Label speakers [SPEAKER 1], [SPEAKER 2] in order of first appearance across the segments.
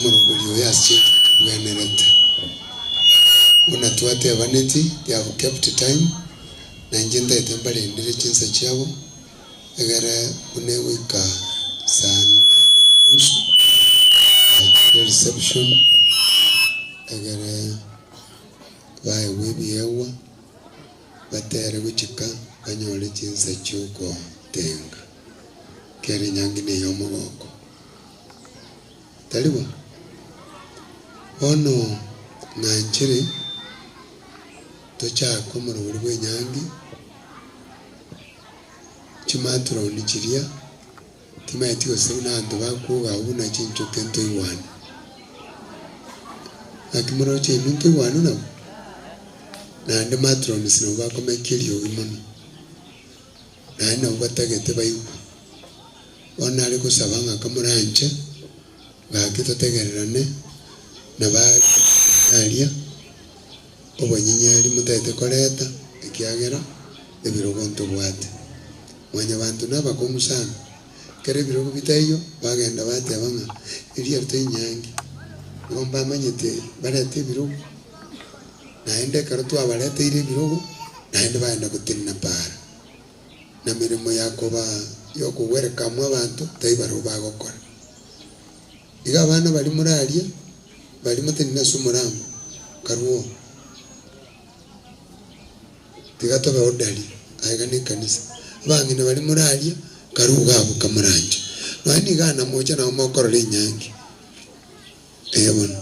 [SPEAKER 1] Omoroberi oyo ase chibwenerete. Buna twatebaneti, they have kept time, na inche ntaete mbarendere chinsa chiabo, egere buna egoika saa nane na nusu, bachire reception, egere baegwe ebiegwa, batere gochika banyore chinsa chiogotenga. Kera enyangi neye omogoko. Tari bo? Bono ng'anchere tochake omorobori bw'enyangi, chimatroni chiria, timanyeti gose buna abanto bakwoga abwo buna chinchoke ntoigwane. Naki moroche inwe ntoigwane nabo? Naende matrons nabo bakomekia eriogi mono, naende nabo batagete baigwe. Bono nare gosaba ng'a kamoranche, gaki totegererane na baria aria obonyinyeri motagete koreta, ekiagera ebirogo ntobwate. Mwanyabanto nabakong'u sana, ekero ebirogo bitaiyo, bagenda bateba ng'a eria toinyangi, igo mbamanyete barete ebirogo, naende ekero twabareteire ebirogo, naende bagenda gotenena para. na meremo ya koba y'okogwereka amo abanto tai barabwo bagokora. Iga abana baria morarie, baria motenene ase omorango, karue oo. Tiga tobe orderly, aiga nekanisa. Abang'ina baria morarie, karue iga abwo kamoranche. Nonya niga namocha nabo mokorora enyangi. Ee bono.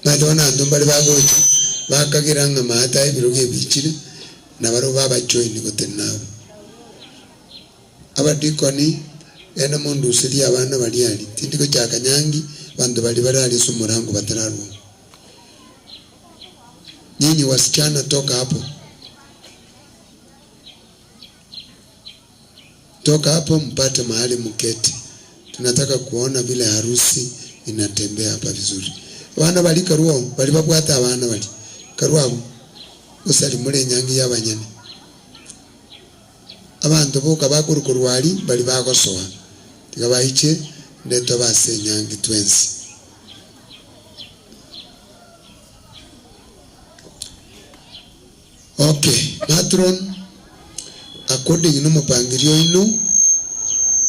[SPEAKER 1] Omanyete bono abanto mbare bagocha, bakagera ng'a maate aya ebirogo ebiichire, na barabwo babajoini gotenena abwo. Abadikoni, genda monduserie abana baria aria, tindi gochaka nyangi, abanto baria bare aria ase omorango batararwa oo. Nyinyi wasichana toka hapo. Toka hapo mpate mahali muketi, tunataka kuona vile harusi inatembea hapa vizuri. Abana baria karue oo, baria babwate abana baria, karue abwo, gosari more enyangi y'abanyene. Abanto boka bakorwa korwa aria, baria bagosoa, tiga baiche nde tobe ase enyangi twensi. Okay, matron, according nomopangirio oino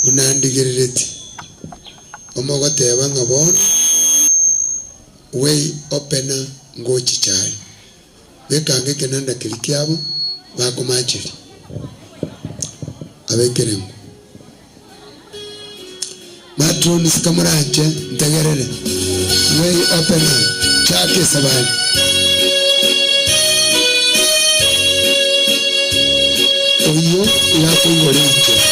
[SPEAKER 1] buna ndigereretie, omogoteba ng'a bono way opener ngochicha aria, bekanga ekenanda keria kiabo bakomacheria abe ekerengo. Matron sika moranche ntegerere, way opener chaka esabari. Oyio iga akoigora enchera.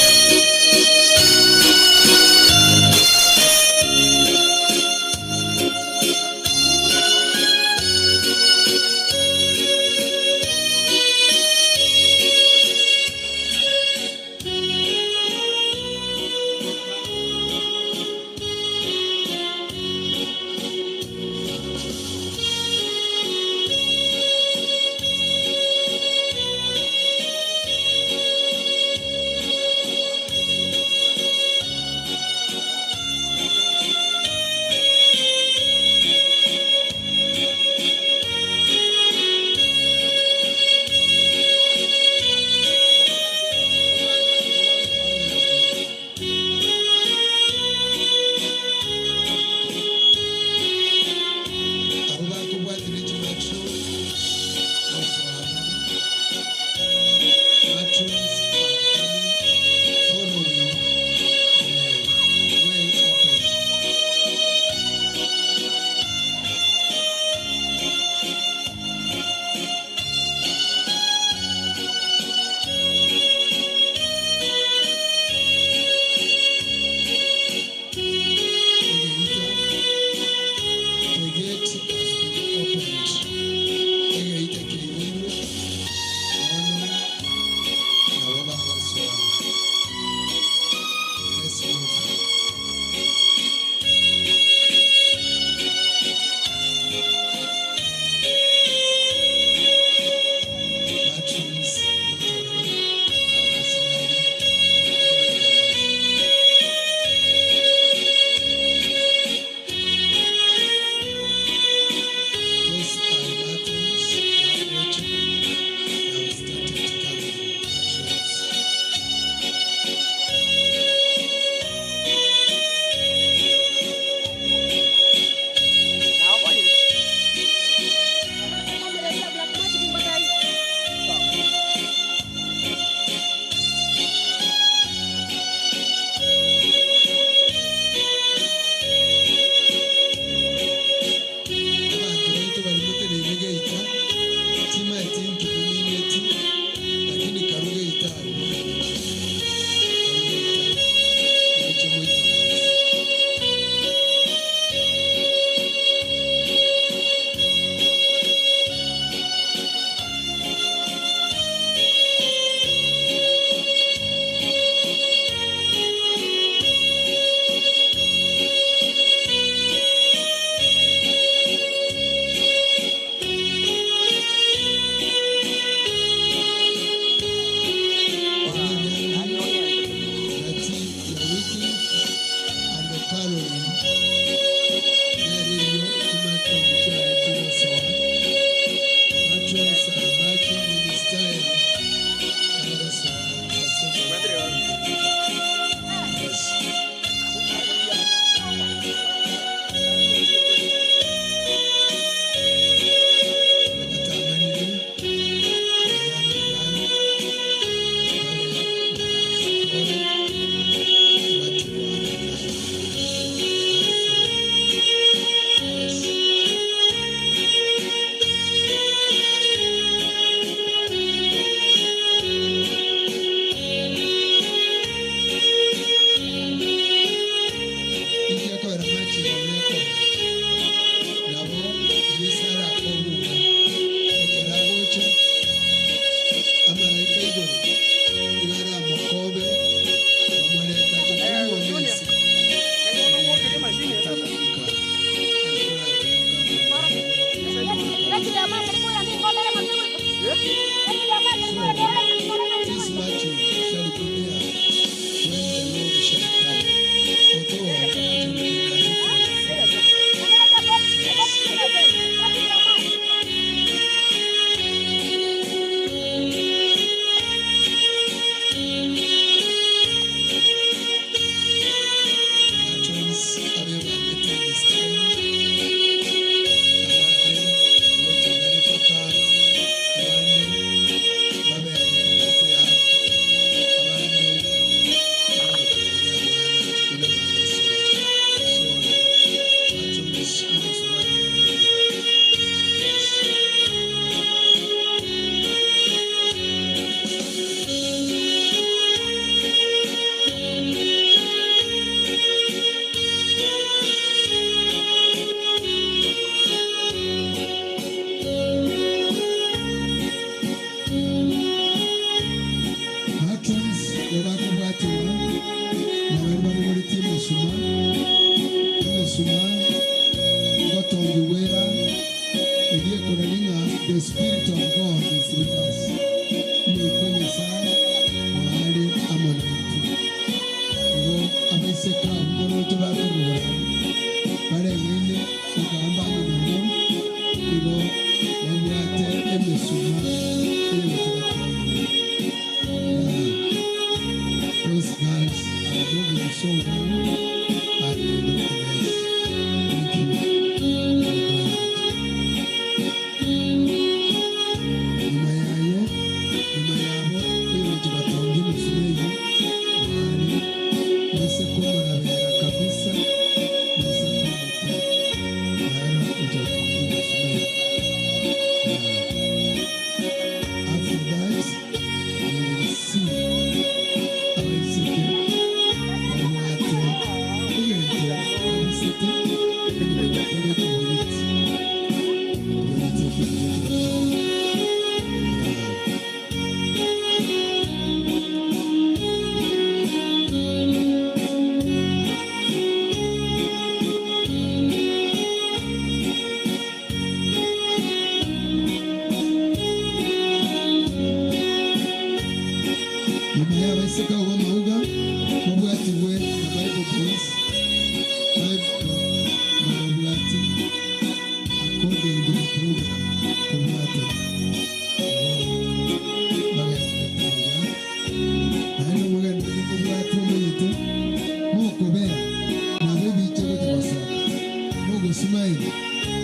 [SPEAKER 1] Gosmile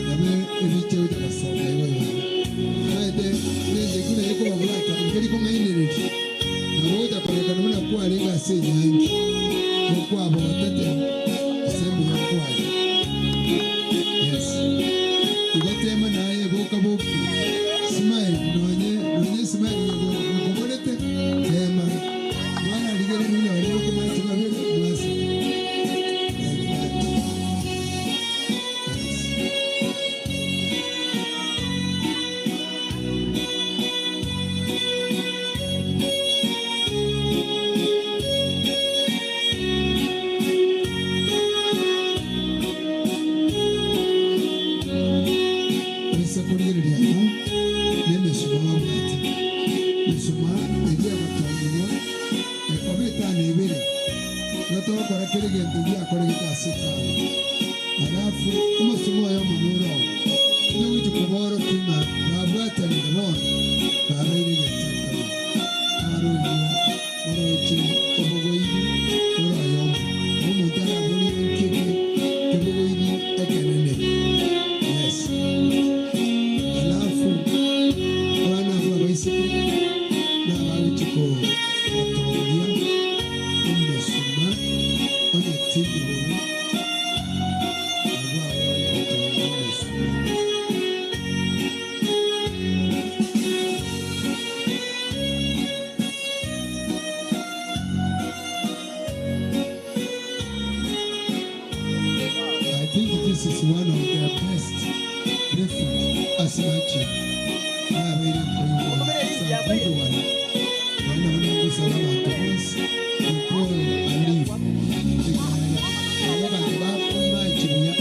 [SPEAKER 1] nabo ebiche gocha gosoka igo igo. Omanyete ng'encho ekio naye kobabwata nkeri kong'ainereria, nabo ogocha korekana buna kwarenge ase enyangi, gokwabotete ase mbuya kwaye. Yes. Igo tema naye boka boki smile nonye nonye smile gekoborete tema mwararigereria buna baria bokomache babere mwaseka like that. Yes. Oise korigereria amo nemesuma babwate. Mesuma eria egotongigwa ekoba etano ebere, igo togokora kera egento giakoregete ase etano. Alafu omosuma oyomo noro oo, onye gochia koborokia ng'a babwatanire bono, babeire egento ekemo. Naro oyio moroche obogoiri ore oyomo. Omonto araborie nki eke kebogoiri ekenene. Yes. Alafu abana abwo abaiseke nabagochia gotongia omosuma onye tindi bobe, abwo abare gotongia omosuma. I think this is one of their best briefing as much. Nabeire nkoigwa some good one. Naende bono ngosaba abanto bonsi before I leave. Ekiagera nabo abanto bakomachi buya,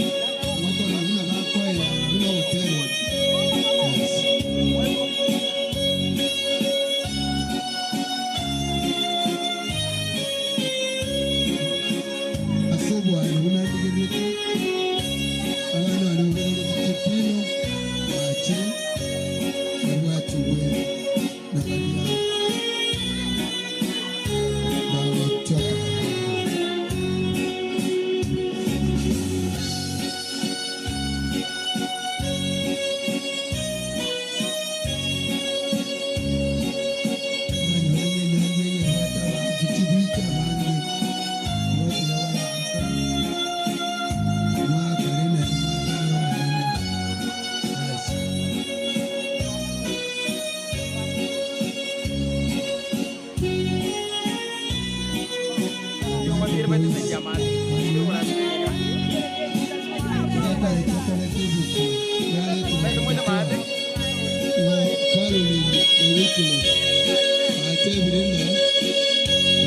[SPEAKER 1] ngokorora buna bakoerana buna ogoterwa. Yes. Ase obware buna ndigererete, abana baria babogoretie chipino bachire babwatigwe na baria bagotoka. Mwanyora ng'a enyangi eye ebwate abanto chibicha abange, igo tiga baraaka mwakare na timwatanera omonene. Yes. Abantu boys, yakare tokorete ebuku yaretwa gotoa igo Caroline na Wycliffe batebire ng'a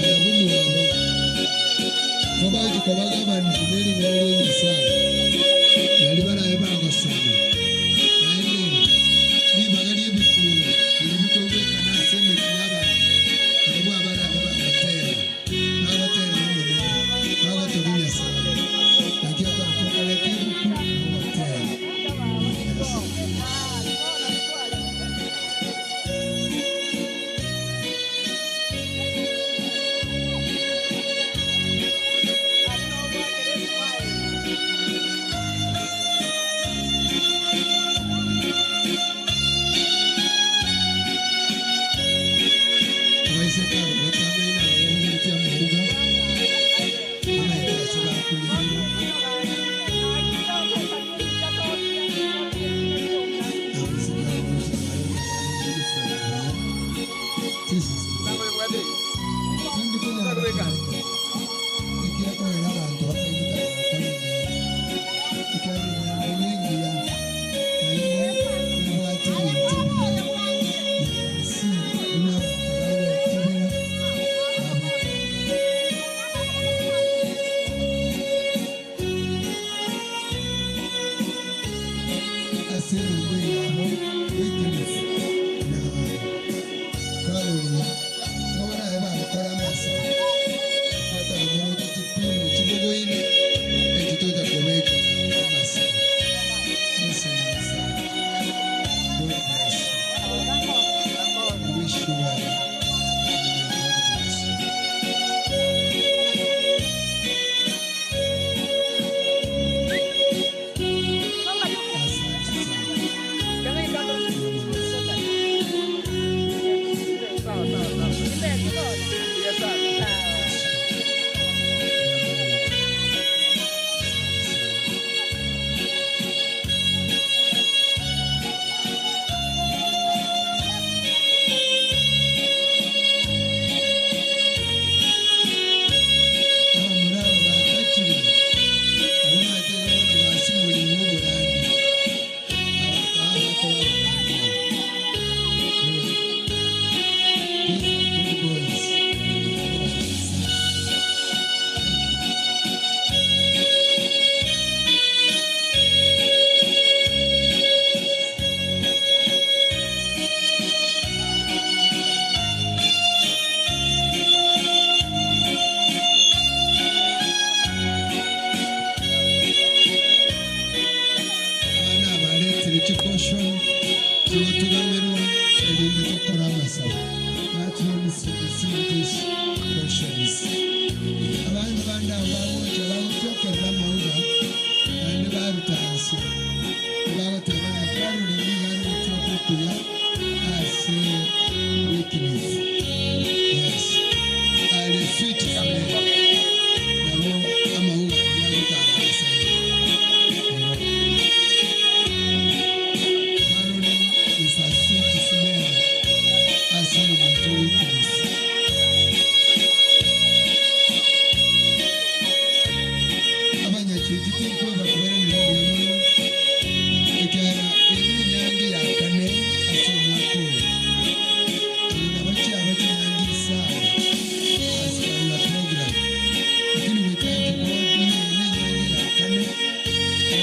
[SPEAKER 1] barabwo mwabo kobachi koba governed nering'ana ria Nyasaye nari barabe bagosoma naende ribaga ria ebikuro biri bikoigwekana ase emechie y'abanto barabwo abarabe bagotera bagotera omonene bagotogia Nyasaye naki ekero tokoreta ebuku nogotera.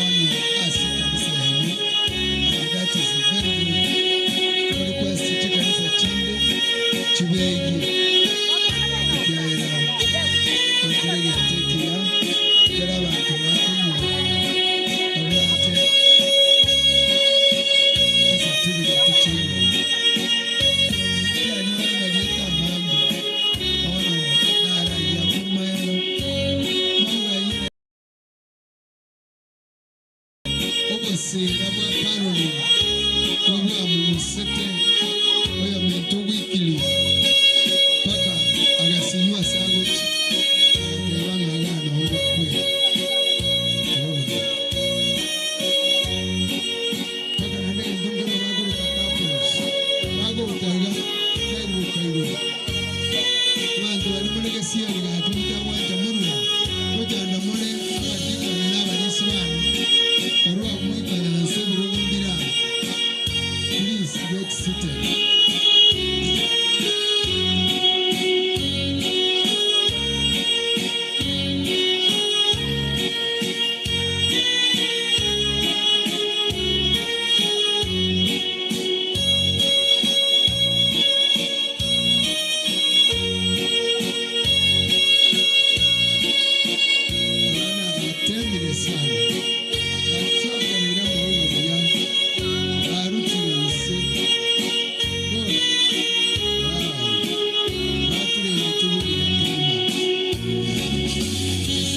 [SPEAKER 1] Bono ase ekanisa yaino and that is very good. To request chikanisa chinde chibegie ekiagera ekere egento ekiya ekero abanto bakonywa babwate chicertificate chi'enyomba. Kianyora amarieta amange bono naragia korwa maega mauga. Oboseera bwa Caroline nobwamomosete oyominto Wycliffe mpaka agasinywa ase agochia, agateba ng'a igaa nao ogokwera. Ororo. Mpaka naende egento nkero bakoroka couples, bagouta iga, kairuruka igoro. Abanto baria more gesieri gaki motagwancha morue, ngochanda more abadikoni na abarisia bane, korwa abwo moikaranse ebirogo mbire aa. Please get seated. Abana batemire sana, bachokereire amauga buya, barutire inse. Good. Wow. Baturengete buya kegima. This is nice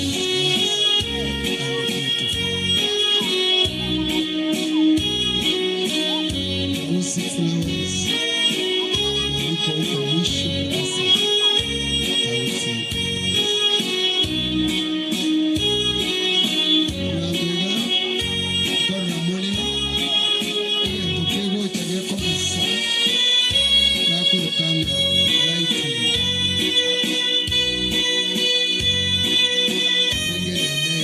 [SPEAKER 1] and beautiful. Tausi Flowers na iko huko mwisho kabisa. Tausi Murangega korora more egento kegocha gekomesa bakoroka ng'a lighting engenene.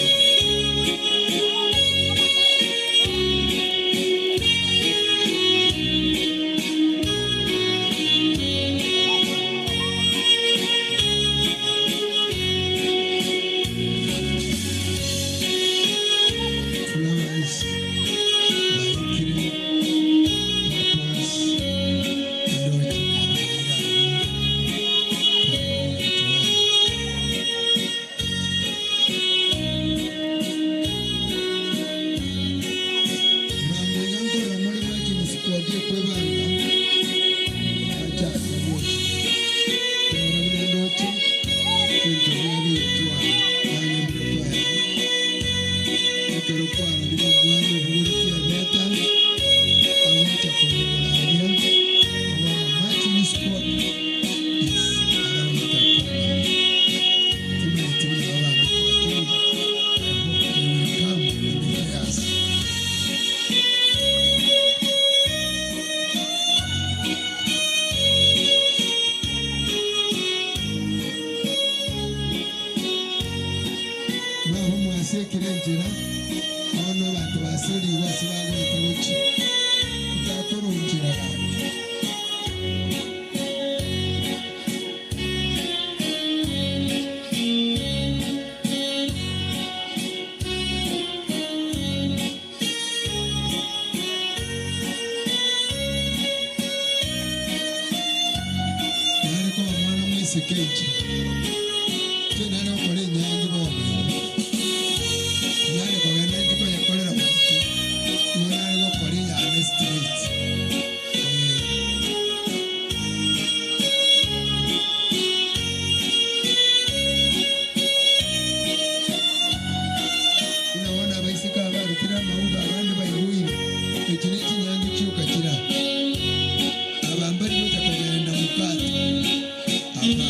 [SPEAKER 1] Flowers baikire purpose ndoche nabairani. Murangega nkorora more marching squad ekwebanga bachaka gocha kera buna ndoche ebinto biabetwa nanye buna kwaya ekero kwarorire omwana obogoreti ebeta agocha korora aria obono marching squad is around the corner. Timanyete buna babangete lakini I hope they will come and declare us. Mwaho mwasiekire enchera bono abanto basirigwe ase bagoeta gochi ntakorunchera gaki. Nare koba mwana moiseke inche nche nare gokora enyangi bono iga nare kogenda inche konyekorera monto nigo nare gokora eyane straight. Eh. Buna bono abaiseke aba barutire amauga abande baigwire echi ne chinyangi chioka chira aba mbari gocha kogenda mukate hapana.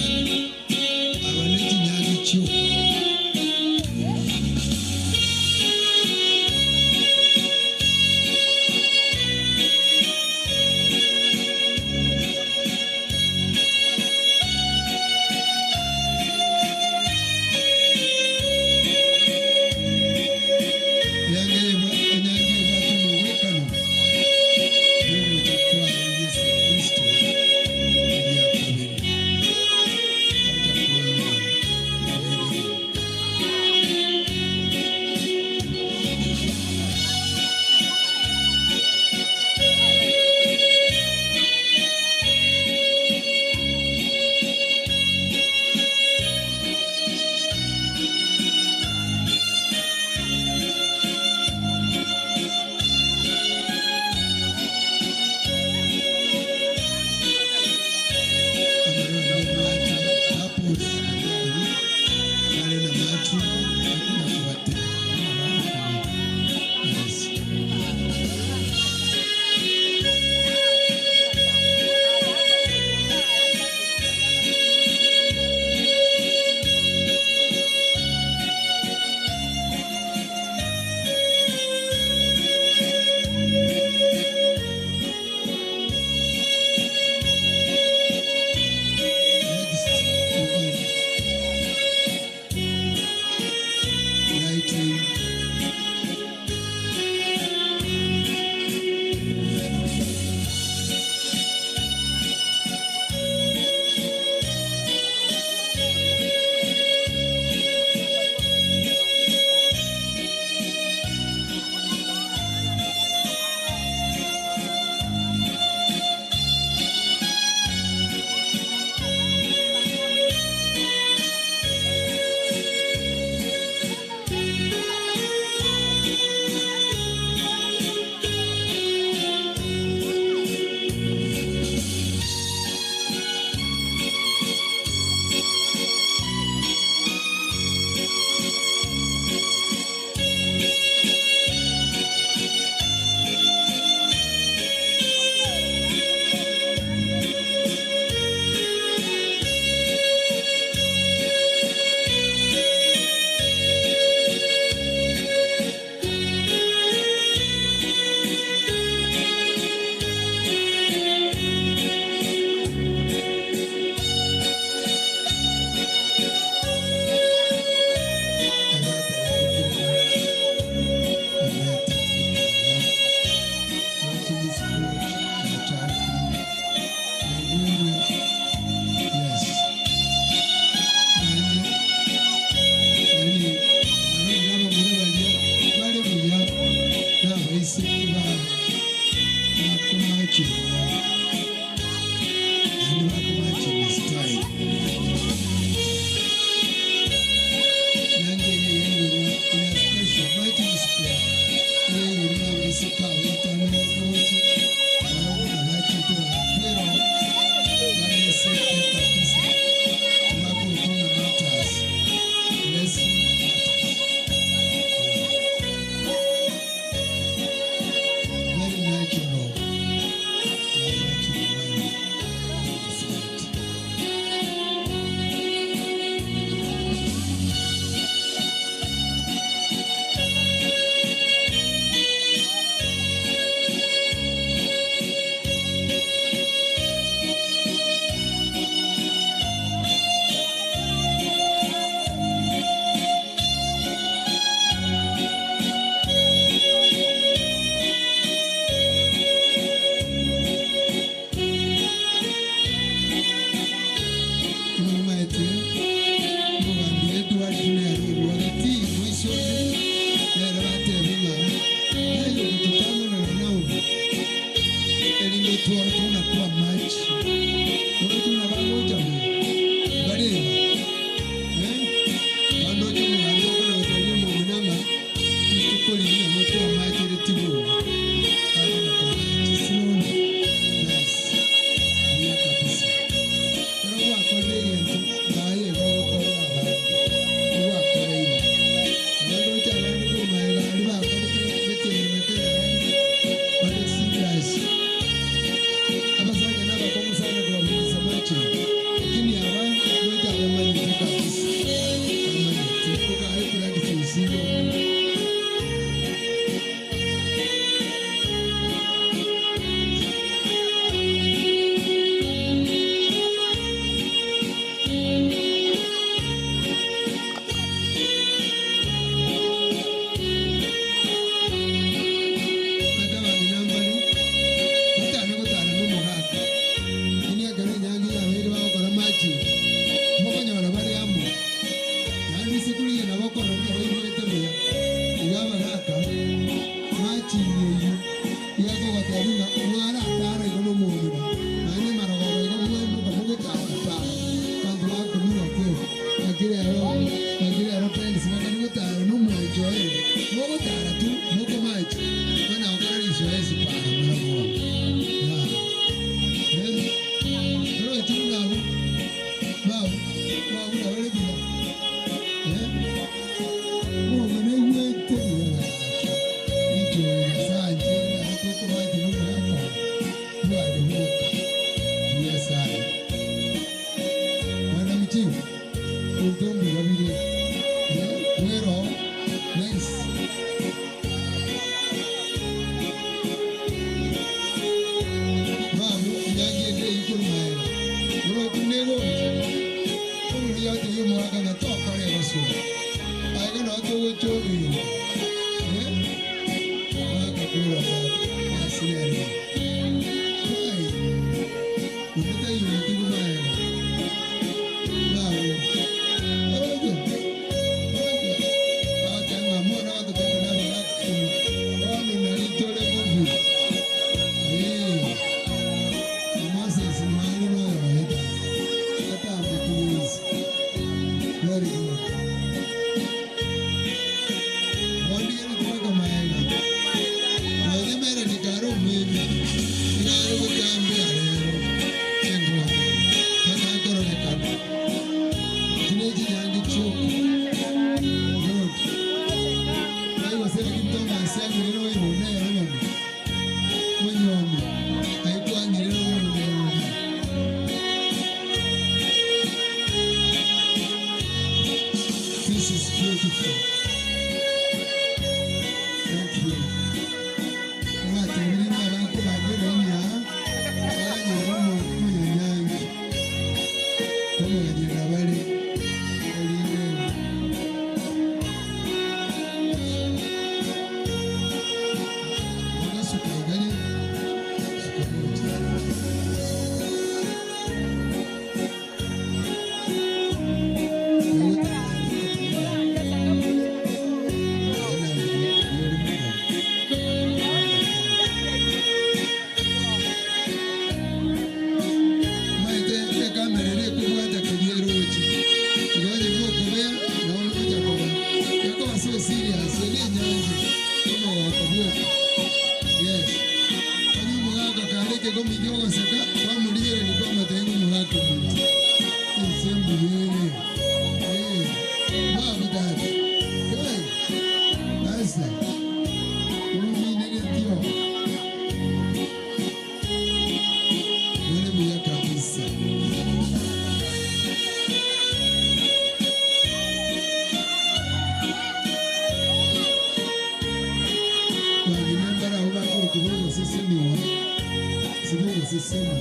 [SPEAKER 1] Egekomi ki'ogoseka, kwamorigereria kwamotebia ng'a omogaka omonto, ense mbuya ere. Eh, babu tata, kai, sasa, omineretie oo. More buya kabisa. Bang'ina mbare abwo bakorokwa b'ogoseseniwa, gose b'ogosesenia.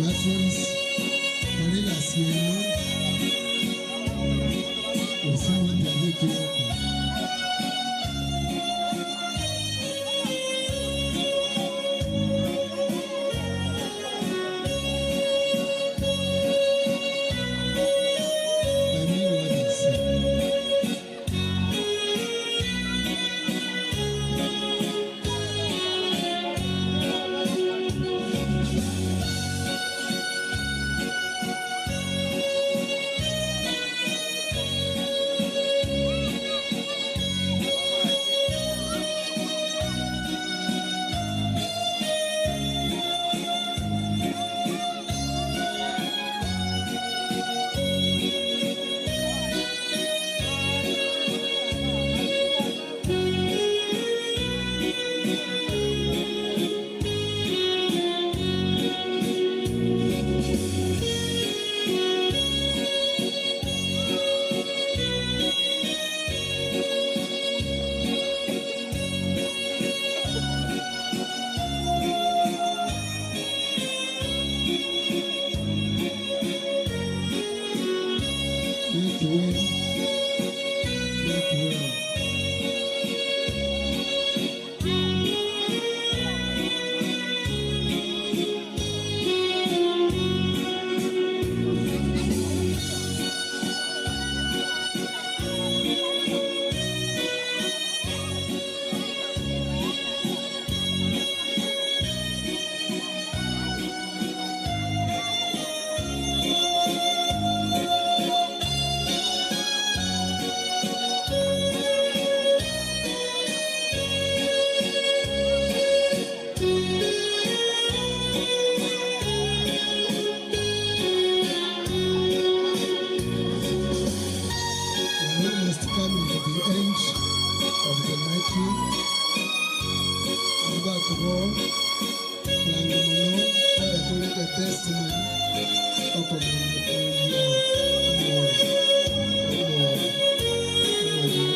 [SPEAKER 1] Matrons, kora egasi yaino, gose mwantebi eki mogokora. I mean what I say. Make way. Make way. We are almost coming to the end of the making. Abakubo bwangu muno baratuleka testimony okomanya kuya omwoyo omwoyo omwoyo omwoyo.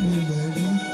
[SPEAKER 1] Mwembego.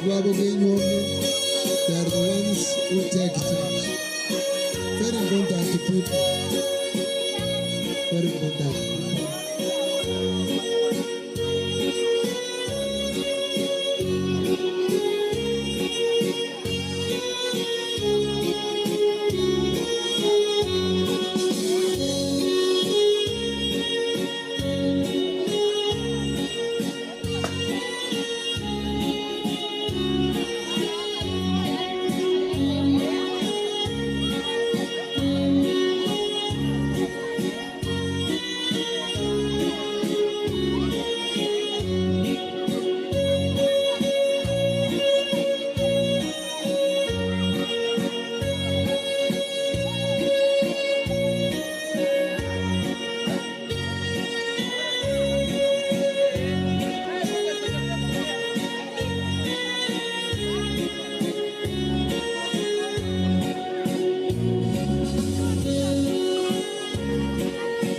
[SPEAKER 1] bwabo bw'enywomo, they are the ones who take charge. Very important people. Very important people.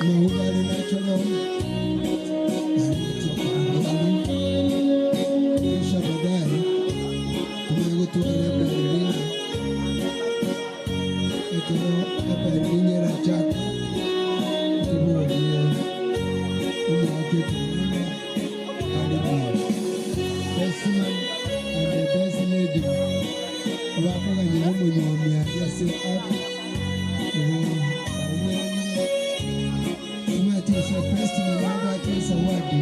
[SPEAKER 1] Mauga are natural, kisha baadaye tumegotwara Berlin ekero Berlin erachaka tuborie omwaka ekenyuma ari buya. Best man and the best lady bakoganyera omonyomi aria ase ark igo baumeranirie. Tumatiisa best man nabwate zawadi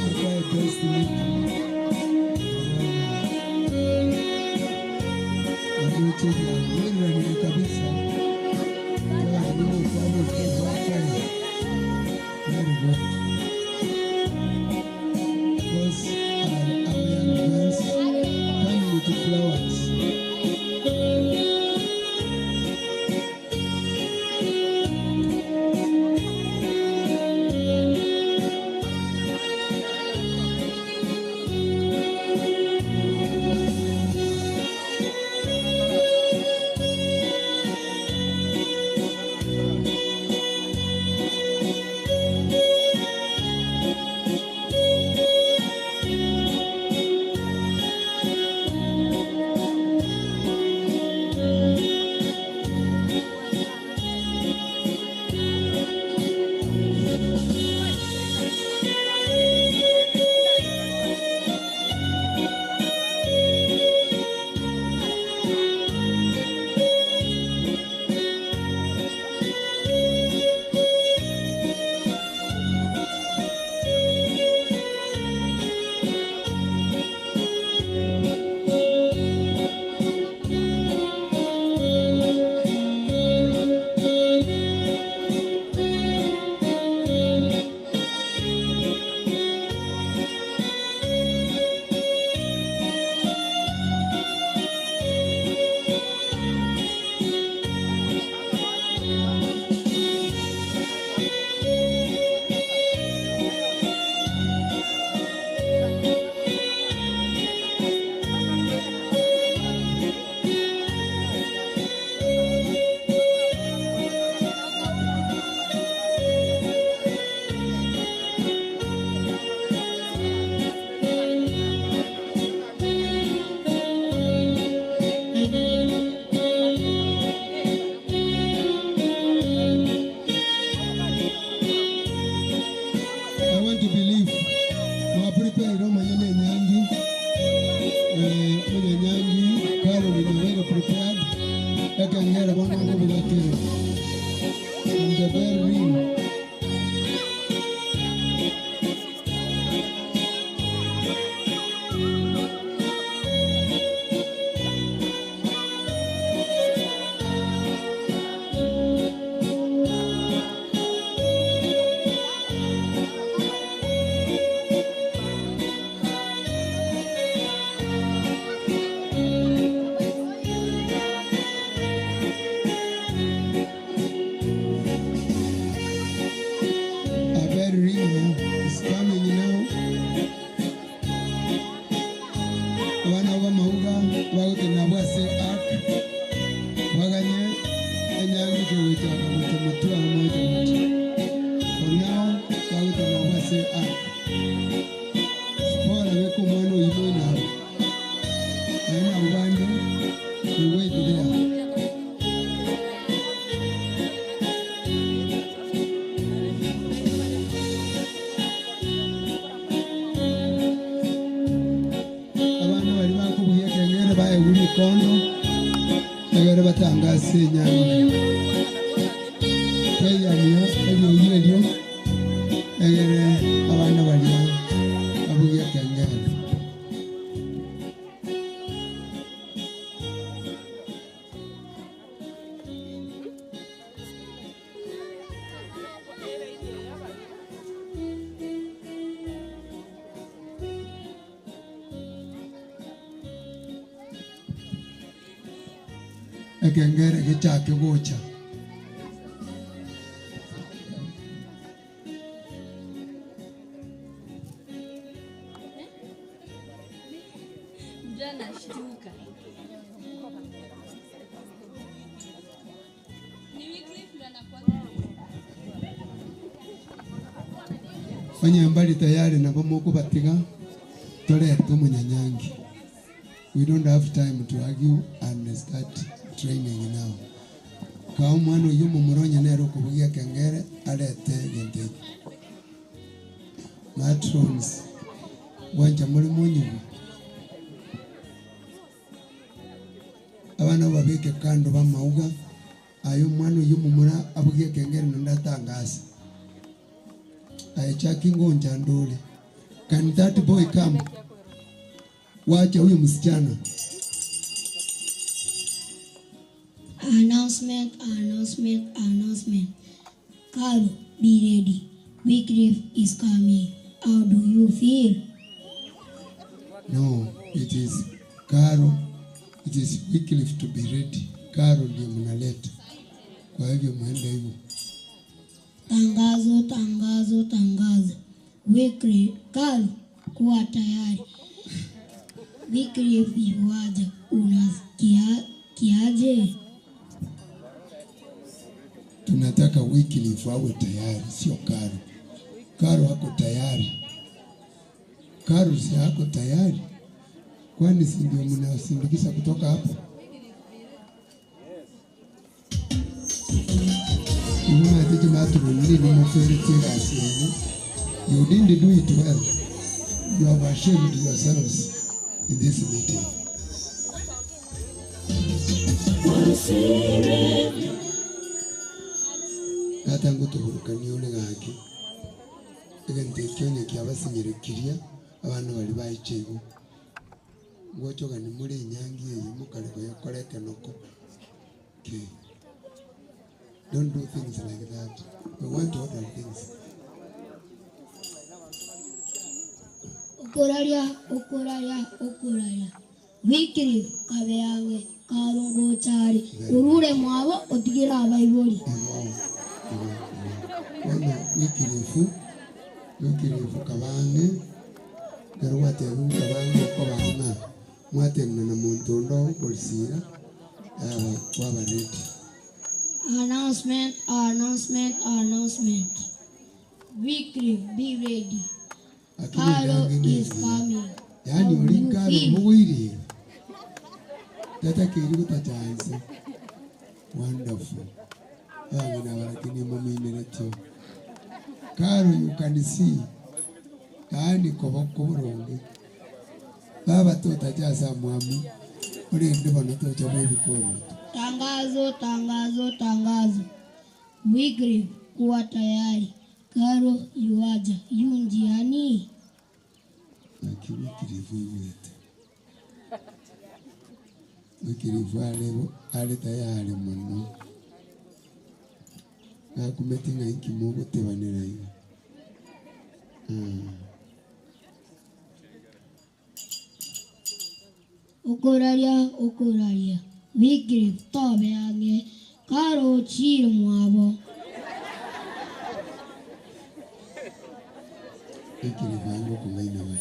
[SPEAKER 1] akwaye best lady. Wadocheria kabisa. Very good. Those are our young girls coming with the flowers. I want to believe mwaprepare omanyene enyangi omunyanyangi Caroline very prepared ekengera bono ngobugakere and the bell ring. A bell ringer is coming now. Abana b'amauga bagotena bwase ark baganye enyangi kegochaka gocha motwe moja moja. For now bagotena bwase ark. Spora beka omwana oyo moinabo. Baegwe rikondo, egere batangase enyangi. Teiania eriogi erio, egere abana baria babugie ekengere. Ekengere gechake gocha. Onye mbari tayari nabo mokobatiga torete omonyanyangi. We don't have time to argue and start training now. Kaa omwana oyio omomura onye nere okobugia ekengere arete egento ekio. Matrons, gwancha more monyigwe? Abana obabeke kando b'amauga aye omwana oyio omomura abugie ekengere naende atangase. Aye chaki ngoncha ndore. Can that boy come? Wacha huyo msichana.
[SPEAKER 2] Announcement, announcement, announcement. Karo, be ready. Wycliffe is coming. How do you feel?
[SPEAKER 1] No, it is Karo, it is Wycliffe to be ready. Karo ndiye mnaleta. Kwa hivyo muende hivyo.
[SPEAKER 2] Tangazo, tangazo, tangazo. Wycliffe, Karo, kuwa tayari. Wycliffe yuaja. Unasikia kiaje?
[SPEAKER 1] Tunataka Wycliffe awe tayari, sio Karo. Karo hako tayari. Karo si hako tayari. Kwani si ndio mnasindikiza kutoka hapa? You didn't do it well. You have ashamed yourselves in this meeting. Tata ngotoborokania ore gaki, egento ekio onye kiabasinyire kiria, abana baria baiche igo. Ngochogani more enyangi eye mokare koyekora ekenoko ki. Don't do things like that. We want to order things.
[SPEAKER 2] Okoraria, okoraria, okoraria. Wycliffe kabe ang'e karongochari orure mwabo otigere abaibori.
[SPEAKER 1] Igo, igo, igo. Bono Wycliffe, Wycliffe kabange, ekero gwatebiwa kabange okoba ng'a mwatenena na monto onde ogorisira, yaba kwaba ready.
[SPEAKER 2] Announcement, announcement, announcement. Wycliffe, be ready.
[SPEAKER 1] Lakini
[SPEAKER 2] Karo
[SPEAKER 1] enyangi
[SPEAKER 2] is
[SPEAKER 1] nengiya.
[SPEAKER 2] coming.
[SPEAKER 1] Yaani
[SPEAKER 2] How do
[SPEAKER 1] ori
[SPEAKER 2] you
[SPEAKER 1] nkare
[SPEAKER 2] feel?
[SPEAKER 1] obogoire iga. Tatakeiri gotachanse. Wonderful. Abang'ina aba lakini momineretio. Karo you can see. Yaani koboko boronge. Baba totacha ase amwamu. Orende bono tocha bwa ebikoroto.
[SPEAKER 2] Tangazo, tangazo, tangazo. Wycliffe, kuwa tayari. Karo yuaja. Yu njiani.
[SPEAKER 1] Naki Wycliffe oigwete. Wycliffe are are tayari mono. Gakumeti ng'a inki mogotebanera iga.
[SPEAKER 2] Okoraria, okoraria. Wycliffe, tobe ang'e. Karo ochire mwabo.
[SPEAKER 1] Wycliffe ange okong'aina bare.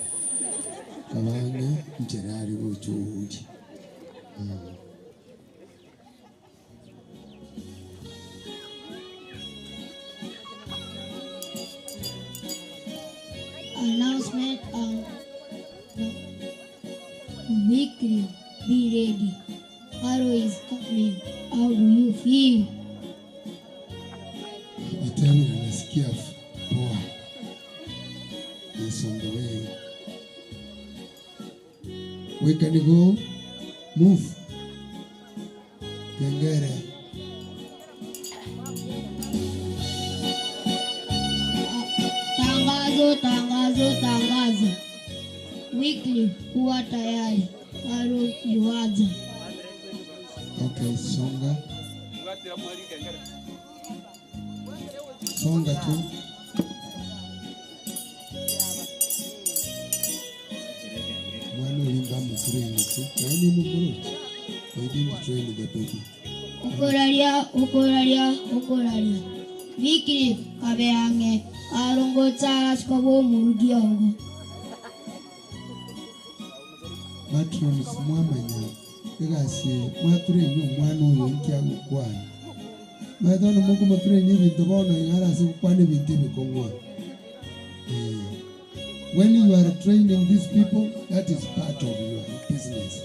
[SPEAKER 1] Kabange nchera are gocha oria.
[SPEAKER 2] Announcement on Wycliffe, be ready. Karo is coming. How do you feel?
[SPEAKER 1] Otebire nasikia poa. Is on the way. We can go. Move. Kengere.
[SPEAKER 2] Tangazo, tangazo, tangazo. Wycliffe kuwa tayari. Karo yuaja.
[SPEAKER 1] Okay, songa. Songa tu. Mwana olimba mutrain tu. Yaani mumuruchi. They didn't train the baby.
[SPEAKER 2] Okoraria, okoraria, okoraria. Wycliffe kabe ang'e. Karo ngochara sikoba omorugi ogo.
[SPEAKER 1] Matrons mwamanya egasi eye mwatrain omwana oyo inki agokwana. Omanyete bono mokomotrain ebinto bono iga arase gokwana ebinto ebikong'wa. Eh, when you are training these people, that is part of your business.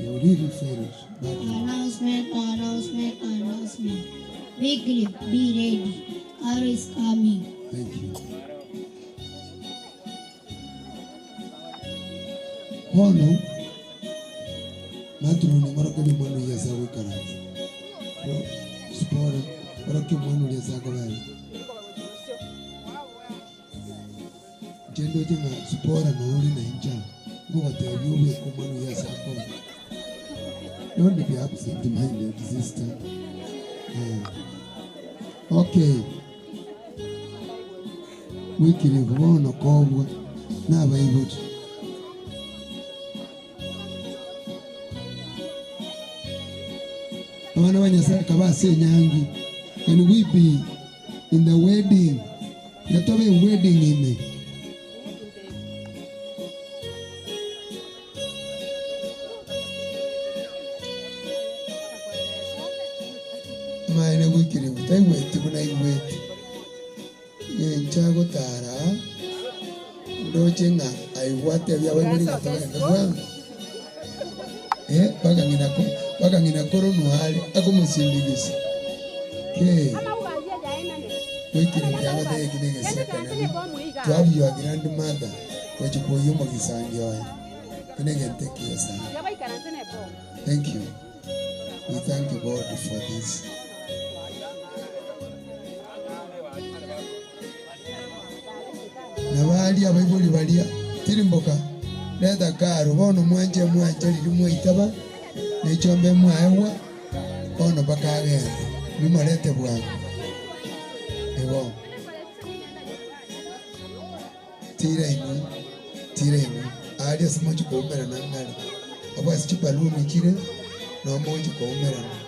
[SPEAKER 1] You really fail badly.
[SPEAKER 2] Announcement, announcement, announcement. Wycliffe, be ready. Karo is coming.
[SPEAKER 1] Thank you. Bono matroni ng'orokeria omwana oyio ase agoikaransa. Spora, orokia omwana oria ase akobera. Inche ndoche ng'a Sipora noo ore na inche aa, ngogotebia obeke omwana oyio ase akoba. Don't be absent minded sister. Eh. Okay. Wycliffe bono kobua nabaibori. Abana ba Nyasaye kaba ase enyangi, can we be in the wedding? Tiga tobe ewedding ime. Amaene goikire taigweti buna aigwete, engencho agotara aa, ndoche ng'a aigwa atebie abaibori ng'a togende bwango. Eh, bakang'ina ko bakang'ina korwa are akomosindigisa. Kee, goikire buya agotebia eki negesio ekenene, to have your grandmother gochia koyia omogisangio oye, eki negento ekiya sana. Thank you. We thank God for this. Nabo aria abaibori baria, Tirimboka, reta karo, bono mwanche mwanche riria mwaitaba, ne chiombe mwaegwa, bono bakagenda, nimorete bwango. Igo. Tira inwe, tira inwe, aaria ase mochie koumerana ng'are, abwo ase chibaluni chire, nao mogochia koumerana.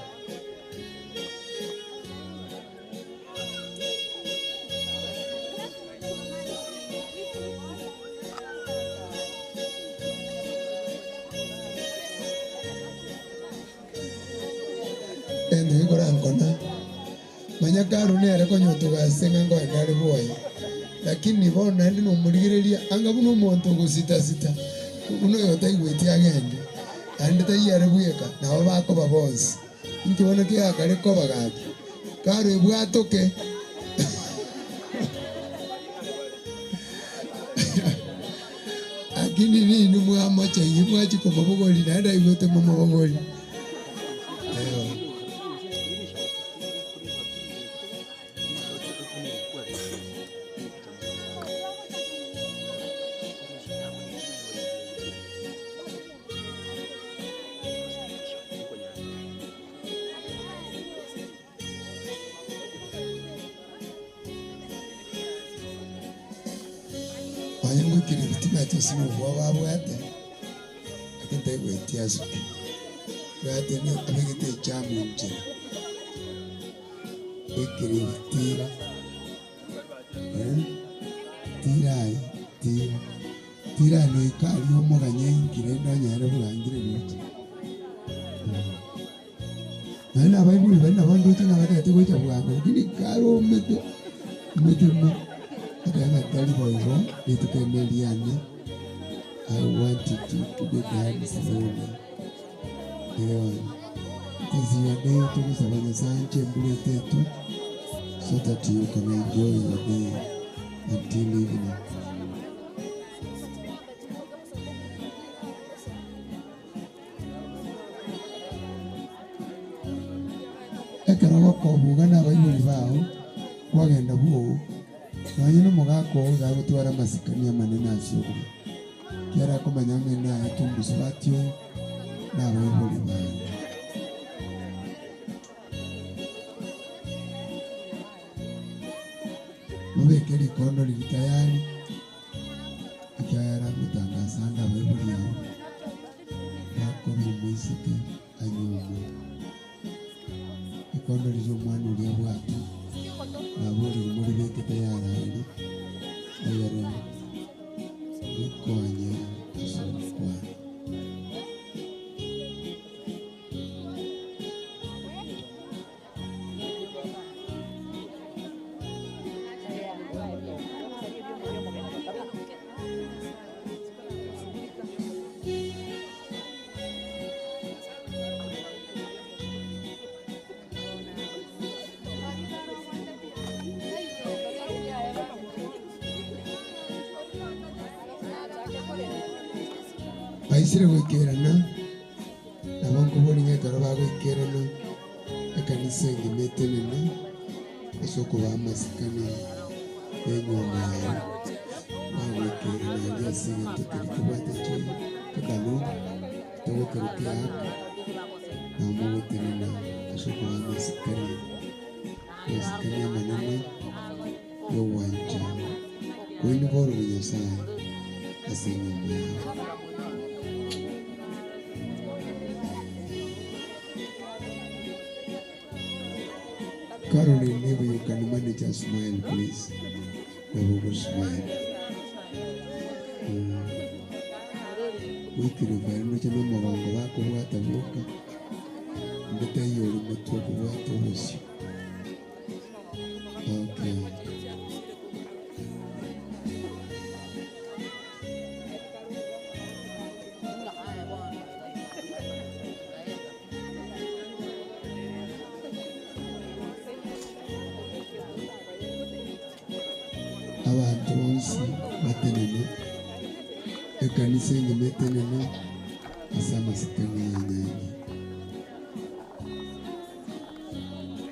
[SPEAKER 1] Egento gekorankona, manya karo nere konyotoka ase ng'a nkoenda are bwoye, lakini bono naende nomorigereria anga buna omonto ogosita-sita, buna oyo otaigweti agende, naende taiyo ere bweka, nabo bakoba bonsi. Inki bono kiagakare koba gaki? Karo ebwatoke. Lakini ninwe mwamochairie mwachia komobogoria, naende aigwete momobogorie. Eeh. Onye ngoikire ebitima ase nobwoba abwate, lakini taigweti asuke. Bwate abegete echamu nchera. Goikire ebitira, eh, tira aye, tira. Tira noika aria omoganye aikire rende onyare bwangire gocha. Nonya na abaibori baria nabo ndoche ng'a batagete gocha bwango lakini kare omete omete mo oteba ng'a tari boigo rituko eri neriane I want it to be done slowly. Eeh it is your day togosaba Nyasaye anche embura etetwe so that you can enjoy your day until evening. Ekero ogokobuga nabaibori bao, kwagenda bwogo, nonye nomogaka oo iga agotwara amasikani amanene ase obuya, ekiagera akomanya ng'a naete omosubati oyo nabaibori baane. Mobeke rikondo riria tayari, ekiagera ngotangasa ande abaibori abo bakorwa omoiseke anyuomwe. Rikondo riria omwana oria abwate, naborire moribeke tayari aria, egere rikonye ase ogokwana. Baisire goikerana. Nabo nkoboria ng'a ekero bagoikerana ekanisa engima etenene ase okobaa amasikani y'enyuomo yabo, bagoikerana aria ase egento keria kebwate chikanuni, togokeroka eaka, nabo mogotenena ase okobaa amasikani, amasikani amanene y'ogwancha kwaino bororo Nyasaye ase enyuomo yabo. Caroline if you can manage a smile please. Nabo go smile. Mm. Wikire bari noche nomogongo bakobwata boka. Onde taiyo ore motwe okobwata obosio. Okay. Abanto bonsi batenene, ekanisa engima etenene ase amasikani y'enyangi.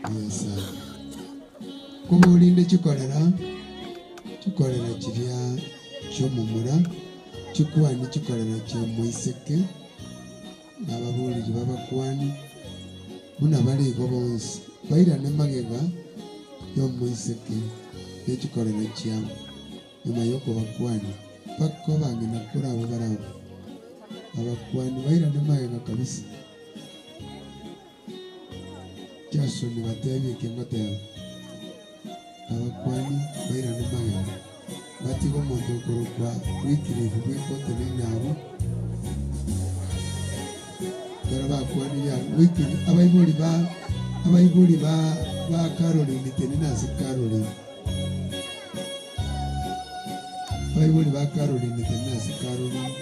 [SPEAKER 1] Buya sana. Koborinde chikorera, chikorera chiria chi'omomura, chikwani chikorera chi'omoiseke, na ababoreri b'abakuani, buna bare igo bonsi, bairane magega y'omoiseke ne chikorera chiabo, nyuma y'okobakwania, mpaka obang'ina korabwo barabwo. Abakuani bairane magega kabisa. Jasoni batebie eke ngoteba, Abakuani bairane magega, batige omonto okorokwa Wycliffe bweka oteneine abwo. Ekero bakwanire abwo, Wycliffe, abaibori ba abaibori ba ba Caroline tenena ase Caroline. Abaibori ba Caroline tenena ase Caroline.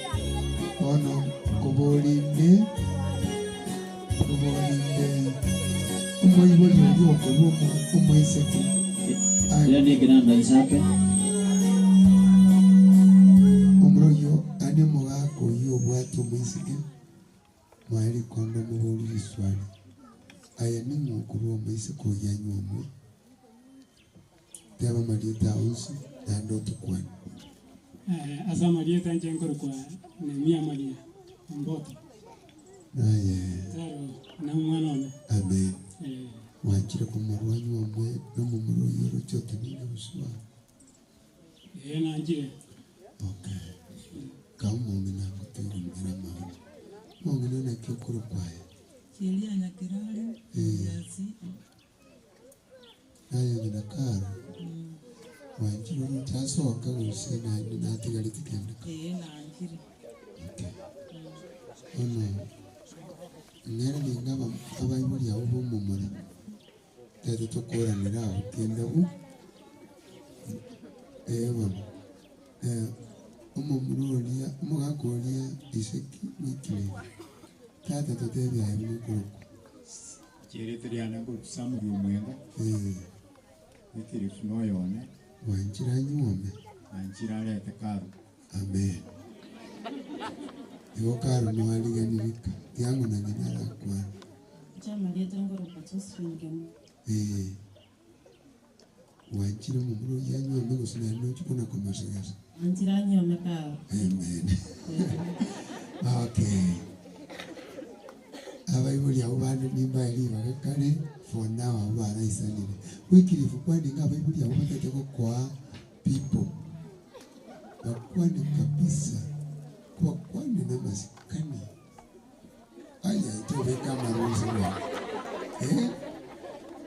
[SPEAKER 1] Bono nkoborinde Oborinde omoibori oria okorua omoiseke
[SPEAKER 3] Ere nekeranda Isaka.
[SPEAKER 1] Omoro oyio aria omogaka oyio obwate omoiseke, moe rikondo omoborie riswari, Aye ning'o okorua omoiseke oyio anyuomwe? Teba amarieta ao onsi, naende otokwane.
[SPEAKER 4] Ase amarieta inche nkorokwa Nehemia Maria Omboto.
[SPEAKER 1] Naye.
[SPEAKER 4] Taro na omwana one.
[SPEAKER 1] Amen.
[SPEAKER 4] Eh.
[SPEAKER 1] Mwanchire komorua nyuomwe nomomura oyio oroche otenene bosio aa?
[SPEAKER 4] Ee nanchire.
[SPEAKER 1] Okay. Kaa omong'ina ngotegerera amang'ana. Omong'ina naki okorokwa aye?
[SPEAKER 5] Sheria Nyakerario, Muriasi.
[SPEAKER 1] Naye ng'ina Karo, mwanchire oroche asoke gose naende natigareti kende ka?
[SPEAKER 5] Ee, nanchire.
[SPEAKER 1] Okay. Bono ng'ere ninga abaibori abwo b'omomura, tete tokoranera abwo kende abwo, ee bono, omomura oria, omogaka oria ise ki Wycliffe, tata totebie aye buna okorokwa.
[SPEAKER 6] Chiarete riane nkorokwa Samuel Omwenga, Wycliffe noyone.
[SPEAKER 1] Gwanchire anyuome.
[SPEAKER 6] Nanchire arete Karo.
[SPEAKER 1] Amen. Igo Karo noariganirie ka, tiang'o na ng'ina arakwane.
[SPEAKER 5] Inche amarieta ngoroka Josephine Kemo.
[SPEAKER 1] Eh, gwanchire omomura oyio anywome gose naende nochia kona komosegesa?
[SPEAKER 5] Anchire anyuome kare.
[SPEAKER 1] Amen. Okay. Abaibori abwo bande nimbae ribaga kare for now abwo baraisanire. Wycliffe kwani ng'a abaibori abwo batagete gokoa people bakwane kabisa, kobakwane na amasikani. Aya tobeka amarusi bono. Eh?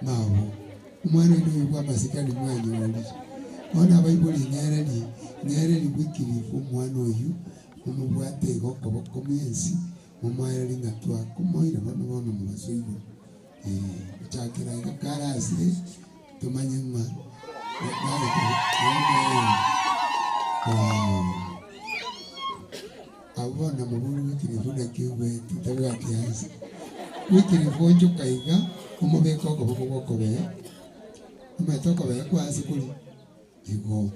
[SPEAKER 1] Mabo. Omwana oino oyo bwa amasikani mwanyorire. Bono abaibori ng'ereri, ng'ereri Wycliffe omwana oyio, momobwate iga okoboko mwensi, momoereri ng'a twakomoire bono bono omobaso igoro. Eh, gochakera iga kare ase tomanye ng'a Wow. Abwo bono namobori Wycliffe naki oigwete tabwati answer. Wycliffe onchoka iga omobeke okoboko gwa okobee, omanyete okobee kwa ase koria igo.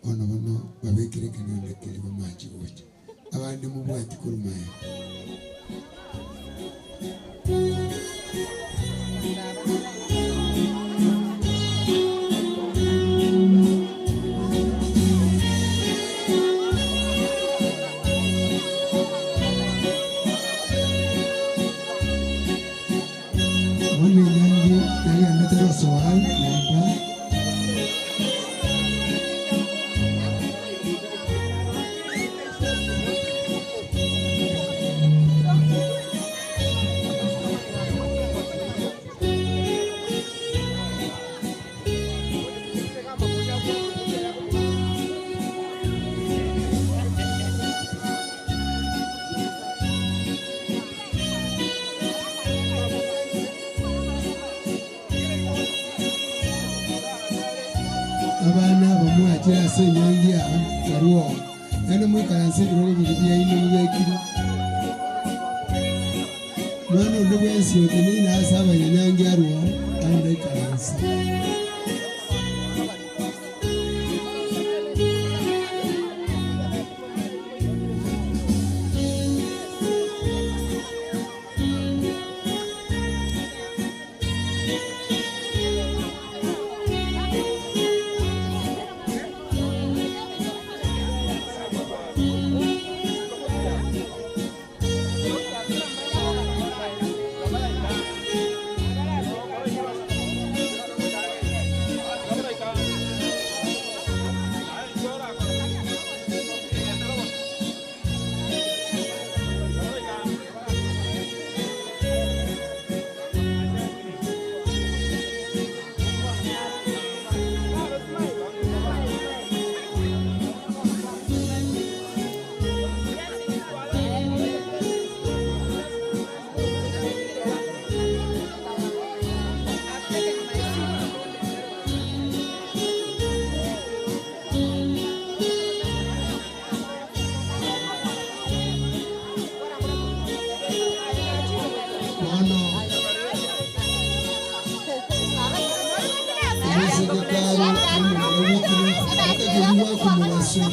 [SPEAKER 1] Bono bono babekire ekenanda keria bamache gocha, abande mobwati korwa magega. Bono enyangi yagenderete gosoa nyomba. Abana aba mwachire ase enyangi aa, barue oo, naende moikaranse ebirogo biria biaino bibekire. Mwana onde bwensi oteneine ase abanyanyangi arue oo, aende aikaranse. Bono omoiseke kare omomura bw'ekire atakerigwa komobaso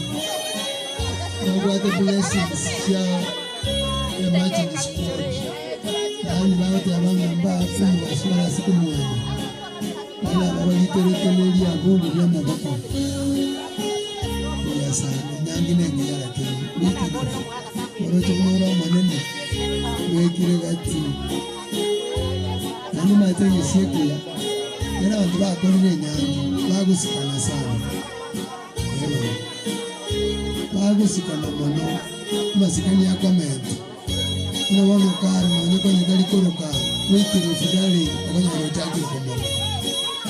[SPEAKER 1] nobwate blessings chia emergency squad yaani bagoteba ng'a mbaake omobaso barase komwana bono aba bagiterete na eriaburi ri'amaboko buya sana enyangi na engiya lakini Wycliffe oroche buna ore omonene bwekire gati naende omanyete egesie ekiya ekero abanto bakorire enyangi bagosikana sana eh bagosikana mono amasikani akomenta buna bono kare nonye konya tari koroka Wycliffe darling okonyora ochakire komoroka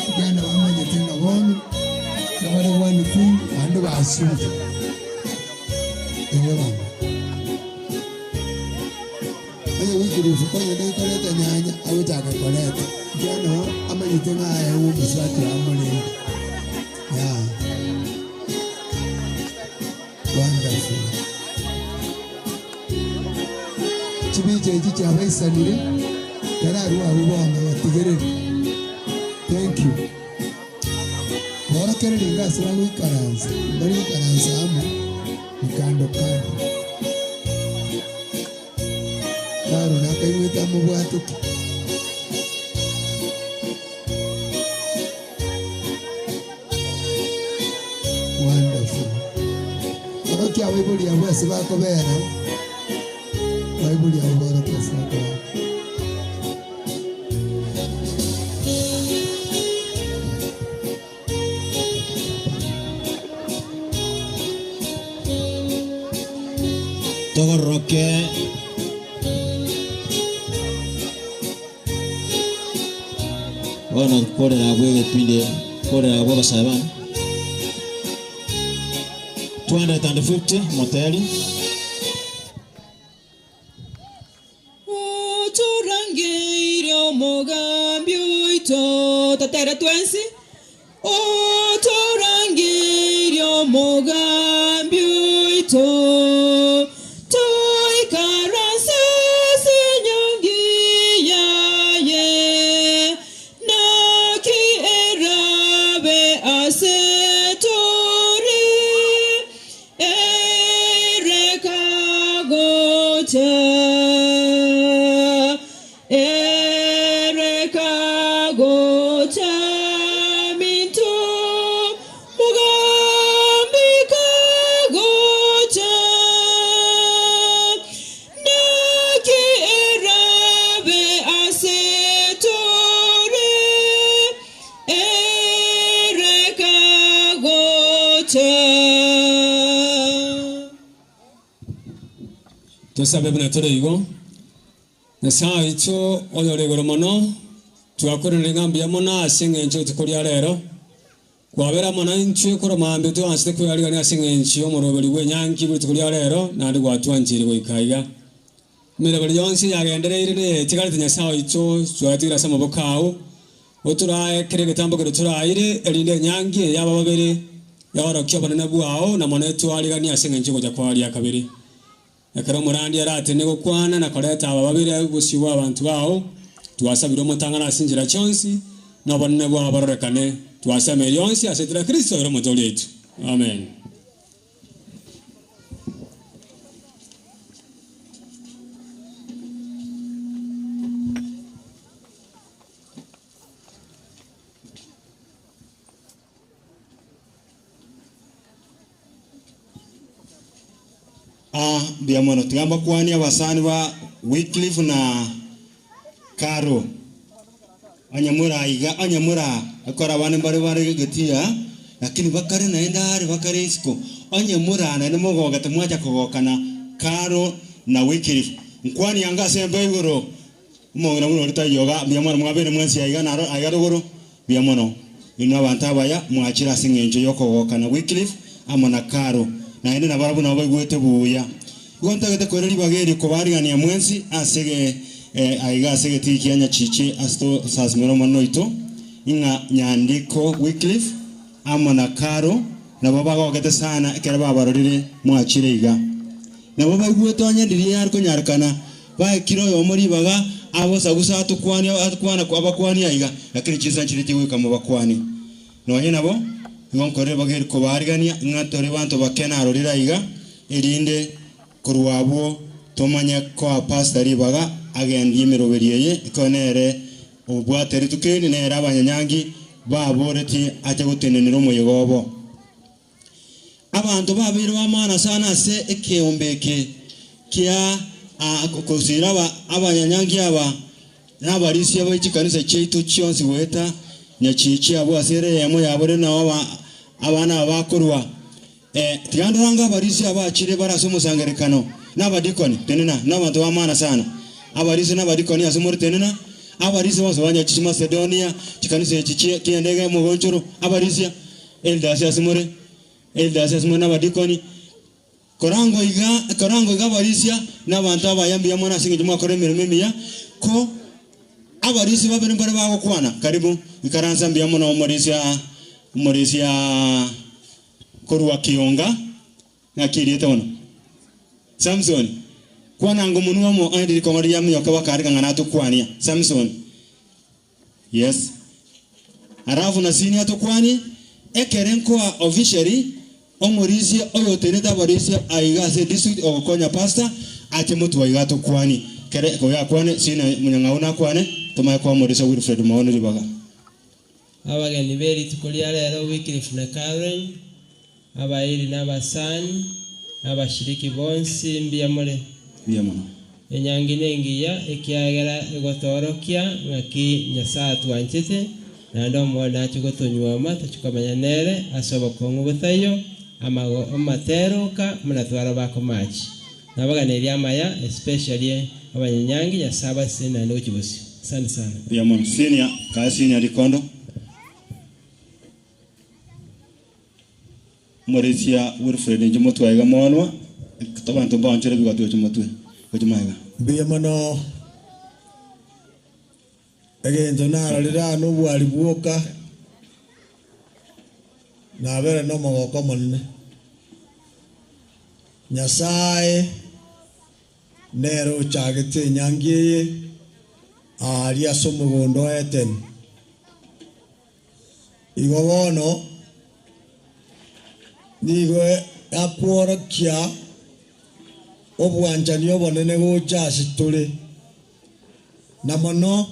[SPEAKER 1] ekiagera nabamanyete ng'a bono nabare one thing naende basure eeh bono. Onye Wycliffe konya nekoreta nyanya agochaka koreta ekiagera noo amanyete ng'a aye omosubati amorende yeah. Wonderful. Chibicha echi chiabaisanire kararue abwo bono batigereri. Thank you. Borokereria inga ase bagoikaransa, mbari goikaransa amo ni kando kando. Karo nakaigwete amobwatoki. Abaibori abwo ase bakobera, abaibori abwo baorokia ase bakobera.
[SPEAKER 3] Togororoke. Bono korera abwo egepindi, korera abwo abasae bane. 250 moteri.
[SPEAKER 7] Otorangeirie omogambi oito, totere twensi. Otorangeirie omogambi oito, toikaranse ase enyangi yaye, naki erabe ase tore, ere kagocha, ere kagocha minto, mogambi kagocha, naki erabe ase tore, ere kagocha.
[SPEAKER 8] Tosabe buna tore igo. Nyasae oito oyore igoro mono, twakorire ng'a mbuya mono ase engencho rituko ria rero. Kwabera amo naintwe korwa mambia twanchete kwearigania ase engencho y'omoroberi bw'enyangi bw'rituko ria rero, naende gwatwancheire goika aiga. Emeroberi yonsi yagendereire neyetigarete Nyasae oito, twatigire ase amaboko ao, otorae kera egetambo keria toraire, erinde enyangi eye y'aba babere yaorokie obonene bwao, na mono etwariganie ase engencho y'ogocha kwao ria kabere. Ekero omorandia aratene gokwana na koreta aba babere bosio bw'abanto bao, twasabire omotang'ani ase chinchera chionsi, na obonene bwao bororekane. Twasemeria onsi ase etira Kristo ere Omotoori oito. Amen.
[SPEAKER 9] Aa mbuya mono. Tiga mbakwanie abasani ba Wycliffe na Caro. Onye more aiga, onye more aa, ekero abande mbare bare getii aa, lakini bakare naende are bakare isiko. Onye more aa naende mogogete mwacha kogokana Caro na Wycliffe. Nkwanie anga ase embe igoro. Omong'ina buna oria taiyo iga, mbuya mono mwabeire mwensi aiga naro aiga rogoro, mbuya mono. Inwe abanto abaya mwachire ase engencho y'okogokana Wycliffe amo na Caro, naende nabarabwo nabo baigwete buya. Igo ntagete koira ribaga eri kobarigania mwensi ase ege aiga ase egetii kia Nyachichi ase tosasimere Omonene oito, ng'a Nyandiko Wycliffe amo na Caro nabo bagogete sana ekero babarorire mwachire iga. Nabo baigwete onye ndiria yare konyarekana, baekire oyomo ribaga abosa-gusa atokwanie atokwana abakwanie aiga, lakini chinsa nchiria chigoika mobakwanie. Nonye nabo, igo nkore ribaga eri kobaarigania ng'a tore banto bake narorire aiga, erinde korwa abwo tomanye koa pastor ribaga agendie emeroberio eye, ekero nere obwate rituko eri, nere abanyanyangi baboretie ache gotenenera omoyega obo. Abanto babeire b'amaana sana ase ekeombe eke kia kosira abanyanyangi aba na abarisia be chikanisa chiaito chionsi goeta nyachichi abwo ase ere eyemo yabo rende nao abana aba bakorwa. Tiga ndorange abarisia abachire bare ase omosangererekano na abadikoni, tenena, na abanto b'amaana sana. Abarisia na abadikoni ase more tenena, abarisia bonsi ba nyachichi Masedonia, chikanisa echi chi'endege y'omogonchoro, abarisia. Elders ase more, elders ase more na abadikoni, korango iga, korango iga abarisia na abanto abaya mbuya mono ase eng'encho mwakora emeremo emiya, ko abarisia babere mbare bagokwana, karibu, ikaransa mbuya mono omorisia, omorisia korwa Kionga, naki erieta bono? Samson, kwana ango monwe omo onye rikong'o riria aminyoke bakarika ng'a natokwania, Samson. Yes. Alafu na senior atokwanie, ekere nkoa officially omorisia oyotenete abarisia aiga ase district ogokonya pastor ache motwe aiga atokwanie. Kere oyo akwane senior Munyang'au nakwane tomanye koa omorisia Wilfred Maoni ribaga.
[SPEAKER 10] Abageni be rituko ria rero Wycliffe na Karen, abairi na abasani, Na abashiriki bonsi mbuya more.
[SPEAKER 9] Mbuya mono.
[SPEAKER 10] Enyangi nengiya, ekiagera egotoorokia ng'aki Nyasae atwanchete, naende omoyo nache gotonyuoma tochie komenya nere ase obokong'u botaiyo, amago amateroka buna twaroba akomachi. Nabaganeirie amaya especially abanyanyangi Nyasae abasesenie naende gochia bosio. Asante sana.
[SPEAKER 9] Mbuya mono. Senior, kae senior rikondo. Omorisia Wilfred inche motwe aiga monwa, abanto mbaonchore ebigoti gochia motwe, gochia magega.
[SPEAKER 11] Mbuya mono egento narorire aa nobwari bwoka, nabere nomogoko omonene. Nyasae nere ochagete enyangi eye aaria ase omogondo o Edeni. Igo bono nigo akworokia obwanchani obonene gocha ase tore, na mono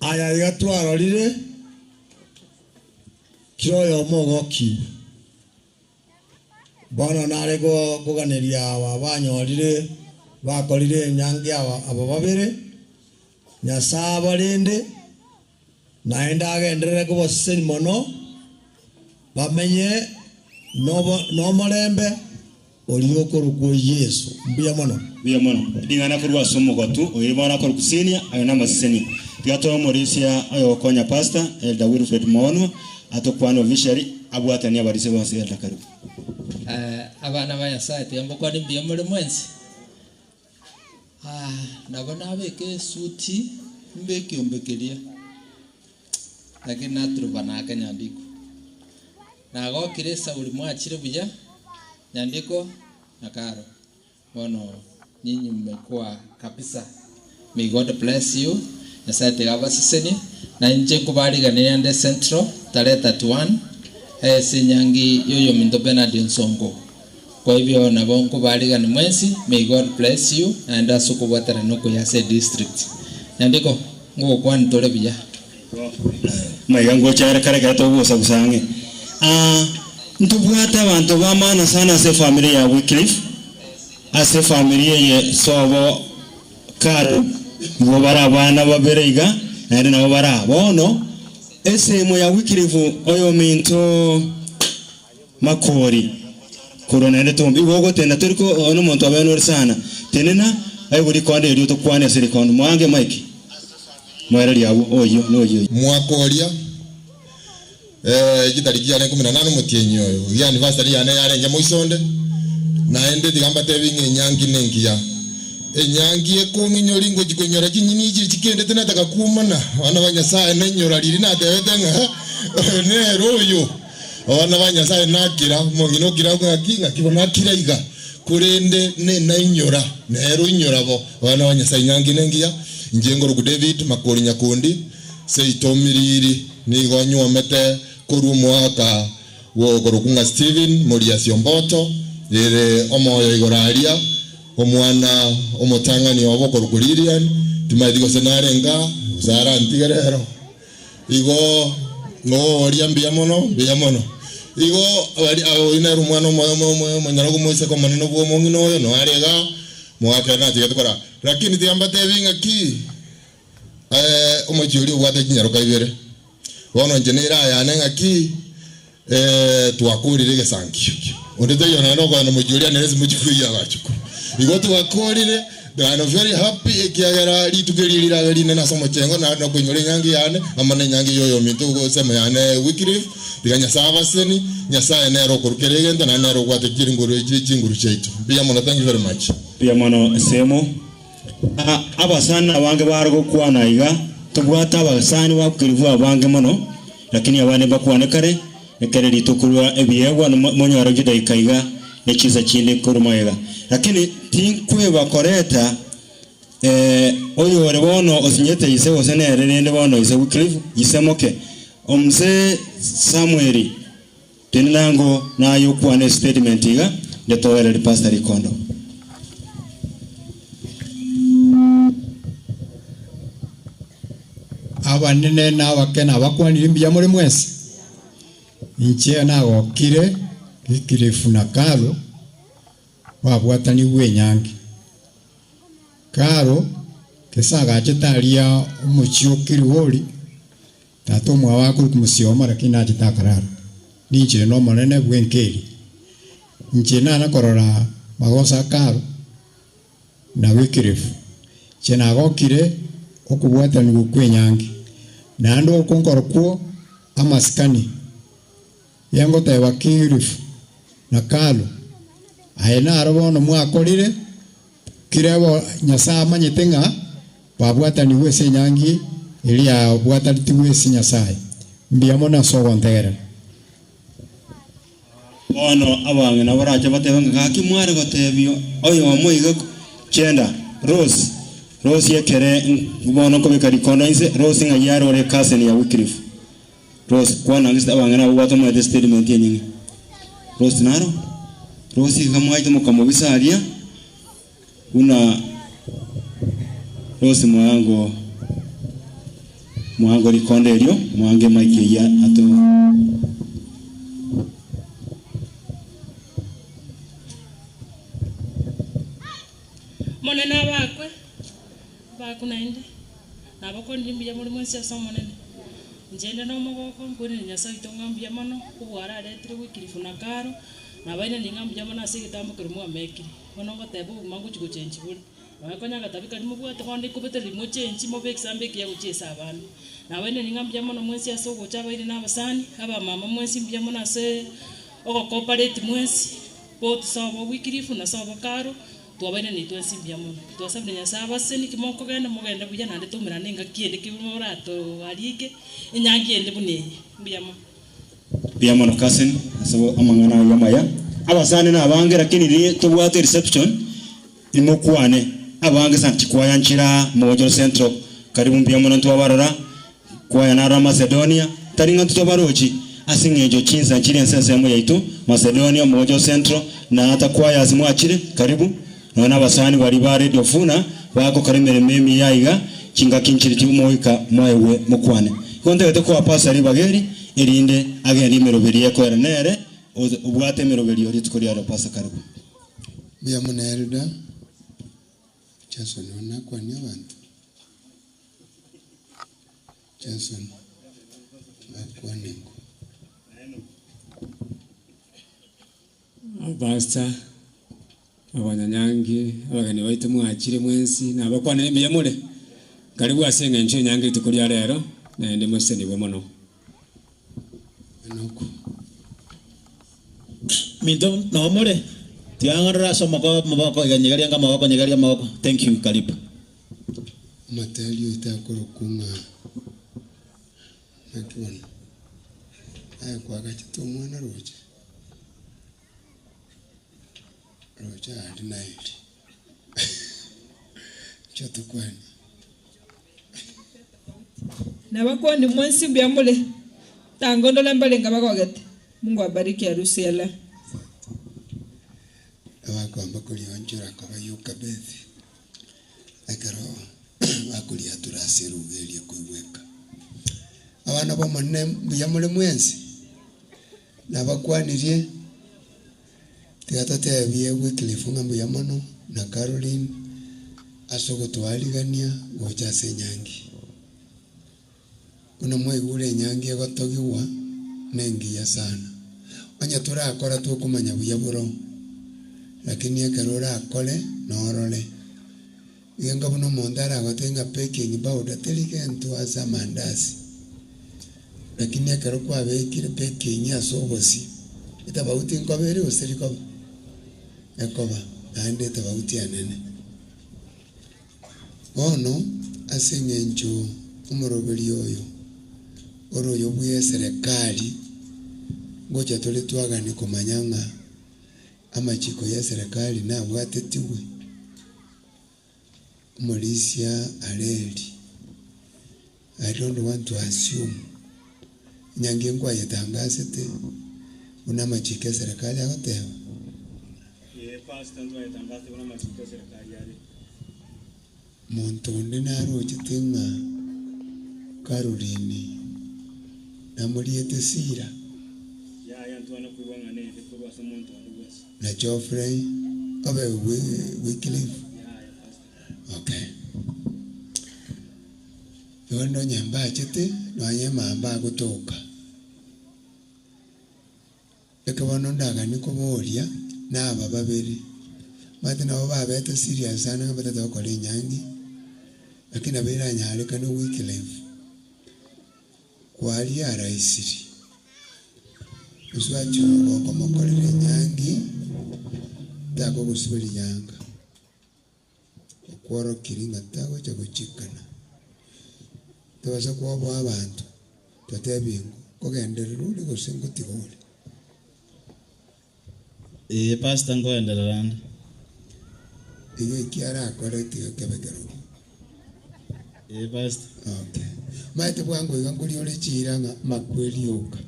[SPEAKER 11] aya iga twarorire kera oyomo ogokigwe. Bono nare koganeria aba banyorire bakorire enyangi aba aba babere, Nyasae abarende, naende agenderere kobasesenia mono, bamenye nobo nomorembe oria okorokwa Yeso. Mbuya mono.
[SPEAKER 9] Mbuya mono. Ring'ana korwa ase omogotu oyo bono akorokwa Senior, ayo namasesenia. Tiga toe omorisia oyogokonya Pastor, Elder Wilfred Moonwa, atokwane officially, abwatanie abarisia bonsi. Elder karibu.
[SPEAKER 12] Abana ba Nyasaye, tiga mbakwane mbuya more mwensi. Nabo nabeke esuti mbe ekiombe keria, lakini naturuba naake nyandiko. Nagokire esauri mwachire buya, nyandiko na karo. Bono nyinyi mmekuwa kabisa. May God bless you. Nyasaye tiga abasesenie. Na inche nkobariganeria nde Central tarehe 31 ase enyangi y'oyominto Bernard Onsongo. Kwa hivyo nabo nkobarigani mwensi. May God bless you naende ase okobwaterana okuya ase edistrict. Nyandiko, ngogokwania tore buya.
[SPEAKER 9] Maiga ngocha ere kare ekero togosa gusa ang'e. Aa, ntobwate abanto ba maana sana ase efamiri ya Wycliffe, ase efamiri eye sobo Carol, nigo bare abana babere iga, naende nabo bare aa. Bono, esemo ya Wycliffe oyominto Makori, korwa naende tombe. Igo ogotenda tori ko oyo nomonto abene ore sana. Tenena, aigwe rikondo erio tokwane ase rikondo. Moange mic. Moererie abwo, oyio, noyio oyio.
[SPEAKER 13] Mwaka oria, eh, chitariki chiarenge ikomi na nane omotienyi oyo, eria anniversary yane yarenge moisonde, naende tiga mbatebi ng'a enyangi nengiya. Enyangi ekong'inyori ngochia koinyora chinyini echi chikendete nataka kumana, abana ba Nyasaye nainyora riria natebete ng'a oyo nere oyo. Abana ba Nyasae nakira, omong'ina okira ng'aki, ng'aki bono akira iga, korende nenainyora, nere oinyora bo. Abana ba Nyasae inyangi nengiya, inche ngoroku David Makori Nyakundi, seito Miriri, nigo nywomete korwa omwaka bw'okoroku ng'a Stephen Moriasi Omboto, ere omoyo igoro aria, omwana omotang'ani obo okorokwa Lilian, timaeti gose nare nka, gose arantige rero. Igo ngoria mbuya mono, mbuya mono. Igo bari oyo nere omwana omoyo omo omo omonyara omoiseke omonene bwa omong'ina oyo noyo are igaa, mogakera nachegete kora. Lakini tiga mbatebi ng'aki omochie oria obwate chinyaroka ibere. Bono inche nere ayane ng'aki twakorire egesankio. Onde taiyo naende okogenda omochie oria nere ase mochie koyia abachokoro. Igo twakorire, I am very happy ekiagera rituko eri rirabe rinene ase omochengo naende nokoinyora enyangi yane amo na enyangi ya oyominto gose yane Wycliffe. Tiga Nyasaye abaseni, Nyasaye nere okorwa kera egento naende nere obwate chinguru echi chinguru chiaito. Mbuya mono, thank you very much.
[SPEAKER 9] Mbuya mono Semo. Abasani abange bare gokwana iga, tobwate abasani ba Wycliffe abange mono, Lakini abande mbakwane kare, ekero rituko rwa ebiegwa monyore chidaika iga ne chinsa chinde korwa magega. Lakini tinkweba koreta oyore bono osinyete ise gose nere rende bono ise Wycliffe, ise moke, omse Samweli, tenena ango naye okwane estatement iga, ndetoereri Pastor Rikondo.
[SPEAKER 6] Abanene na abake nabakwanirie mbuya more mwensi? Inche nagokire Wycliffe na Carlo. Babwatanigwe enyangi. Karo gese agachete aria omochie o Kirigori, tata omwabo akorokwa Mosioma lakini nachete akarara. Ninche nomonene bw'enka eria. Inche nana korora magoso a Karo na Wycliffe. Inche nagokire okobwatanigwa kw'enyangi, naende oko nkorokwo amasikani. Yengoteba Wycliffe na Karo, aye naro bono mwakorire kire bo Nyasae amanyete ng'a babwatanigwe ase enyangi eria yabwatanetigwe ase Nyasae. Mbuya mono ase ogontegerera.
[SPEAKER 9] Bono abang'ina barache batebe ng'a gaki mware gotebia oyomo iga chenda Rose, Rose ekere bono nkobeka rikondo inse, Rose ng'ai arore ecousin ya Wycliffe. Rose, kwana ang'e abang'ina abwo batomoete statement enyinge. Rose naro? Rose iga mwaete mokamobisa aria, buna Rose mwango mwango rikondo erio, mwango emic eyio ato.
[SPEAKER 5] Omonene abakwe, abakwe naende, nabakonire mbuya more mwensi ase Omonene. Inche inde nomogooko, nkwenere Nyasae oito ng'a mbuya mono, kobua araretire Wycliffe na Caro, nabairaneria ng'a mbuya mono ase egetambo keria mwamekire. Bono ngoteba obogima ngochia gochenchi bore. Nonya konya agatabi karia mobwate bono ekobetereria mochenchi mobe egesambo ekiya gochia ase abana. Nabairaneria ng'a mbuya mono mwensi ase ogocha abairi na abasani, abamama mwensi mbuya mono ase ogokoopareti mwensi, both sobo Wycliffe na sobo Caro, Twabairaneire twensi mbuya mono. Twasabire Nyasae abasesenie ki mokogenda, mogende buya naende toumerane engaki ende ki moratoarike enyangi ende buna eye. Mbuya mono.
[SPEAKER 9] Mbuya mono cousin ase amang'ana ayio amaya. Abasani nabange lakini riria tobwate reception nimokwane abange sana chikwaya nchire aa Mogonchoro Central karibu mbuya mono ntwabarora kwaya narora Macedonia tari ng'a ntitobarochi ase eng'encho chinsa nchire ense ensemo yaito Macedonia Mogonchoro Central na ata kwaya ase mwachire karibu nonya na abasani baria ba Radio Funa bagokora emeremo emiya iga chingaki nchire chimoika moegwe mokwane. Igo ntagete koa pastor ribaga eri erinde agende emeroberio ekoera nere obwate emeroberio rituko riarero pastor karibu.
[SPEAKER 1] Mbuya mono Elder Jason one nakwanie abanto. Jason bakwane nko.
[SPEAKER 8] Abapastor, abanyanyangi, abageni baito mwachire mwensi, nabakwanire mbuya more? Karibu ase eng'encho y'enyangi rituko ria rero, naende mosesenigwe mono.
[SPEAKER 1] Enoku.
[SPEAKER 3] Minto noo more? Tiga ng'orore ase omoko amaboko iga nyegeria anga amaboko nyegeria amaboko. Thank you karibu.
[SPEAKER 1] Omoteri oito akorokwa ng'a naki bono? Aye kwagachete omwana roche? Roche aria naeri. Inchuo tokwane.
[SPEAKER 7] Nabakwani mwensi mbuya more, tanga ndore mbarenge abagogete. Mungu abariki harusi ya leo.
[SPEAKER 1] Abakwamba korionchora koba Yokabethi, ekero bakoriatura ase eruga eria ekoigweka. Abana b'Omonene mbuya more mwensi? Nabakwanirie, tiga totebie Wycliffe ng'a mbuya mono na Caroline ase ogotoarigania gocha ase enyangi. Buna mwaigure enyangi egotogigwa nengiya sana. Onye torakora tokomanya buya boro, lakini ekero orakore norore. Iga buna omonto aragotebie ng'a baking powder teri gento ase amandasi, lakini ekero kwabekire baking ase obosie, etabauti nkoba ere gose teri koba? Ekoba, naende etabauti enene. Bono ase eng'encho omoroberio oyo ore oyo bw'eserekari, ngocha tore twagane komanya ng'a amachiko y'eserekari nabwatetigwe. Omorisia Areli, I don't want to assume, enyangi nkwayetangasete buna amachiko eserekari agoteba.
[SPEAKER 9] Ee pastor ntwayetangasete buna amachiko eserekari are.
[SPEAKER 1] Monto onde narochete ng'a Caroline namoriete Sila.
[SPEAKER 9] Yaya ntwana koigwa ng'a nere korwa ase omonto onde bwensi.
[SPEAKER 1] Na Geoffrey. Obe Wycliffe. Okay. Igo rende onye mbachete, nonye mamba agotoka. Eke bono ndaganie koboria, na aba babere, omanyete nabo babete serious sana ng'a batete gokora enyangi, lakini nabo eranyarekane Wycliffe, kwaria araisiri, mosubati oyo gokomokorera enyangi, takogosiba riyanga, okworokirie ng'a tagocha gochikana. Tobasa kwoboa abanto, totebie ng'o, nkogenderera ore gose ngotiga ore?
[SPEAKER 3] Ee pastor nkoenderera ande.
[SPEAKER 1] Iga eki arakore tiga kebe kerobio.
[SPEAKER 3] Ee pastor.
[SPEAKER 1] Okay. Maete bwango iga nkoria ore chiira ng'a makweri oka.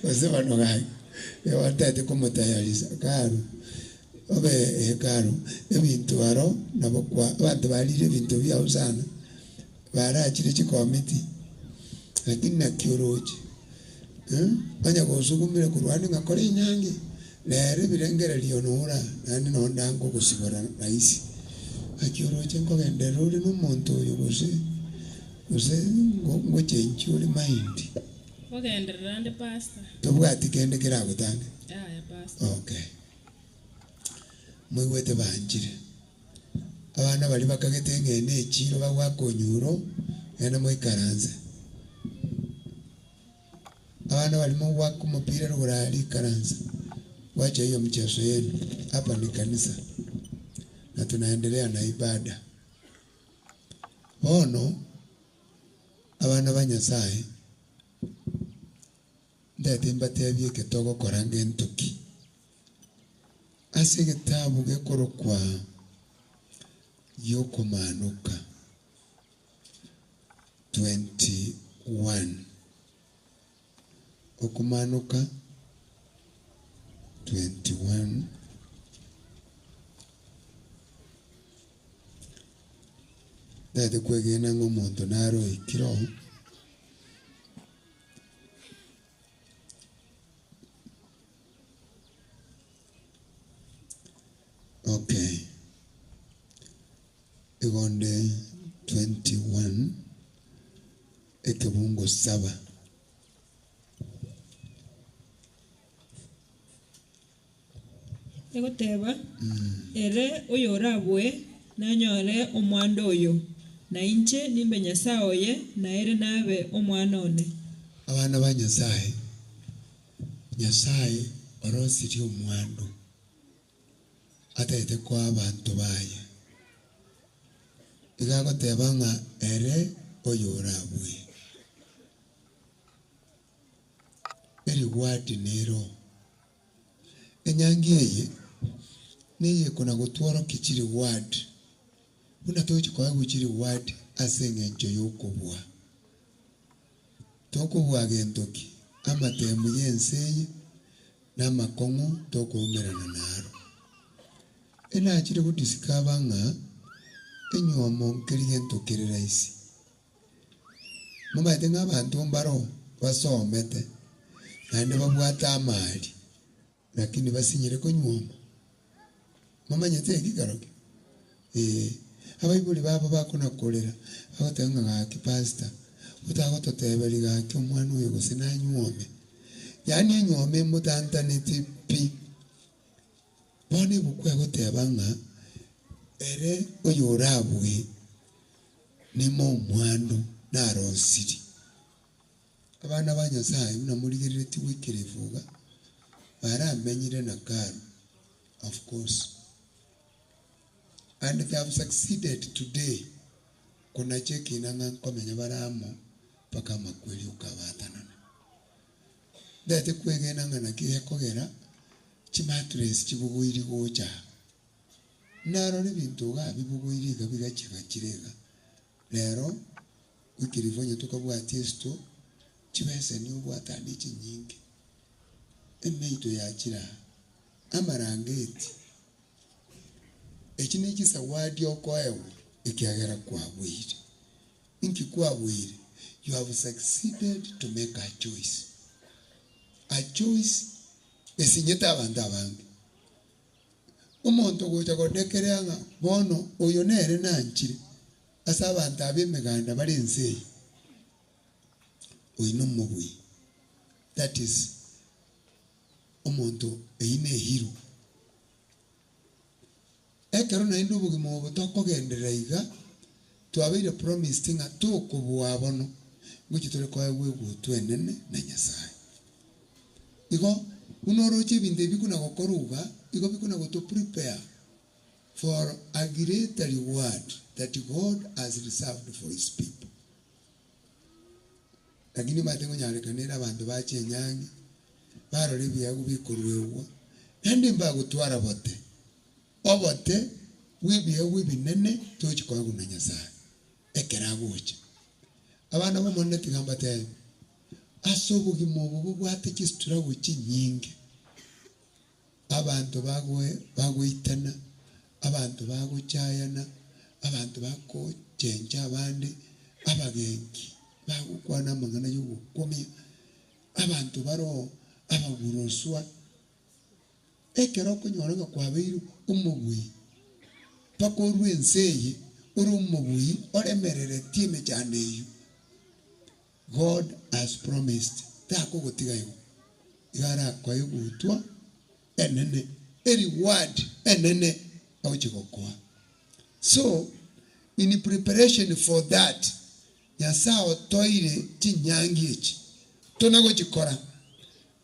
[SPEAKER 1] Gose bono gaki, igo otagete komotayarisa karo, obe hekalu, ebinto aro nabo kwa abanto barire ebinto biao sana, barachire chikomiti, lakini naki oroche eh, onye gosugumire korwa ande ng'a kora enyangi, rero ebirengererio nora naende nonye ndangogosibora rahisi. Naki oroche nkogenderera ore na omonto oyo gose gose ngochenchia ore mind.
[SPEAKER 5] Nkogenderera ande pastor.
[SPEAKER 1] Tobwati kende keragotange?
[SPEAKER 5] Yaya pastor.
[SPEAKER 1] Okay. Moigwete banchire. Abana baria bakagete ng'a ene echiiro bagwaka onyuro, genda moikaranse. Abana baria mogwaka omopira rogoro aria ikaransa, wacha hiyo mchezo yenu, hapa ni kanisa na tunaendelea na ibada. Bono abana ba Nyasaye, ntagete mbatebie eke togokora ngento ki. Ase egetabu gekorokwa gi'Okomaanoka 21, Okomaanoka 21, ntagete kwegena ng'a omonto nare oikire oo. Okay, igo onde 21 ekebungo saba.
[SPEAKER 7] Egoteba, Ere oyorabue nanyore omwando oyo, na inche nimbe Nyasae oye, na ere nabe omwana one.
[SPEAKER 1] Abana ba Nyasae, Nyasae orosirie omwando atagete koa abanto baye. Iga agoteba ng'a ere oyorabue. Erigwadi nero. Enyangi eye neyekona gotworokia chireward, buna togochia koegwa chireward ase eng'encho y'okobua. Tokobua gento ki? Amatemu y'ense eye na amakong'u tokoumerana naro. Enachire godiscover ng'a enywomo nkeri gento kere rahisi. Momanyete ng'a abanto mbaro basomete, naende babwate amari, lakini basinyire konyuoma. Momanyete eki kerokio? Ee. Abaibori babo bakona korera, bagoteba ng'a gaki pastor, otagototeberia gaki omwana oyo gose nanyuome. Yaani enyuomo emotantaneti pi. Bono ebuku egoteba ng'a ere oyorabue Nime omwando narosirie. Abana ba Nyasae buna morigereretie goikera efuga, baramenyire na Karo, of course. And they have succeeded today konacha ekina ng'a nkomenya bare amo mpaka amakweri okabaatanana. Ntagete kwegena ng'a naki gekogera chimattress chibuguiri gocha aa. Narora ebinto iga bibuguiri iga bigachigachire iga. Rero goikera igo onye tokabwatia esito, chibeseni obwate ande chinyinge, emeito yachire aa, amarangeti, echi ne chisawadi okoegwa ekiagera kwabuire. Inki kwabuire? You have succeeded to make a choice. A choice esinyete abanto abange. Omonto ogocha godekerea ng'a bono oyo nere nanchire ase abanto aba emeganda bare ense eye, oyio nomobui. That is omonto eyio ne hero. Ekero naende obogima obo tokogenderera iga, twabeire promised ng'a tokobua bono, ngochia tore koegwa egutwa enene na Nyasaye. Igo, buna oroche ebinto ebi bikona gokorwa iga, igo bikona goto prepare for a greater reward that God has reserved for his people. Lakini omanyete nkonyarekana ere abanto bache enyangi, barore ebiegwa bikoruegwa, naende mbagotwara bote, obote bw'ebiegwa ebinene tochi koegwa na Nyasaye ekero agocha. Abana b'Omonene tiga mbatebie, ase obogima obo bobwate chistruggle chinyinge, Abanto bagoitana, abanto bagochayana, abanto bagochencha abande, abagenki bagokwana amang'ana y'ogokumia, abanto baroo abaguroswa. Ekero okonyora ng'a kwabeire omobui, mpaka orue ense eye ore omobui oremereretie emechando eyio. God has promised, takogotiga igo, iga arakoe egutwa enene, e reward enene agochia gokoa. So, in preparation for that, Nyasae otoire chinyangi echi tona gochikora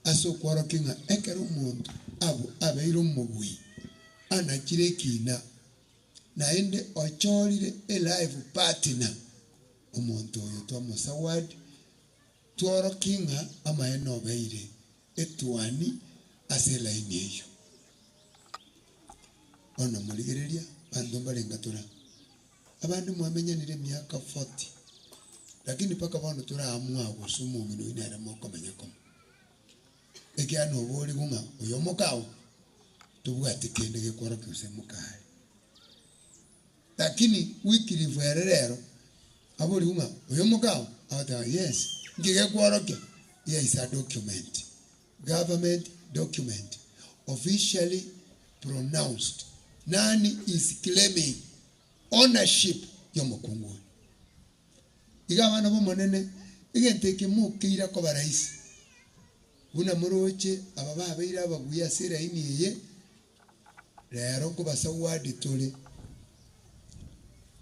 [SPEAKER 1] ase okworokia ng'a ekero omonto abwo abeire omobui, anachire ekina, naende ochorire e life partner, Omonto oyo twamosawadi, tworokie ng'a amaene obeire etuani ase elaini eyio. Bono morigereria, abanto mbarenga tore aa? Abande mwamenyanire emiaka forty, lakini mpaka bono toraamua gose omong'ina oyio nere mokomenya komo. Ekiagera noborigwe ng'a oyo omokao, tobwati kende gekworokia gose mokare. Lakini Wycliffe ere rero aborigwe ng'a oyo omokao, agoteba yes, nki gekworokia? Here is a document, government document officially pronounced, nani is claiming ownership yomokungu oyo. Iga abana b'Omonene, egento eke mokeira koba rahisi, buna moroche aba babeire ababuya ase eraini eye, Rero nkobasawadi tore,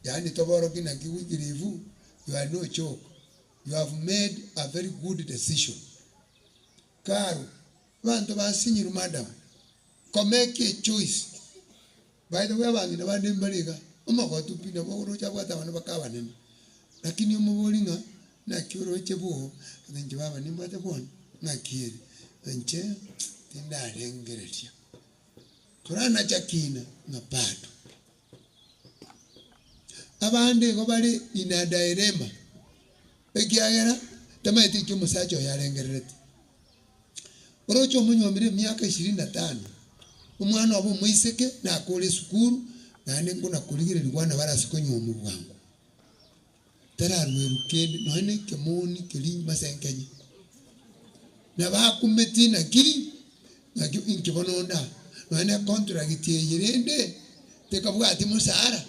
[SPEAKER 1] yaani toborokie naki Wycliffe, you are no joke, you have made a very good decision. Karo, abanto basinyirwe madam, komake a choice. By the way abang'ina bande mbare iga, omogotu pi nabo oroche abwate abana baka abanene, lakini omobori ng'a naki oroche boo, inche baba nimbwate bono, ng'aki ere, inche tindarengereria. Toranacha kina ng'a bado. Abande igo bare in a dilemma, ekiagera tamaeti eki omosacha oye arengererete. Oroche omonywomire emiaka ishirini na tano, omwana obo omoiseke nakore esukuru naende nkona korigererigwa nabo arase konyuomwa bwango. Tararwerwa kende nonya na ekemoni keria masenkenye. Nabo akumeti naki, naki inki bono onde aa, nonya na econtract eye rende tekabwati mosara.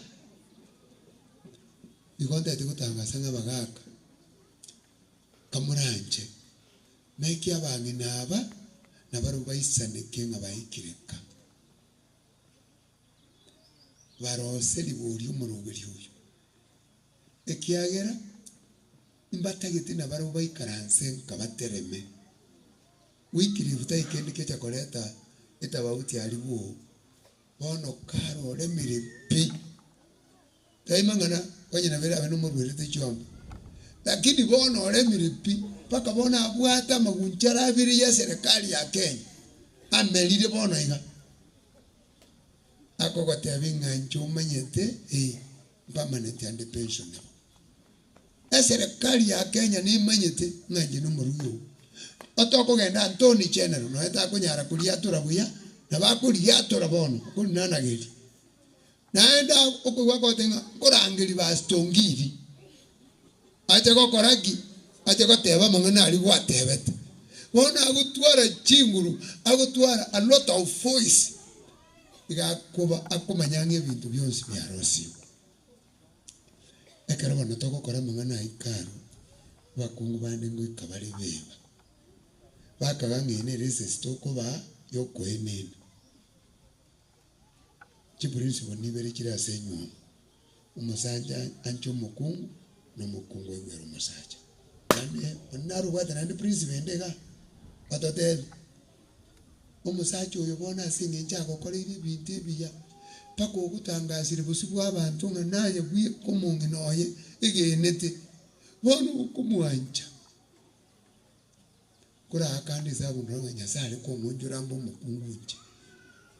[SPEAKER 1] Igo ntagete gotangasa ng'a abagaka, kamoranche, naki abang'ina aba nabarabwo baisaneke ng'a baikire ka. Barose riborio omoroberio oyo, ekiagera mbatagete nabarabwo baikaranse nka batereme. Wycliffe tai kende kecha koreta etabauti aria bwoo, bono karoremire pi, tai mang'ana onye nabo erabe nomorwerete chiombe, lakini bono oremire pi, mpaka bono abwate amagunchara abere ya eserekari ya Kenya, amerire bono iga. Akogotebia ng'a inche omanyete, ee, permanent and pensionable. Eserekari ya Kenya nemanyete ng'a inche nomorugi oo. Otokogenda Antony General nonya takonyara koriatora buya, nabo akoriatora bono, okorinanageria. Naende okoigwa akogotebia ng'a nkorangeria Bastongiri, ache gokora ki? Ache goteba amang'ana aria gwatebete. Bono agotwara chinguru, agotwara a lot of voice. Iga akoba akomanya ng'a ebinto bionsi biarosigwe. Ekero bono togokora amang'ana ayio karo, abakungu bande ngoika bare beba, bakaga ng'a eye nere esese tokobaa ya okoenena. Chiprinciple nibere chire ase enywomo, omosacha anche omokungu, na omokungu aigwere omosacha. Naende onde naro obwate naende principle ende igaa, ototebie. Omosacha oyo bono ase engencho agokoreire ebinto ebiya, mpaka ogotangasire bosio bw'abanto ng'a naye bweka omong'ina oye egenete, bono okomwancha. Korakande esabu ndore ng'a Nyasae are kong'onchora mbe omokungu inche,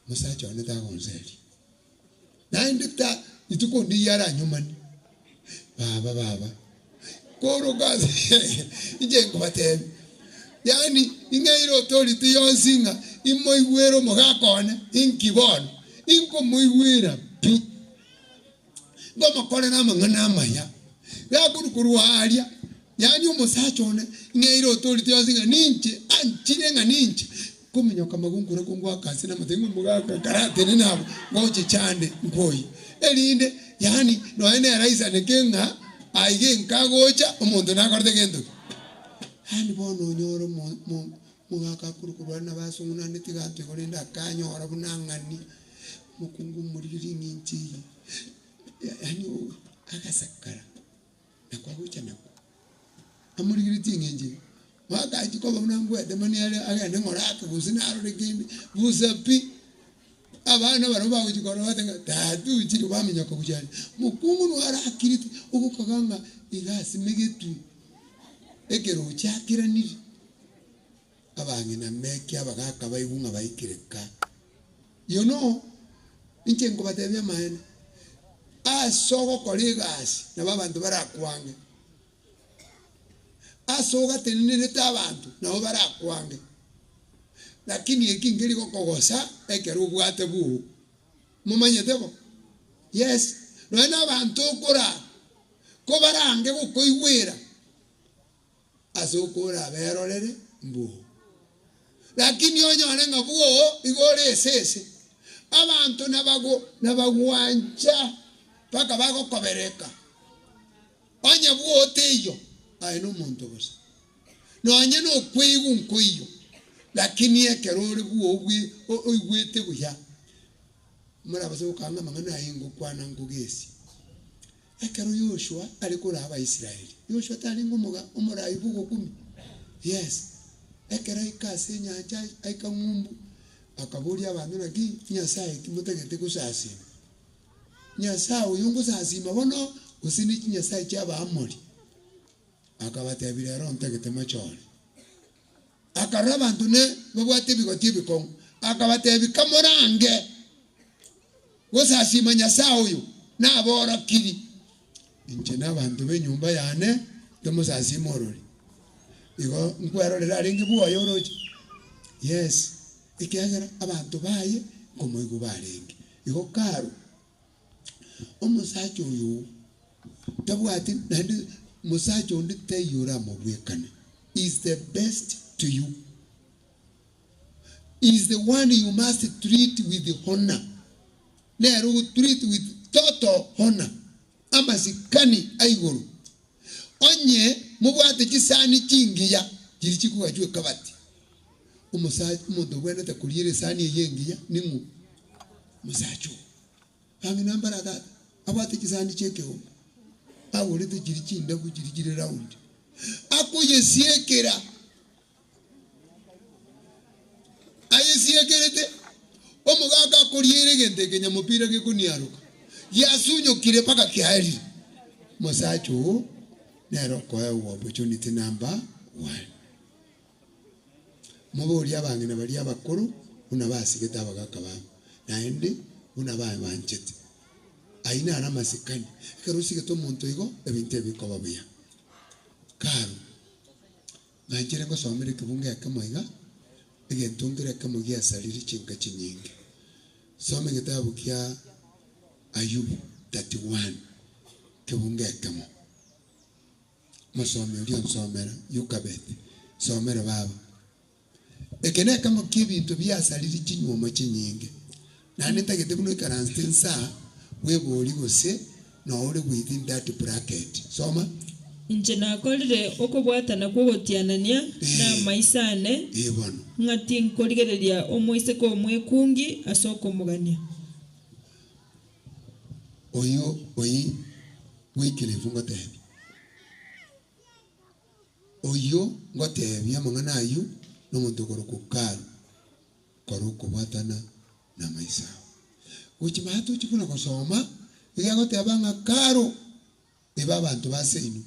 [SPEAKER 1] omosacha one tagonseria. Naende ta rituko ndiiyo aranyomanie, baba baba, koroka ase inche nkobatebia, yaani ing'eire authority yonsi ng'a imoigwere omogaka one, inki bono? Inkomoigwera pi, nkomokorera amang'ana amaya, gakorwa korwa aaria, yaani omosacha one ing'eire authority yonsi ng'a ninche anchire ng'a ninche. Nkominyoka magunkura kongwaka ase namate ng'a omogaka karatenene abwo ngoche chande nkwoyie, erinde yaani nonya nere aisaneke ng'a aiga enka agocha omonto nakorete gento ki. Yaani bono onyore omo mo omogaka akorwa korwa aria nabo asung'unanete tiga anto igo rende akanyora buna ang'ani, omokungu omoriri ng'inche eye, yaani agasakara. Nakwo agocha nakwo, amorigeretie eng'encho eye, mwakachia koba buna mbwete mani are agende ng'ora ake gose narore kende, bosa pi. Abana barabwo bagochia korora bateba ng'a tata ochire baminyoka gochia aria. Mokungu nigo arakirete, ogokaga ng'a iga asimegetwe, ekerochi akeranire. Abang'ina meki abagaka baigwe ng'a baikire ka. You know, inche nkobatebia amaene, ase ogokora egasi nabo abanto barakwange, ase ogatenenerete abanto nabo barakwange, lakini eki nkeri gokogosa ekero obwate bwoo. Momanyete bo? Yes, nonya na abanto okoraa, kobarange gokoigwera. Ase okoraberorere mbwoo. Lakini onyore ng'a bwoo igo ore esese, abanto nabago nabagwancha mpaka bagokobereka. Onye bwoo teiyo, aye nomonto bosa. Nonye nokweigwa nkoiyo, lakini ekero ore bwoo bwe oigwete buya, morabase gokanga ng'a amang'ana aye ngokwana nkogesie. Ekero Yoshua are koraa Abaisraeli, Yoshua tarenge omoga omorai bw'ogokumia? Yes. Ekero aika ase enyancha aika ng'umbu, akaboria abanto naki Nyasae ki motagete gosasima? Nyasae oyo ngosasima bono gose ne chinyasae chia Abaamori? Akabatebia rero ntagete mochore. Akarora abanto ne babwate ebigoti ebikong'u, akabatebia, Kamorange gosasima Nyasae oyo, naborokiri inche na abanto b'enyomba yane tomosasime orori. Igo nkwerorera arenge bwoye oroche? Yes, ekiagera abanto baye nkomoigwa barenge. Igo karo Omosacha oyo tabwati naende mosacha onde taiyo oramobwekane, is the best to you, is the one you must treat with honour, nere ogo treat with total honour, amasikani aigoro. Onye mobwate chisani chingiya chiria chikogachwa ekabati, omosacha omonto obwenerete koriera esani eyio engiya ning'o? Omosacha oo. Bang'ina mbare tata abwate chisani chi'ekeombe, agorete chiria chindabu chiria chire round, akoyesiekera, ayesiekerete, omogaka akoriera egento eke nyamopira gekoniaroka, giasunyokire mpaka kiaerire. Omosacha oo nere okoegwa opportunity number one. Moborie abang'ina baria abakoro buna basigete abagaaka babo, naende buna babanchete. Ayio naro amasikani. Ekero osigete omonto igo, ebinto ebi bikoba buya. Karo, nainche ngosomera ekebungo ekemo iga, egento nkere ekemo giasarire chinka chinyinge. Soma egetabu kia Ayubu 31, kebungo ekemo. Mosomi oria onsomera, Yokabeth, somera baba. Eke nekemo ki'ebinto biasariri chinywomo chinyinge. Naende ntagete buna oikaransete nsaa bweborie gose noo ore within that bracket. Soma.
[SPEAKER 7] Inche nakorire okobwatana kw'ogotianania namaiso ane,
[SPEAKER 1] Ee bono.
[SPEAKER 7] ng'a tinkorigereria omoiseke omwekungi ase okomogania.
[SPEAKER 1] Oyio oyi Wycliffe ngotebia. Oyio ngotebia amang'ana ayio nomonto okorokwa Karu, kora okobwatana namaiso ao. Gochia maate ochie buna gosoma, iga agoteba ng'a Karo ebe abanto ba seino.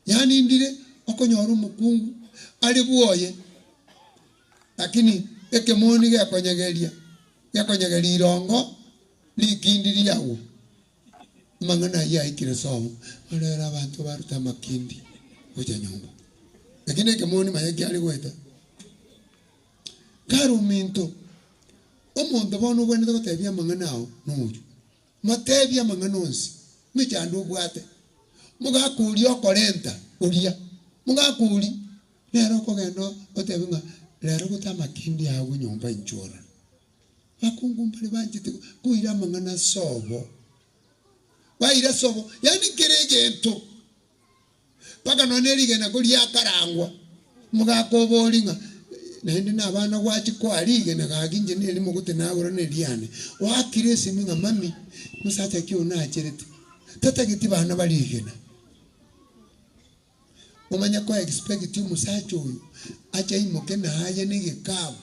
[SPEAKER 1] Yaani ndire okonyora omokungu are bwoye, lakini ekemoni gekonyegeria, gekonyegeria irongo rikindi riagwo. Amang'ana ayio aikire sobo, rero abanto barute amakindi gocha nyomba. Lakini ekemoni manya kiare goeta. Kare ominto, omonto bono obwenerete gotebia amang'ana ao noyo. Motebie amang'ana onsi, emechando obwate. Mogaka oria okorenta oria, mogaka oria nere okogenda otebe ng'a rero gote amakindi agwo nyomba inchuo orore. Bakungu mbare banchete koira amang'ana sobo, baira sobo, yaani kera egento mpaka nonya ne rigena ko riakarangwa, mogaka obori ng'a naende na abana gwachia koa rigena gaki inche nerimo gote nagora neriane, oakire esimi ng'a mami, mosacha ki oyo nacherete, tatageti bana bare rigena. Omanye ko expect omosacha oyo ache aimoke naye na egekabu.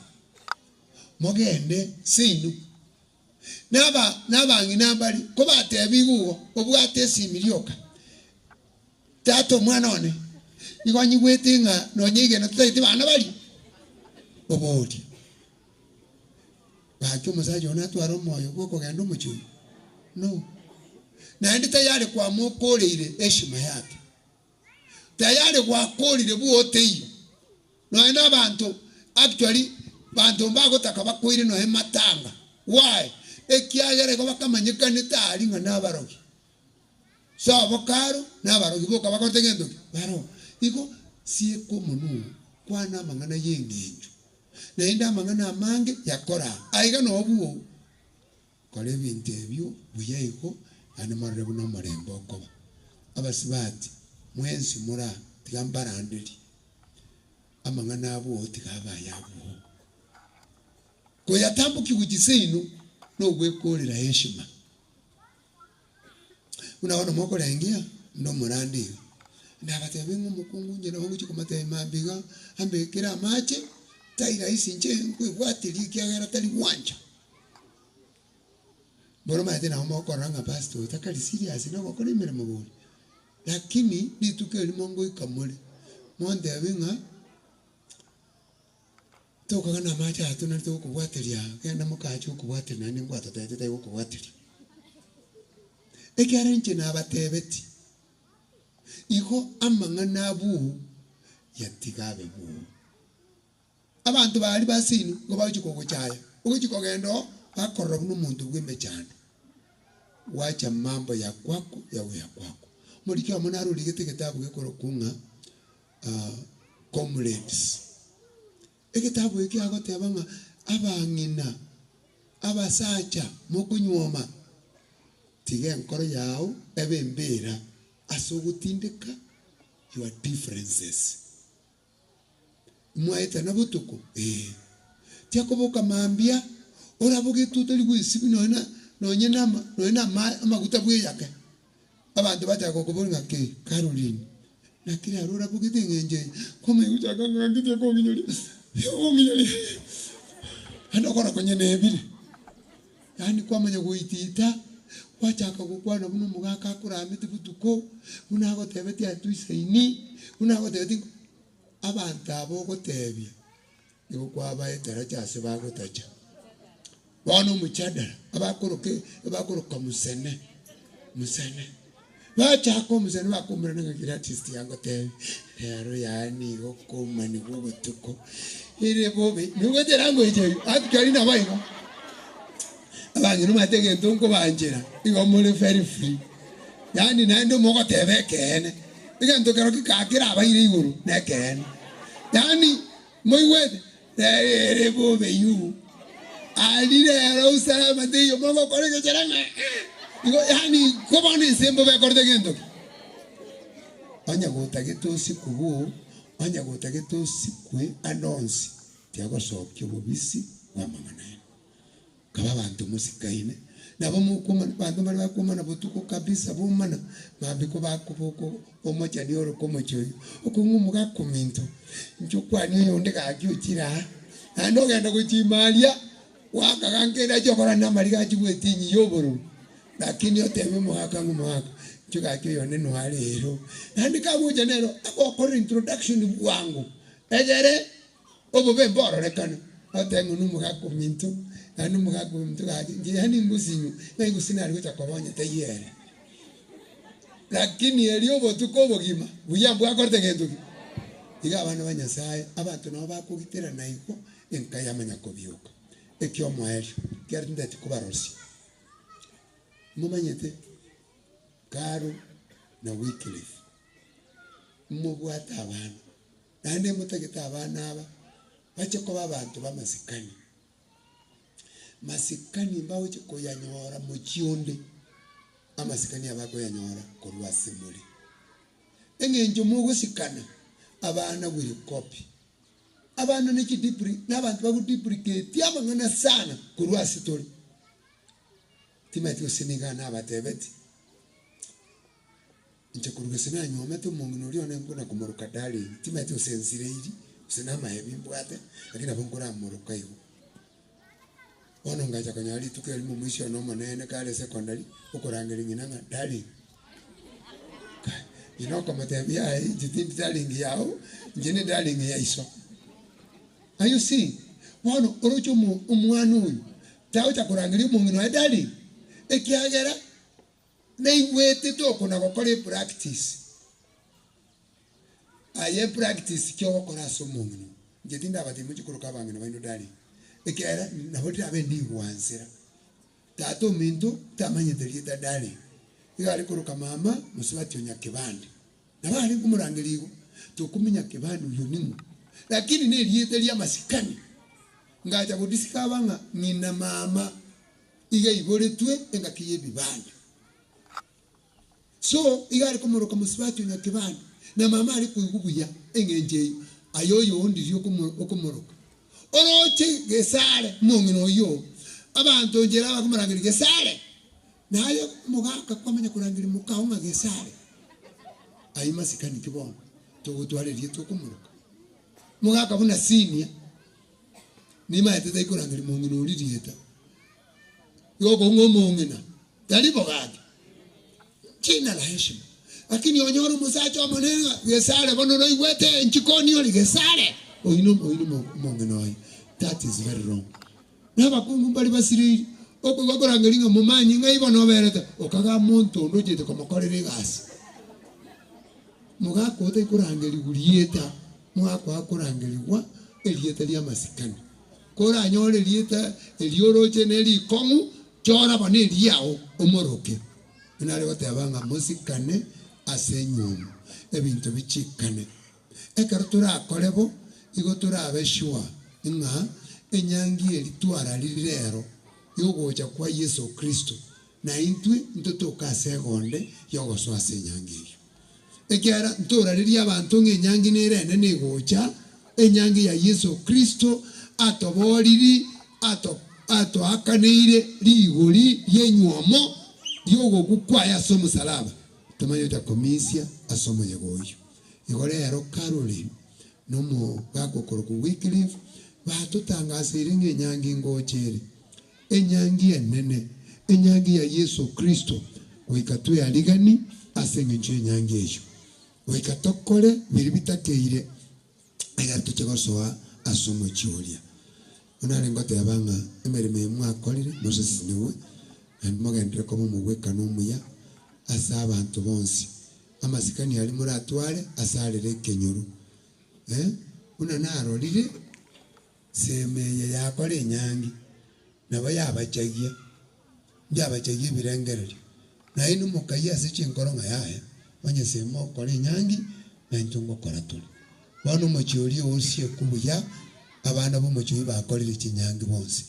[SPEAKER 1] Mogende seino. Naba nabang'ina mbare kobatebia igo, Obwate esimi rioka. Tata omwana one, nigo nyigwete ng'a nonya igena totagete bana baria. Oboria. Gaki omosacha one atware omoyo bw'okogenda omochie oyio? No. Naende tayari kwamokoreire heshima yake. Tayari gwakorire bwoteiyo. Nonya na abanto actually banto mbagotaka bakoire nonya matanga why? Ekiagera igo bakamanyekanete aria ng'a nabarogi. Sobo karo nabarogi boka bakorete gento ki? Baroo. Igo sieka omonwa oo kwana amang'ana ya eng'encho naende amang'ana amange yakora aa. Aiga noo bwoo. Kora ebinto ebio buya igo, naende morore buna omorembe okoba. Abasubati, mwensi more aa, tiga mbaranderie amang'ana abwo, tiga abe ay'abwo. Koyatambokia gochia seino, nogwekorera heshima. Buna bono mokorengia, onde omorande iga, nabatebie ng'a omokungu inche nabo ngochia komotebia mambia iga, ambekere amache, tai rahisi inche nkoebwatirie ekiagera tari gwancha. Bono omanyete nabo mokorora ng'a pastor oyo takari serious na ogokora emeremo bori, lakini rituko erimo ngoika more, montebie ng'a tokogana amache aya tonarete gokobwateria aa, genda mokache okobwateria naende ngwatotebetie tari gokobwateria. Ekiagera inche nabatebetie, igo amang'ana abwo yatiga abe bwoo. Abanto baria ba seino nigo bagochia kogochaya, ogochia kogenda oo, bakorora buna omonto bw'emechando. Wacha mambo ya kwako yawe ya kwako. Omoriki omo naro origete egetabu gekorokwa ng'a Comrades. Egetabu ekio agoteba ng'a abang'ina, abasacha mokonyuoma, tiga enkoro yao ebe embera ase ogotindeka your differences. Mwaetana botuko? Ee. Tiakoboka mambia, orabogetwe otari gwesibia nonya na nonye na ama nonye na ama amaguta bweyake. Abanto bachaka gokoboria ng'a kei, Caroline, naki rero orabogete eng'encho eye? Kwamanya gochaka ng'a ng'a tiakong'inyoria, tiakong'inyoria, naende okora konya nebire. Yaani kwamanya goitiita, gwachaka gokwana buna omogaka akoramete botuko, buna agotebetie aye toisaini, buna agotebetie abanto aba ogotebia, nigo kwabaeteracha ase bagotacha. Bono omochadara, abakoroka abakoroka musene, musene, bachaka omusene bakoumorana ng'a Gladys tiangotebia, rero yaani igo okoumaniwa obotuko, ere bobe, nigo elanguage eywo, actually nabo igo. Abang'ina omanyete egento nkobanchera, igo more very free, yaani naende mogoteba ekeene, egento kero kika kerabaire igoro nekeene, yaani moigwete, ere bobe you. Aria rero usalama teiyo mogokora egechara ng'a eh, igo yaani igo bono ense mbobe ekorete gento ki? Onye gotagete osikwe bo, onye gotagete osikwe ande onsi, tiagosokia obobisi bw'amang'ana aya. Kaba abanto mosikaine, nabo mokwomana, abanto mbare bakwomana botuko kabisa bomana, mambia kobakoboka omochani oroka omochie oyio, okong'u omogaka ominto, inche okwanie oyonde gaki ochire aa, naende ogenda gochia ime aria, gwakaga nkende achie gokora namariga achie goetinyia obororo, lakini otebie omogaka ng'a omogaka, inche gaki oyonde noare ero, naende kagocha nero, agokorera introduction bwango, egere. Obobe mbororekane, otebe ng'a nomogaka ominto, naende omogaka ominto gaki, inche yaani ngosinywa, ng'ai gose nare gocha koba onye taiyo ere. Lakini erio obotuko obogima, buya mbwakorete gento ki? Iga abana ba Nyasaye, abanto nabo bakogiterana igo, enka yamanya kobioka. Ekiomoerio, kiare tintageti kobarosia. Momanyete, Caro na Wycliffe, mobwate abana. Naende motagete abana aba bache koba abanto b'amasikani. Masikani mbagochia koyanyora mochie onde, amasikani aba akoyanyora korwa ase more. Eng'encho mogosikana, abana will copy. Abana ne chidipri na abanto bagoduplicate amang'ana sana korwa ase tore. Timanyeti gose nigo nabatebeti. Inche korwa gose nanyuomete omong'ina oria one nkona komoroka darling, timanyeti gose nsireiri, gose namaebi mbwate, lakini nabo nkoramoroka igo. Bono ngacha konyora rituko erimo omoisia one omonene kare secondary, okorangeria ng'ina ng'a darling. Kai, ng'ina okomotebia yaya inche tindi darling yago, inche ne darling ya iso. Are you seeing? Bono oroche omo omwana oyo, tagocha korangeria omong'ina oye darling, ekiagera. Naigwete tokona gokora epractice. Aye epractice ki ogokora ase omong'ina oo? Inche tindabatebia mochie koroka abang'ina baino darling, ekiagera nabo rirabe ndigwansera. Tata ominto tamanyete rieta darling, iga are koroka mama mosubati o Nyakebande. Nabo are komorangeria igo, tokomenya Nyakebande oyio ning'o? Lakini nerieta ri'amasikani. Ngacha godiscover ng'a ng'ina mama. Iga aiboretwe engaki y'ebibanda. So iga are komoroka mosubati o nyakebanda, na mama are koigwa buya eng'encho eyio, aye oyo ondirie okomoroka. Oroche gesare omong'ina oyio, abanto nchera bakomorangeria gesare, naye omogaka kwamanya korangeria mokao ng'a gesare. Ayio masikani ki bono togotwara erieta okomoroka? Mogaka buna senior. Nimaete taikorangeria mong'ina oria rieta, igo okong'a omong'ina tari bogaki, jina la heshima. Lakini onyore omosacha omonene ng'a gesare bono noigwete enchikoni ore gesare, oyio no oyio no omong'ina oye, that is very wrong. Na abakungu mbare basireiri, okoigwa korangeria ng'a momanyi ng'ai bono oberete, okaga monto onde ochete komokorera egasi. Mogaka oyo taikorangerigwa rieta, mogaka oyo akorangerigwa erieta ri'amasikani. Koranyore erieta erio oroche nerikong'u, chora bono eriao omoroke. Buna are goteba ng'a mosikane ase enywomo, ebinto bichikane. Ekero torakore bo, igo torabe sure ng'a enyangi eri twararire rero y'ogocha kwa Yeso Kristo, na intwe ntotoke ase egonde y'ogosoa ase enyangi eyio. Ekiagera ntorarerie abanto ng'a enyangi nere enene egocha, enyangi ya Yeso Kristo, atobooriri, ato atoakaneire rigori ri'enywomo ri'ogokwa kwaye ase omosalaba, tomanye gocha komisia ase omoyega oyio. Igo rero Caroline na omogaka okorokwa Wycliffe batotangaseire ng'a enyangi ngocha ere. Enyangi enene, enyangi ya Yeso Kristo, goika twearigani ase engencho y'enyangi eyio. Goika tokore biria bitakeire ekero tochia gosoa ase omochie oria. Buna nare ngoteba ng'a emeremo eye mwakorire mosesenigwe, naende mogenderere koba omogwekano omuya ase abanto bonsi. Amasikani aria moratware ase arere ekenyoro, eh, buna narorire. Semo eye yakora enyangi, nabo yabachagia, ndiabachagia ebirengererio, naende mokayia ase chinkoro ng'a yaya, onye semo okora enyangi, naintwe ngokora tore. Bono omochie oria oosiekwe buya, abana b'omochie oyio bakorire chinyangi bonsi.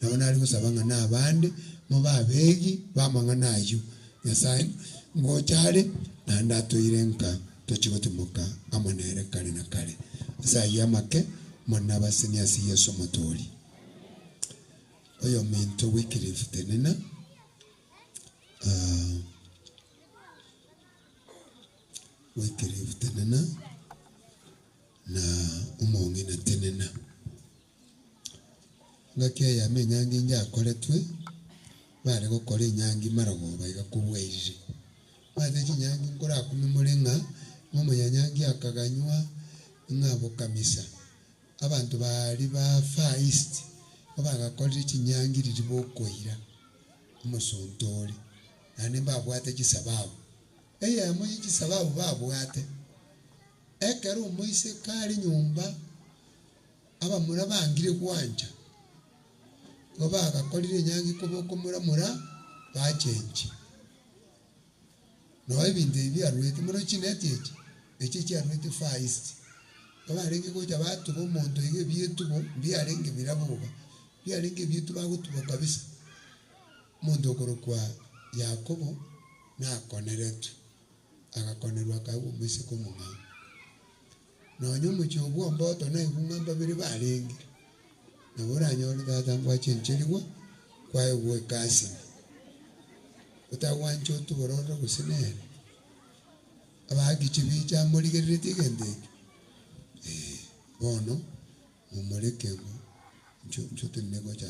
[SPEAKER 1] Nabo nare gosaba ng'a na abande mobe abegi b'amang'ana ayio. Nyasae ngocha are, naende atoire nka tochie gotimoka amo nere kare na kare. Ase ayio amake, Omonene abasenie ase Yeso Omotoori. Oyominto Wycliffe tenena, ah, Wycliffe tenena, na omong'ina tenena. Engaki eyemo enyangi nyakoretwe, bare gokora enyangi marogoba iga kobwairire. Omanyete chinyangi nkorakumie more ng'a, ng'a omonyanyangi akaganywa ng'a bokamisa. Abanto baria ba Far East bagakorire chinyangi riria bokoira omosonto ore, naende mbabwate chisababu. Eyemo ye chisababu babwate, ekero omoiseke are nyomba Abamura bangire gwancha, igo bagakorire enyangi koba okomuramura bachenche. Noo ebinto ebi biaruete mono chineti echi, echi chiaruete Far East. Igo barenge gocha batuba omonto iga ebietubo mbiarenge birabuba, biarenge ebietu bagotuba kabisa. Omonto okorokwa Yakobo nakoneretwe, agakonerwa akaegwa omoiseke omong'ao. Nonya omochie o bw'omboto naigwe ng'a mbabere barenge, nabo oranyore tata ngwachencherigwa kwaegwa ekasini, otagwancha otubore ororo gose nere. Abaaki chibicha morigereretie egento ekio, eh, bono momoreke ng'o inchuo inchuo tenene gocha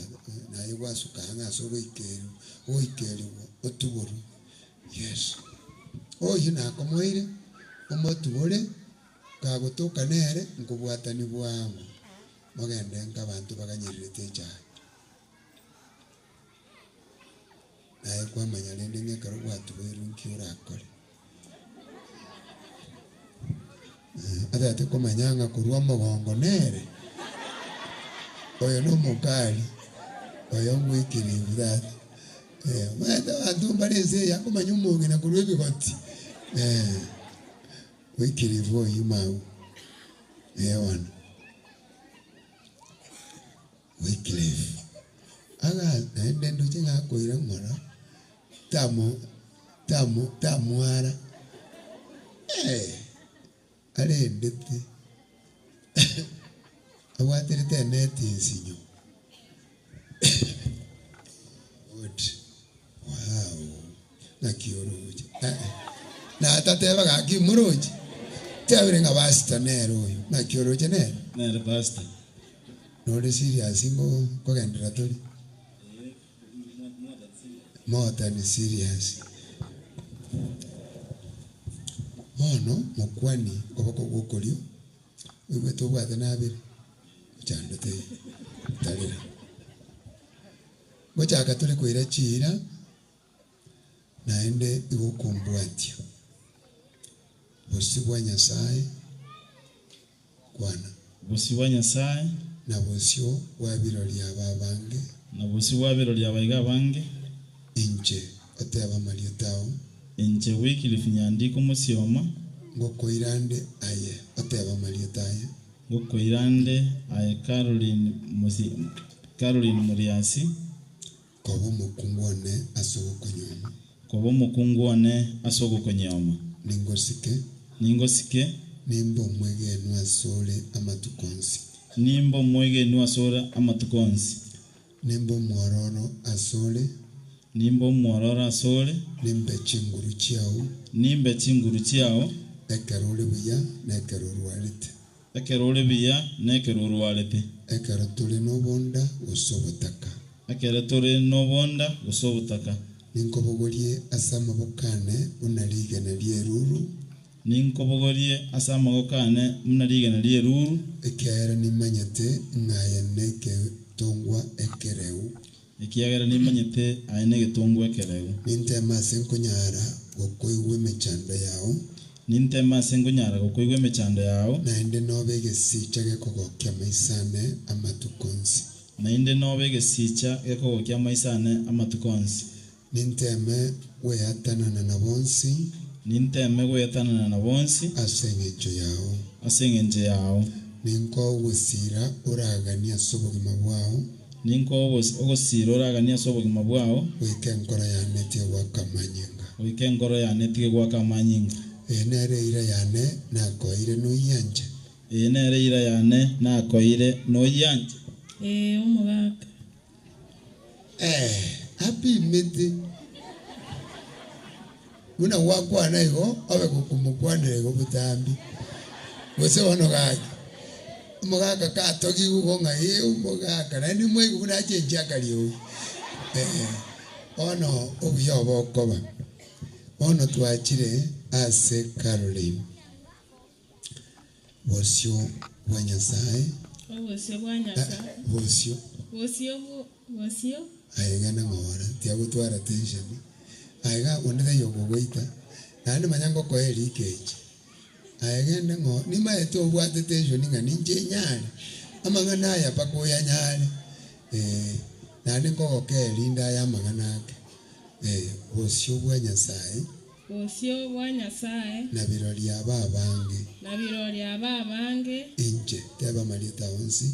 [SPEAKER 1] naye gwasuka ang'e ase ogoikerwa ogoikerigwa otuborwe, yes. Oyio nakomoire, omotubore, kagotoka nere, nkobwatani bwango, mogende nka abanto baganyererete echaye. Naye kwamanya rende ng'a ekero gwatuboirwe nki orakore. Atagete komanya ng'a korwa omogongo nere, oyo nomokari, oyo ngwikiribu tata. Omanyete abanto mbare ense eye akomanya omong'ina korwa ebigoti, gwikiribu oyio magu, eh bono. Wycliffe aga naende ndoche ng'a akoira ng'ora tamo tamo tamwara eh arendete abwaterete eneti ensinyo good wow naki oroche eh natateba gaki moroche tebire ng'a pastor nere oyo naki oroche nere.
[SPEAKER 3] Nere pastor.
[SPEAKER 1] Nore serious ngo kogenderera tori? More than serious. Bono mokwani koboko gwokorio oigwete obwate nabere ochando teiyo tarera. Ngochaka tore koira chiira naende igo okombwatia bosio bwa Nyasaye Kwana.
[SPEAKER 3] Bosio bwa Nyasae.
[SPEAKER 1] Na bosio bwa birori aba abange.
[SPEAKER 3] Na bosio bwa birori aba iga abange.
[SPEAKER 1] Inche, oteba amarieta ao.
[SPEAKER 3] Inche Wycliffe Nyandiko Mosioma.
[SPEAKER 1] Ngokoira nde aye, oteba amarieta aye.
[SPEAKER 3] Ngokoira nde aye Caroline Mosi Caroline Muriasi.
[SPEAKER 1] Koba omokungu one ase ogokonyuoma.
[SPEAKER 3] Koba omokungu one ase ogokonyuoma.
[SPEAKER 1] Ningosike.
[SPEAKER 3] Ningosike.
[SPEAKER 1] Nimbe omwegenwa asore amatuko onsi.
[SPEAKER 3] Nimbe omwegenwa asore amatuko onsi.
[SPEAKER 1] Nimbe omwororo asore.
[SPEAKER 3] Nimbe omwororo asore.
[SPEAKER 1] Nimbe chinguru chiao.
[SPEAKER 3] Nimbe chinguru chiao.
[SPEAKER 1] Ekero ore buya na ekero orwarete.
[SPEAKER 3] Ekero ore buya, na ekero orwarete.
[SPEAKER 1] Ekero tore nobonda gose obotaka.
[SPEAKER 3] Ekero tore nobonda gose obotaka.
[SPEAKER 1] Ninkobogorie ase amaboko ane buna rigena ri'eruru.
[SPEAKER 3] Ninkobogorie ase amaboko ane buna rigena ri'eruru.
[SPEAKER 1] Ekiagera nimanyete ng'a aye negetongwa ekereu.
[SPEAKER 3] Ekiagera nimanyete aye negetongwa ekereu.
[SPEAKER 1] Ninteme ase nkonyara gokoigwa emechando yao.
[SPEAKER 3] Ninteme ase nkonyara gokoigwa emechando yao.
[SPEAKER 1] Naende nobe egesicha gekogokia amaiso ane amatuko onsi.
[SPEAKER 3] Naende nobe egesicha gekogokia amaiso ane amatuko onsi.
[SPEAKER 1] Ninteme gweatanana na bonsi.
[SPEAKER 3] Ninteme gweatanana na bonsi.
[SPEAKER 1] Ase engencho yao.
[SPEAKER 3] Ase engencho yao.
[SPEAKER 1] Ninkoe ogosiira oraganie ase obogima bwao.
[SPEAKER 3] Ninkoe ogosira oraganie ase obogima bwao.
[SPEAKER 1] Goika enkoro yane etige goaka amanyinga.
[SPEAKER 3] Goika enkoro yane etige goaka amanyinga.
[SPEAKER 1] Eye nere eira yane nakoeire noyianche.
[SPEAKER 3] Eye nere eira yane nakoeire noyianche.
[SPEAKER 5] Ee, omogaka.
[SPEAKER 1] Ee, apimete. Buna gwakwana igo, obe gokomokwanera igo botambe. Gose bono gaki, omogaka katogigwe igo ng'a ee omogaka, naende mwaigwa buna achenchia akariogi. Ee, bono obuya obo okoba. Bono twachire ase Caroline, bosio bwa Nyasaye.
[SPEAKER 5] Obosio bwa Nyasaye.
[SPEAKER 1] Bosio.
[SPEAKER 5] Bosio bosio.
[SPEAKER 1] Aye genda ng'ora, tiagotwara tension. Aye iga onde taiyo okogoita, naende manya ngokoe erikeji. Aye genda ng'ora, nimaete obwate tension ng'a ninche nyare, amang'ana aya mpaka oyanyare, eh, naende nkogokee rinde aye amang'ana ake, eh, bosio bwa Nyasaye.
[SPEAKER 5] Bosio bwa Nyasaye.
[SPEAKER 1] Na birori aba abange.
[SPEAKER 5] Na birori aba abange.
[SPEAKER 1] Inche, teba amarieta onsi.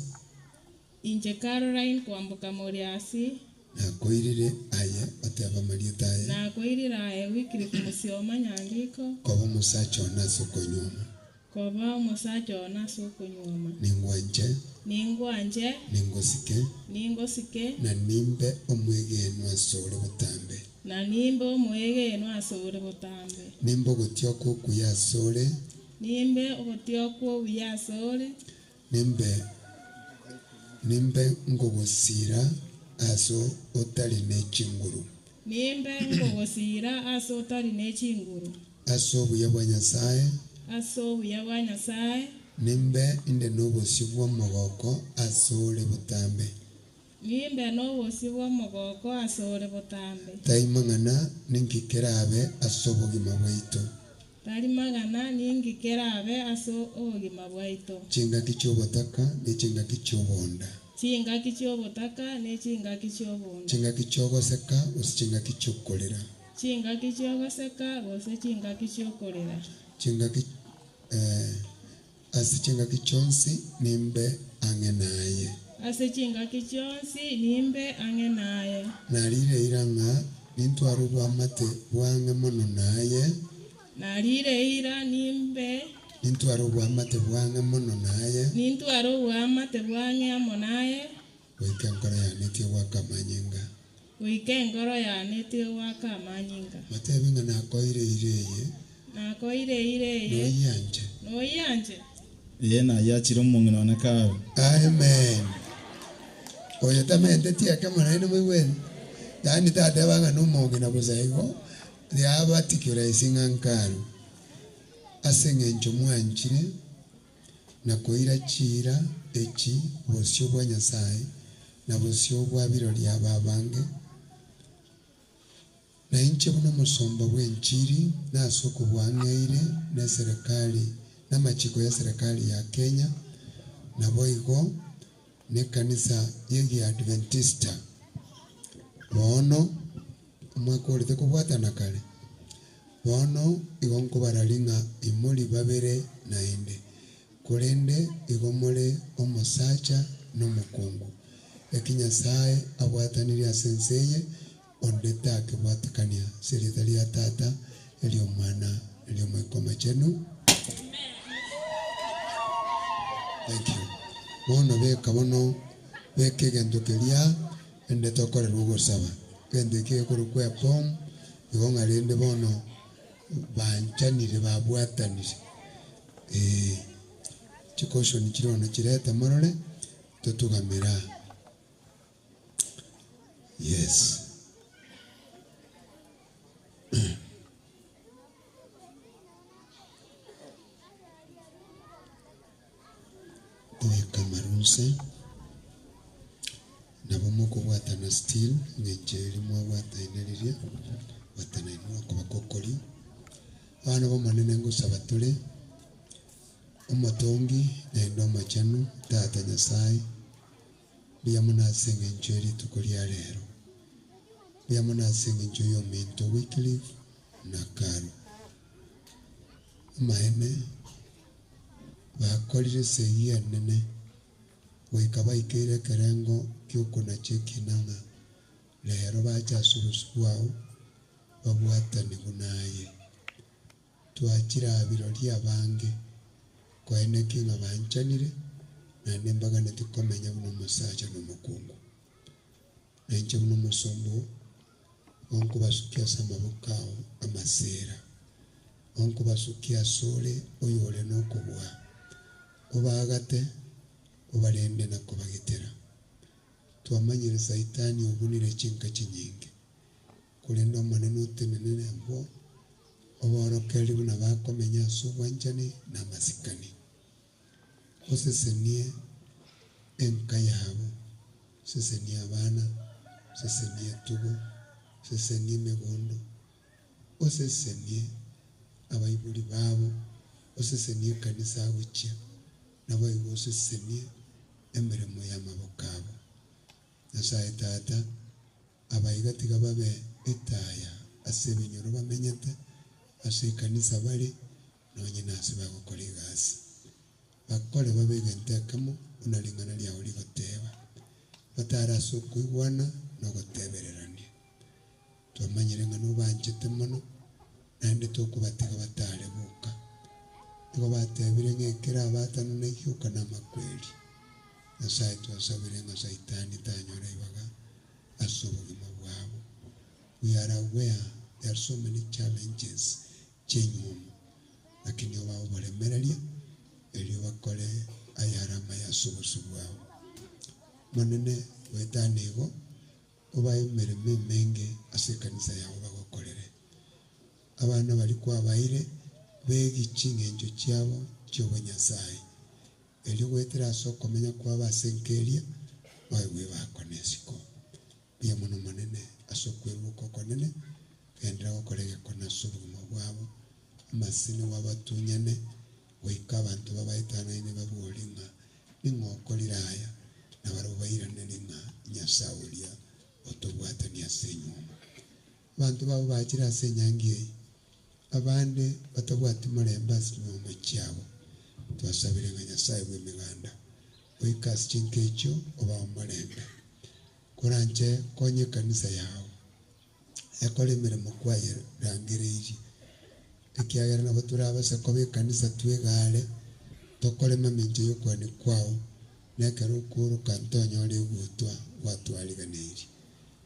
[SPEAKER 5] Inche Caroline kwamboka Moriasi.
[SPEAKER 1] Nakoirire aye, otebe amarieta aye.
[SPEAKER 5] Nakoirire aye Wycliffe Musioma Nyandiko.
[SPEAKER 1] Koba omosacha one ase okonyuoma.
[SPEAKER 5] Koba omosacha one ase okonyuoma.
[SPEAKER 1] Ningwanche.
[SPEAKER 5] Ningwanche.
[SPEAKER 1] Ningosike.
[SPEAKER 5] Ningosike.
[SPEAKER 1] Na nimbe omwegenwa asore botambe.
[SPEAKER 5] Na nimbe omwegenwa asore botambe.
[SPEAKER 1] Nimbe ogotioka okuya asore.
[SPEAKER 5] Nimbe ogotioka obuya asore.
[SPEAKER 1] Nimbe nimbe nkogosiira ase otari ne chinguru.
[SPEAKER 5] Nimbe nkogosiira ase otari ne chinguru.
[SPEAKER 1] Ase obuya bwa Nyasae.
[SPEAKER 5] Ase obuya bwa Nyasae.
[SPEAKER 1] Nimbe inde nobosio bw'omogoko asore botambe.
[SPEAKER 5] Nimbe nobosio bw'omogoko asore botambe.
[SPEAKER 1] Tai mang'ana ninki kerabe ase obogima bwaito.
[SPEAKER 5] Tari magana ninki kerabe ase obogima bwaito.
[SPEAKER 1] Chingaki chi'obotaka ne chingaki chi'obonda.
[SPEAKER 5] Chingaki chi'obotaka ne chingaki chi'obonda.
[SPEAKER 1] Chingaki chi'ogoseka gose chingaki chi'okorera.
[SPEAKER 5] Chingaki chi'ogoseka gose chingaki chi'okorera.
[SPEAKER 1] Chingaki eh, ase chingaki chionsi nimbe ang'e naye.
[SPEAKER 5] Ase chingaki chionsi nimbe ang'e naye.
[SPEAKER 1] Narire eira ng'a nintware oboamate bwang'e mono naye.
[SPEAKER 5] Narire eira nimbe.
[SPEAKER 1] Nintware oboamate bwang'e mono naye.
[SPEAKER 5] Nintware oboamate bwang'e amo naye.
[SPEAKER 1] Goika enkoro yane etige goaka amanyinga.
[SPEAKER 5] Goika enkoro yane etige goaka amanyinga.
[SPEAKER 1] Motebi ng'a nakoire eira eye.
[SPEAKER 5] Nakoire eira eye.
[SPEAKER 1] Noyianche.
[SPEAKER 5] Noyianche.
[SPEAKER 3] Ee, nayiachire omong'ina one kare.
[SPEAKER 1] Amen. Oyo tamenteti ekemo naende moigwete? Yaani tateba ng'a nomong'ina bosa igo, riabatikire ase ng'a nkaro. Ase eng'encho mwanchire na koira chiira echi bosio bwa Nyasae na bosio bwa birori aba abange, Na inche buna omosomba bw'enchiri nase okobwang'eire neserekari namachiko y'eserekari ya Kenya, naboigo nekanisa y'Egiadventista. Bono mwakorete kobwatana kare, bono igo nkobararia ng'a imori babere naende, Korende igo more omosacha na omokungu, eki Nyasae abwatanirie ase ense eye, onde takebwatekania ase erieta ria Tata, eri'Omwana, na eri'Omoika Omochenu. Thank you. Bono beka bono, beka egento keria ende tokorerwa ogosaba. Egento ekio gekorokwa eform, igo ng'a rende bono banchanire babwatanire. Ee, chicaution chire ono chirete morore, totugamere aa. Yes. Tobeke amaru nse, nabo mokobwatana still ng'encho eria mwabwataine riria, bwatana inwe okoboko okorio. Abana b'Omonene ngosaba tore, Omotongi naende Omochenu, Tata Nyasae, mbuya mono ase engencho ye rituko ria rero. Mbuya mono ase engencho y'ominto Wycliffe na Caro. Amaene, bakorire esegi enene goika baikeire ekerengo. gi'okonacha ekina ng'a rero bache ase obosio bwao babwatanigwe naye. Twachire aa birori abange koenekia ng'a banchanire, naende mbaganeti komenya buna omosacha na omokungu. Na inche buna omosomba oo, igo nkobasukia ase amaboko ao amasera, igo nkobasukia asore oyore nokobua, obaagate, obarende na kobagitera. Twamanyire Saitani obunire chinka chinyinge, Korende Omonene otenene nabwo, oborokererie buna bakomenya ase obwanchani na amasikani. Osesenie enka yabo, osesenie abana, osesenie etugo, osesenie emegondo, osesenie abaibori babo, osesenie ekanisa agochia, naboigo osesenie emeremo y'amaboko abo. Nyasae Tata, Abaiga tiga babe etaya ase ebinyoro bamenyete, ase ekanisa bare, nonye nase bagokora egasi. Bakore babe egento ekemo buna ring'ana riao rigoteba, batare ase okoigwana na ogotebererania. Twamanyire ng'a nobanchete mono, naende tokobatiga batare boka. Nigo batebire ng'a ekero abatano naigioka namakweri. Nyasae twasabire ng'a Saitani tanyora ibaga ase obogima bwabo. We are aware there are so many challenges chi'enywomo, lakini obae oboremereria erio bakore ayare amaya ase obosio bwao. Omonene goetania igo, obae emeremo emenge ase ekanisa yao bagokorere. Abana baria kwabaeire begi ching'encho chiabo chi'obonyasae, Erio goetera ase okomenya kwabo ase enka eria, baigwe bakona isiko. Mbuya mono Omonene ase okwerwa oko okonene, genderera gokora egekone ase obogima bwabo, amasini gwabatunyane, goika abanto babaetanaine babori ng'a ning'o okorire aya, na barabwo bairanere ng'a Nyasae oria otobwatanie ase enyuomo. Abanto babo bachire ase enyangi eye, abande batabwati morembe ase chinyuomo chiabo. Twasabire ng'a Nyasae bw'Emeganda oike ase chinka echio obae omorembe. Koranche konya ekanisa yao ekore emeremo kwayerangereirie, ekiagera nabo torabase koba ekanisa twegare tokore mamincha y'okwania kwao, na ekero okooroka ntonyore egutwa gwatwariganeirie.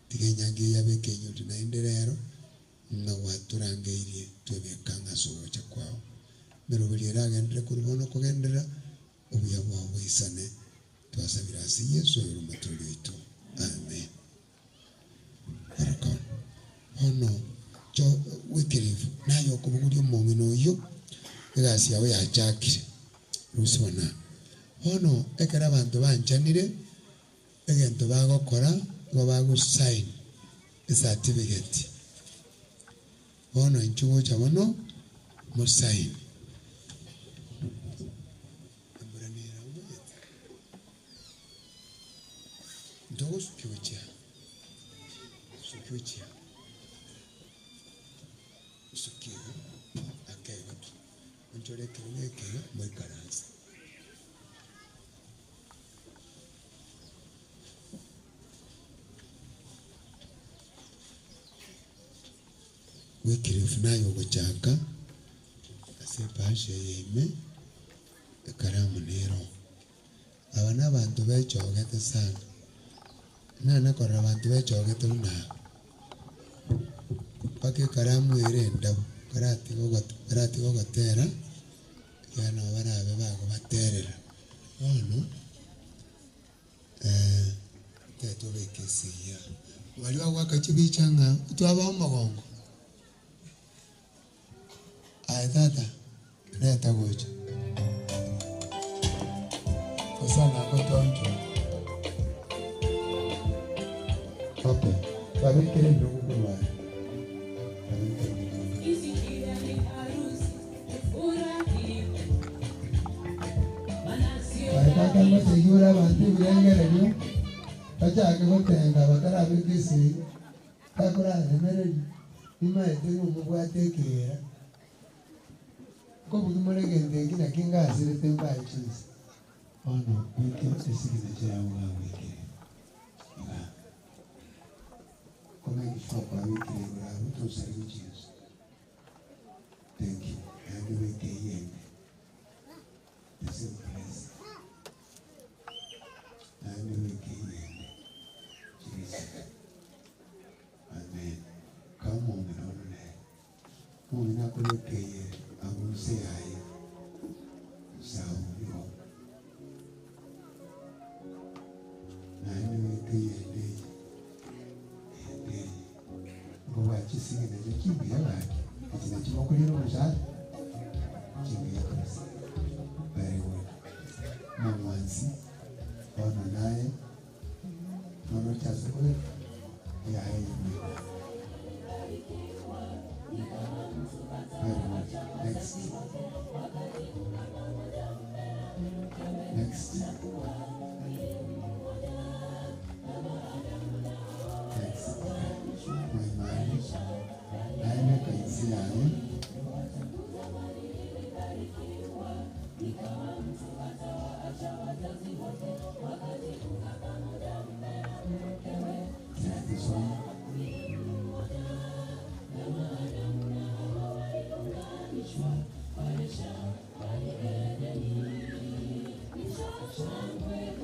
[SPEAKER 1] Tiga enyangi eye yabe ekenyori naende rero, ng'a gwatorangeirie twebeke ang'e ase ogocha kwao. Emeroberio eragenderere korwa bono kogenderera, obuya bwao boisane. Twasabire ase Yeso oyore Omotoori oito. Amen. Baraka. Bono cho Wycliffe naye okobogoria omong'ina oyio, egasi yao yachakire. Rusia bono. Bono ekero abanto banchanire, Egento bagokora nigo bagosign ecertificate. Bono inchuo gocha bono mosign. Embura nere omanyete. Ntogosukia gochia sukia gochia sukia iga ake igo ki onchore ekerogo eke iga moikaranse. Wycliffe naye ogochaka ase ebahasha eye ime, ekaramu nero. Aba nabanto bechogete sana, nana korora abanto bechogete buna aba, mpaka ekaramu ere endabu, karatiga ogotera. Ekiagera nabo barabe bagobaterera. Bono tari tobeke esegi aa. Baria bagoaka chibicha ng'a twabaa omogongo. Aye tata, reta gocha. Osana gotonchora. Okay, babekere ebirogo korwa aya. Babekere ebirogo. Aye tata ngotebi ore abanto ebirengererio bachake gotenga batarabeka esegi, takoraremereria, nimaete ng'a omobwate ekeera. Nkobugia more egento eki naki ngasirete mbae chinsa. Bono goika esignature yao gagwekire. Komake sure kwabekire igoro abwo tosari gochiesa. Thank you. Naende obeke eyende. The same place. Naende obeke eyende. Chirisito. Amen. Kaa omong'ina ono nere. Omong'ina akobeka eyere abwo nse yaye. Nse abwo igo. Naende obeke eyende eye. Eyende eye. Igo bwachisige nacho chimbuya gaki. Echi nachi mokoriera omochara. Chimbuya kabisa. Very good. Omong'wansi, bono naye, nono ochase kobeka eyaye ime. Very good. Next. Next. Next. Okay. Mwemari. Naye beka inse yaye. Yeah, this one.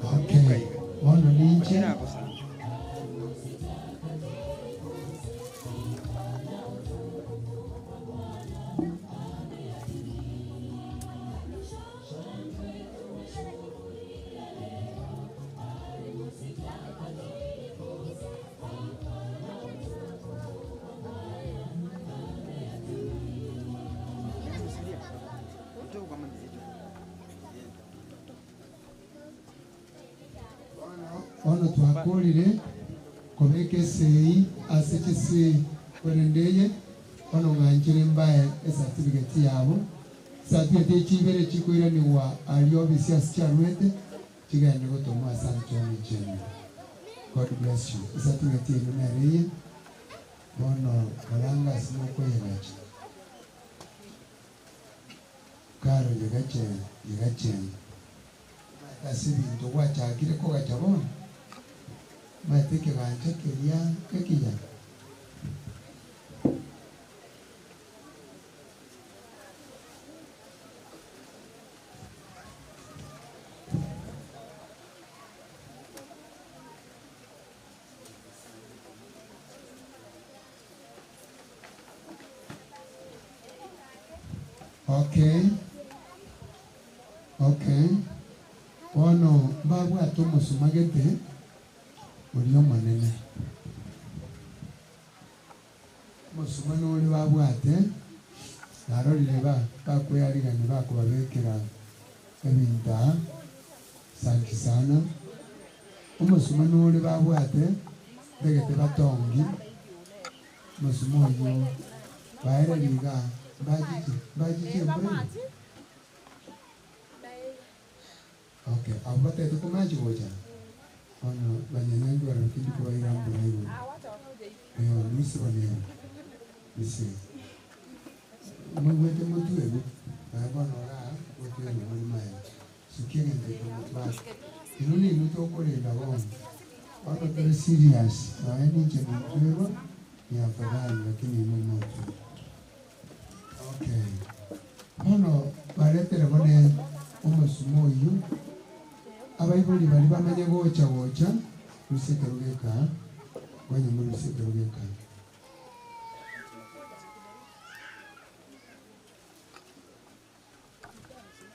[SPEAKER 1] Okay. Bono ninche. Bono twakorire kobeka esegi ase chisegi korende eye bono ng'anchire mbae ecertificate yabo. Certificate echi ibere chikoiranigwa aria ofisi ase chiarwete chigende gotomwa ase Antonio Chembe. God bless you. Ecertificate eywo nere eye bono koranga ase mokoyegacha. Karo yegache yegache omanyete ase ebinto gwachakire kogacha bono, omanyete ekegancha keria ekiya. Okay, okay, bono mbabwate omosuma gete oria omonene. Omosuma nore babwate, narorire ba bakwearigania bakobabekera ebinto aa, asanti sana. Omosuma nore babwate, ntagete batongi, omosuma oywo baereria igaa, mbachiche mbachiche embura eye? Okay, abwo batagete komachi gocha, bono banyanyangi barabwo tindi kobaira mbura igoro. Eeh misi bono ere, misi. Moigwete motwerwe, naye bono igaa, motwerwe more maega. Sukia egento ekio motware. Inwe ninwe tokorenda bono. Bono tore serious, nonya ninche nintwerwa, ni afadhali lakini inwe motwerwe. Okay, bono baretere bone omosuma oyio, abaibori baria bamanye gocha gocha, rusia ekerogo eke aa, kwanywa morusie ekerogo eke aa.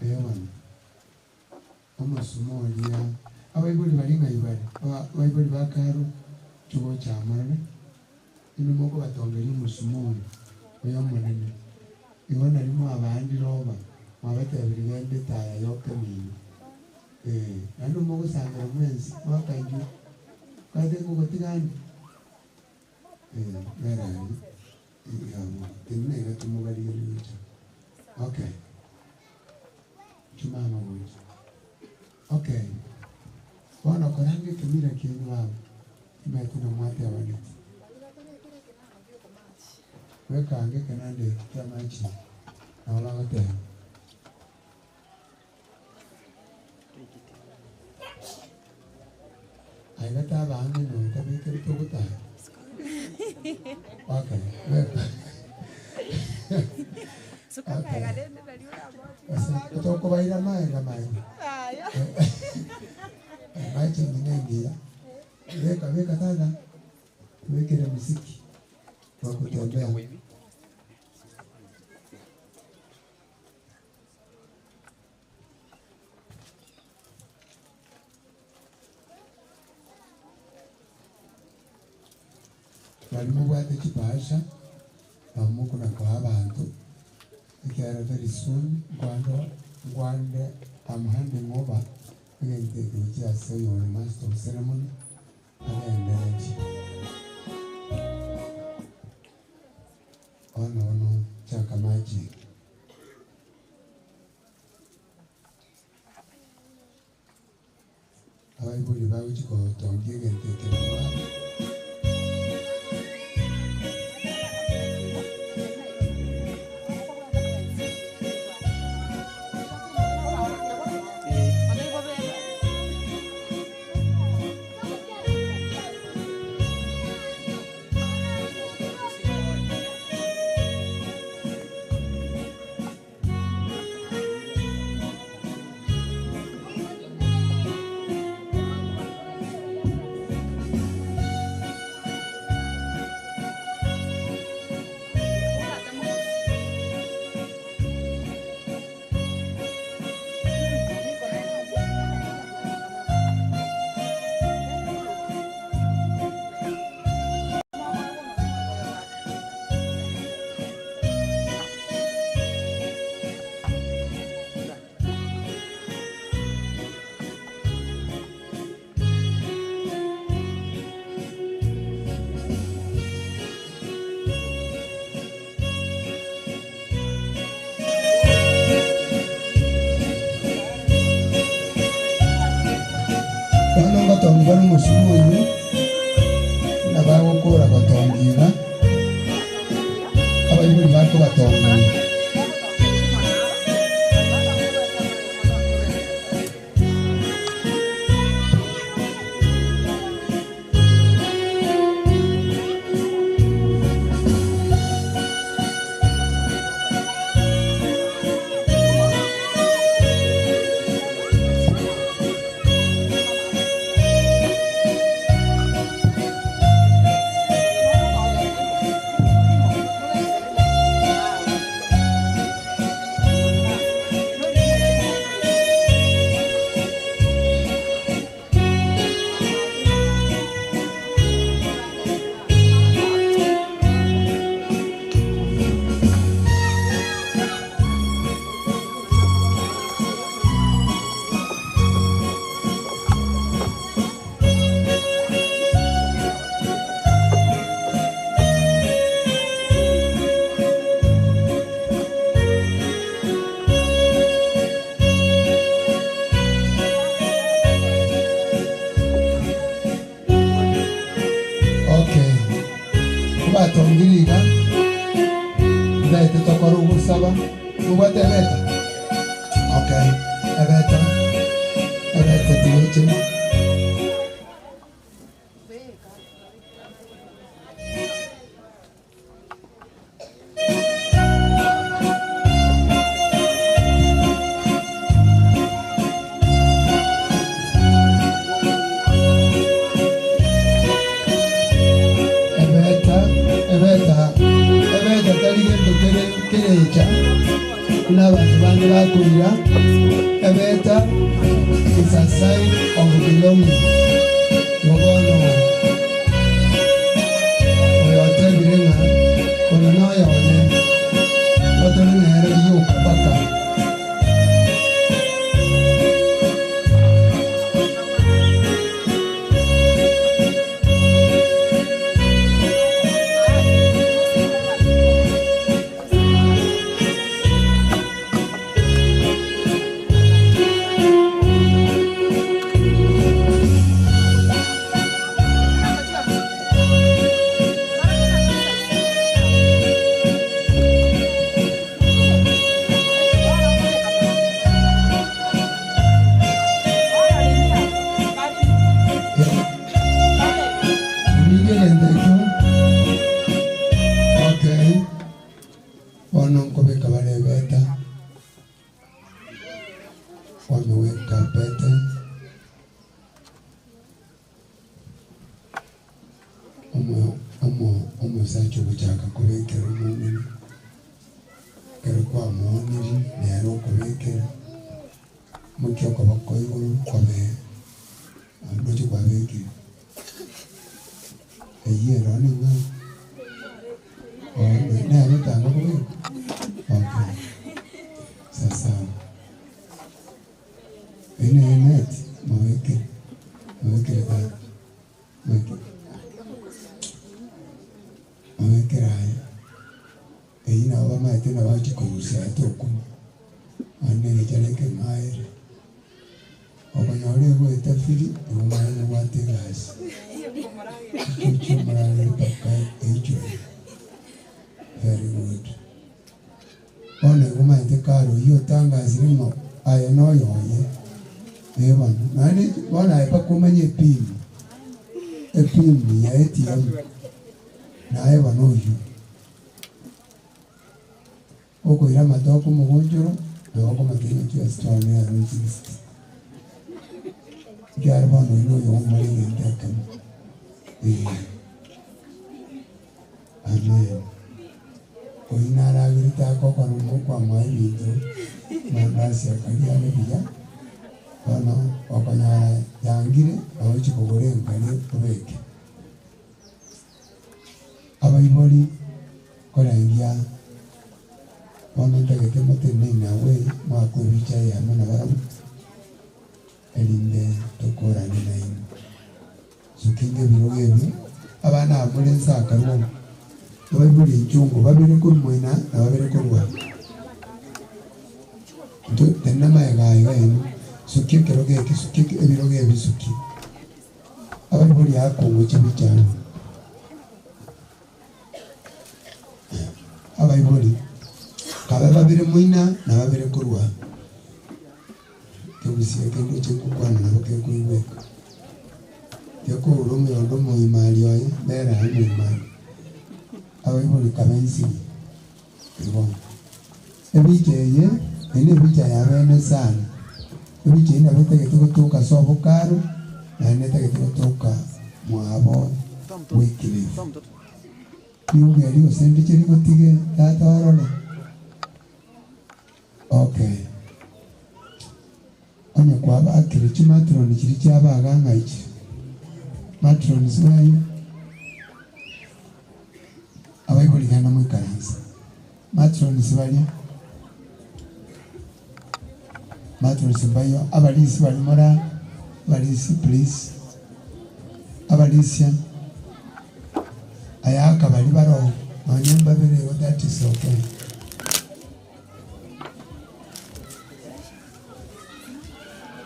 [SPEAKER 1] Ee bono, omosuma oria, abaibori baria ng'ai bare? Aba abaibori ba Karo, inchuo gocha aa morore, inwe mokobatongeria omosuma oyo, oyo omonene. Igo nario mwabaandire oba, mwabatebirie genda etaya yoka emino. Ee, naende mogosangera mwensi, mwaka inchuo, kwate ngogotiga ande? Ee, nere aria, iga abwo, tenena iga tomobarigererie gocha. Okay. Inchuo mama gocha. Okay, bono koranga ekemira kiaino baba, timanyeti namwatebaneti. Bweka ange ekenanda eke kia amache, nabo bagoteba. Aiga taba ang'e noyo tabekerete ogotara. Okay. Beka. Okay. Tokobaira maega maega. Mache nyingi ya. Weka weka tata. Tuwekere muziki wa kutembea. Barimu bwate chibasha bamukuna kwa abantu ikiara very soon ngwando ngwande I'm handing over egente kuchia seyo master of ceremony agendereje ono ono chaka maji abaibuli baguchikotongia egente ekero Bono ngotongi bare omosumo oyo na bagokora gotongiga abaibori bakobatongia. Okay. Kubatongiriga ndaete tokora ogosaba obwate ebeta okay ebeta ebeta tigoche ebeta ebeta ebeta tari gento kere kerecha kuna abantu bande bakurira ebeta is a sign of belonging yobono oyo otebire ng'a oyo noyone otore nere rioka paka Nkobeka bare ebeta, wameweka pete, omo omo omosacha ogochaka kobekera omong'ina, ekero kwamoonirie, nere okobekera, omokia okoboko igoro kobee, naende oche kwabekire. Eyio ero ning'o? Oh, nere otanga kobeka? Okay, sawasawa. Eyio nere net, mobekere, mobekere tata, mobekere, mobekere aya. Eyio nabo bamaete nabo bagochia korusia aya tokuma, naende egechara ekeng'aere. Okonyora egoeta firi, igo omanye nobwate egasi. Oche omoragere mpaka eichore. Very good. Bono igo omanyete kare oyio otangasire ng'a aye noyo oye, eh bono. Naende bono aye mpaka omanye epini, epini ya ATM, naye bono oyio. Okoira amatoke omogonchoro, nabo okomatebia ng'a chiaye chitwane aro chisiti. Ekiagera bono oyio noyo omore egento ekemo. Ee. Amen. Oyio naragerete akokora omokwama ebinto, mandasi akaria are buya, bono okonyora yangire, ogochia kogora enkare obeke. Abaibori korengia bono ntagete motenene inwe mwakwe ebicha eyemo nabarabwo, erinde tokorane nainwe. Sukinga ebirogo ebio, abana aba more nse akarua amo, abaibori enchungu babere korwa moina na babere korwa aa. Intwe tenena magega aye iga inwe, sukia ekerogo eke, sukia ebirogo ebi sukia. Abaibori aa kogocha bichano. Abaibori kabe babere moina na babere korwa kegusia eke ndoche ngokwana nabo kekoigweka. Gekoura omoyondo omoimari oye, nere aye omoimari. Abaibori kabe nsini igo. Ebicha eye, eye nebicha ya bene sana. Ebicha eyio nabo etagete gotoka ase obokaro, naende etagete gotoka mwabo Wycliffe. Riuga erio gose ndiche rigotige tata orore? Okay. Onye kwabakire chimatroni chiria chiabaga ng'ai chire? Matrons where are you? Abaibori genda moikaranse. Matrons baria, matrons mbayio, abarisia baria more abarisia please, abarisia, aya akabari baroo, nonye mbabere igo that is okay.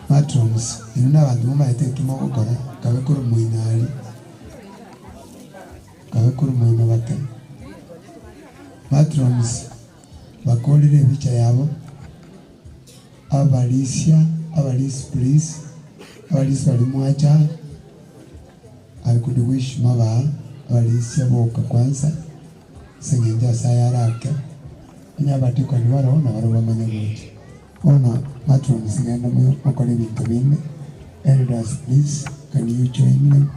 [SPEAKER 1] Matrons, inwe na abanto momaete eki mogokora, kabe korwa moino aria, kabe korwa moino bake. Matrons, bakorire ebicha yabo, abarisia, abarisi please, abarisi baria mwacha aa, I could wish mabaa abarisia boka kwanza, ase eng'encho ase aya arake, onye abadikoni baroo nabarobwo bamanye gocha. Bono matrons genda mokore ebinto binde, elders please can you join them.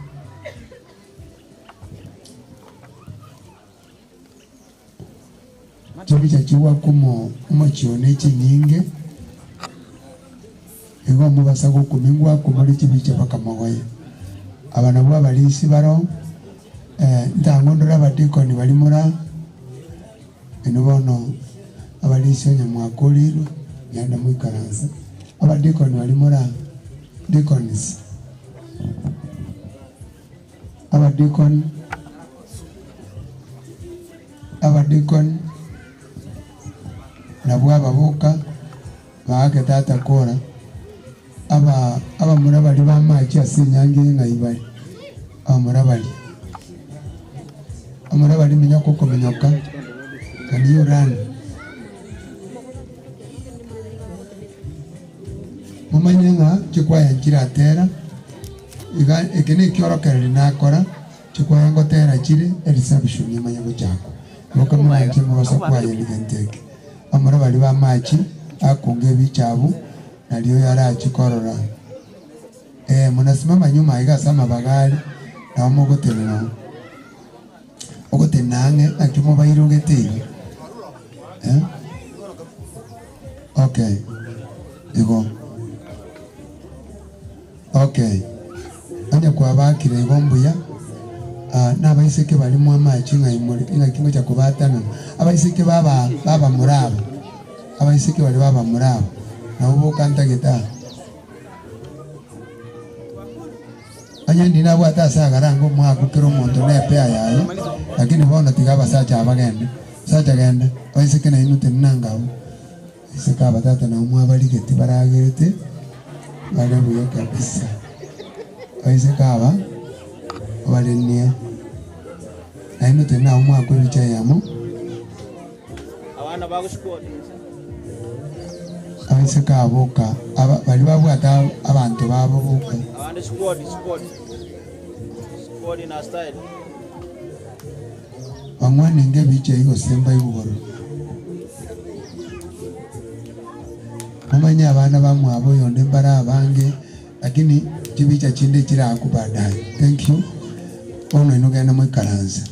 [SPEAKER 1] Chibicha chigoakwa omochie one chinyinge, igo omobasa gokumia ngoakwa more chibicha mpaka mogoye. Aba nabwo abarisia baroo, ntang'u ndore abadikoni baria more aa, inwe bono abarisia onye mwakorirwe, genda moikaranse. Abadikoni baria more aa, deacons. Abadikoni, abadikoni, nabwo ababoka baake tata kora, aba abamura baria b'amache ase enyangi eye ng'ai bare? Abamura baria, abamura baria minyoka okominyoka, can you run? Momanye ng'a chikwaya nchiratera. Iga eke nekiorokererio nakora, chikwaya ngotera chire ereception emanye gochakwa. Igo kamoranche mogosa kwaya egento eke. Bamura baria b'amache akunga ebicha abwo, nario oyo arachie korora. Ee, munasimama nyuma aiga ase amabaga aria, nao mogotenena oo. Ogotenena ang'e, naki mobairogete iga? Eh? Okay, igo. Okay, onye kwabakire igo mbuya, ah, nabaiseke baria mwamache ng'ai more, ing'aki ngocha kobatanana? Abaiseke baba babamura aba, abaiseke baria babamura aba, nabo boka ntagete aa. Onye ndi nabwate ase agarange omwaka kera omonto na epea yaye, lakini bono tiga abasacha aba bagende. Sacha genda, abaiseke nainwe tenena ngabwo. Abaiseke aba tata nabo mwabarigeti baragerete bare buya kabisa. Abaiseke aba obarenie nainwe tenena abwo mwakwa ebicha eyemo. Abaiseke aba boka, aba baria babwate abanto babo boka. Bang'wanenge ebicha eyio gose mbaigwe bororo. Momanye abana bamwabo oyonde mbare abange lakini chibicha chinde chiraakwe baadaye. Thank you. Bono inwe genda moikaranse.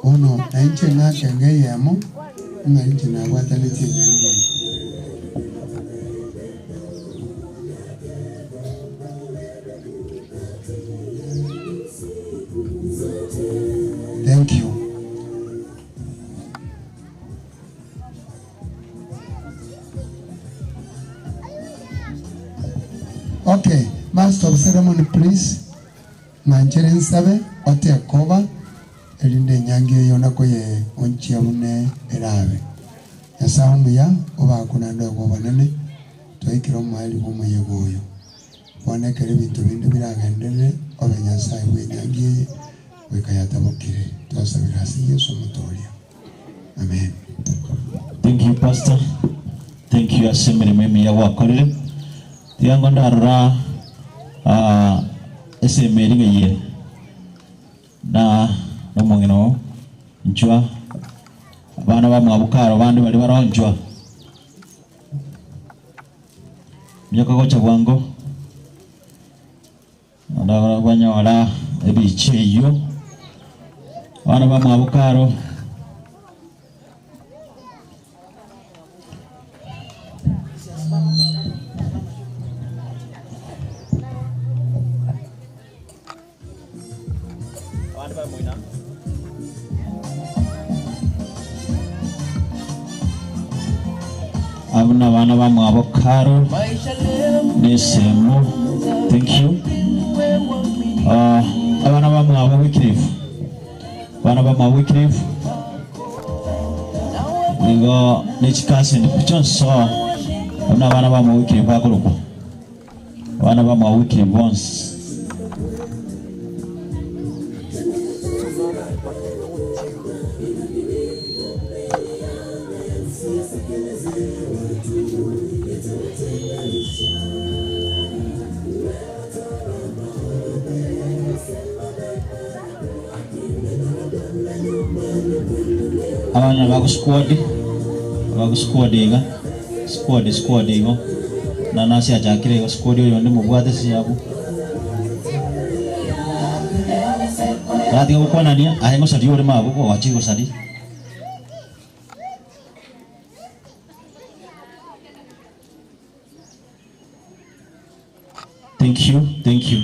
[SPEAKER 1] Bono nainche ng'ake enga eyemo ng'a inche nabwatanetie enyangi eye. Thank you. Okay, master of ceremony please. Ng'anchere nsabe otekoba erinde enyangi eyio nakoye onchia buna erabe. Nyasae omuya obakwe naende obe obonene, twaikire omoerio bw'omoyega oyo. Bono ekero ebinto binde biragenderere, obe Nyasae bw'enyangi eye goika yatabokire. Twasabire ase Yeso Omotoria. Amen.
[SPEAKER 3] Thank you pastor, thank you ase emeremo emiya gwakorire. Tiga ngo ndarora ah, esemo eri ng'ai ere na nomong'ina oo nchwa abana bamwabo karo bande baria baroo nchwa minyoka gocha bwango Naende banyora ebichie eyio, abana bamwabo karo. Abwo nabana bamwabo Karo nesemo thank you Ah, abana bamwabo Wycliffe abana bamwabo Wycliffe nigo nechikasini chionsi abwo nabana bamwabo Wycliffe bakorokwa Abana bamwabukire bonsi. Abana bagosquad bagosquad iga squad squad igo. Na nase achakire igo squad oyonde mobwate ase abwo. Gatiga gokwanania aye ngosaria oremo abwo bwagachire gosaria. Thank you, thank you.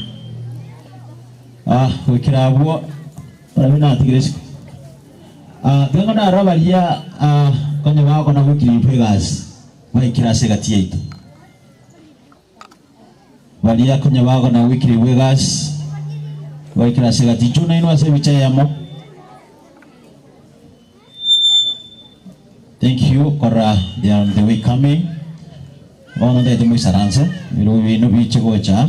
[SPEAKER 3] Ah, goikera abwo barabe natigire isiko. Ah, tiga ndarora baria ah, konya bagokona goikera egasi baikire ase egati yaito. Baria konya bagokona goikera egasi baikire ase egati. Inchuo nainwe ase ebicha eyemo. Thank you korora they are on the way coming. Bono ntagete moisaranse ebirogo biaino biche gocha.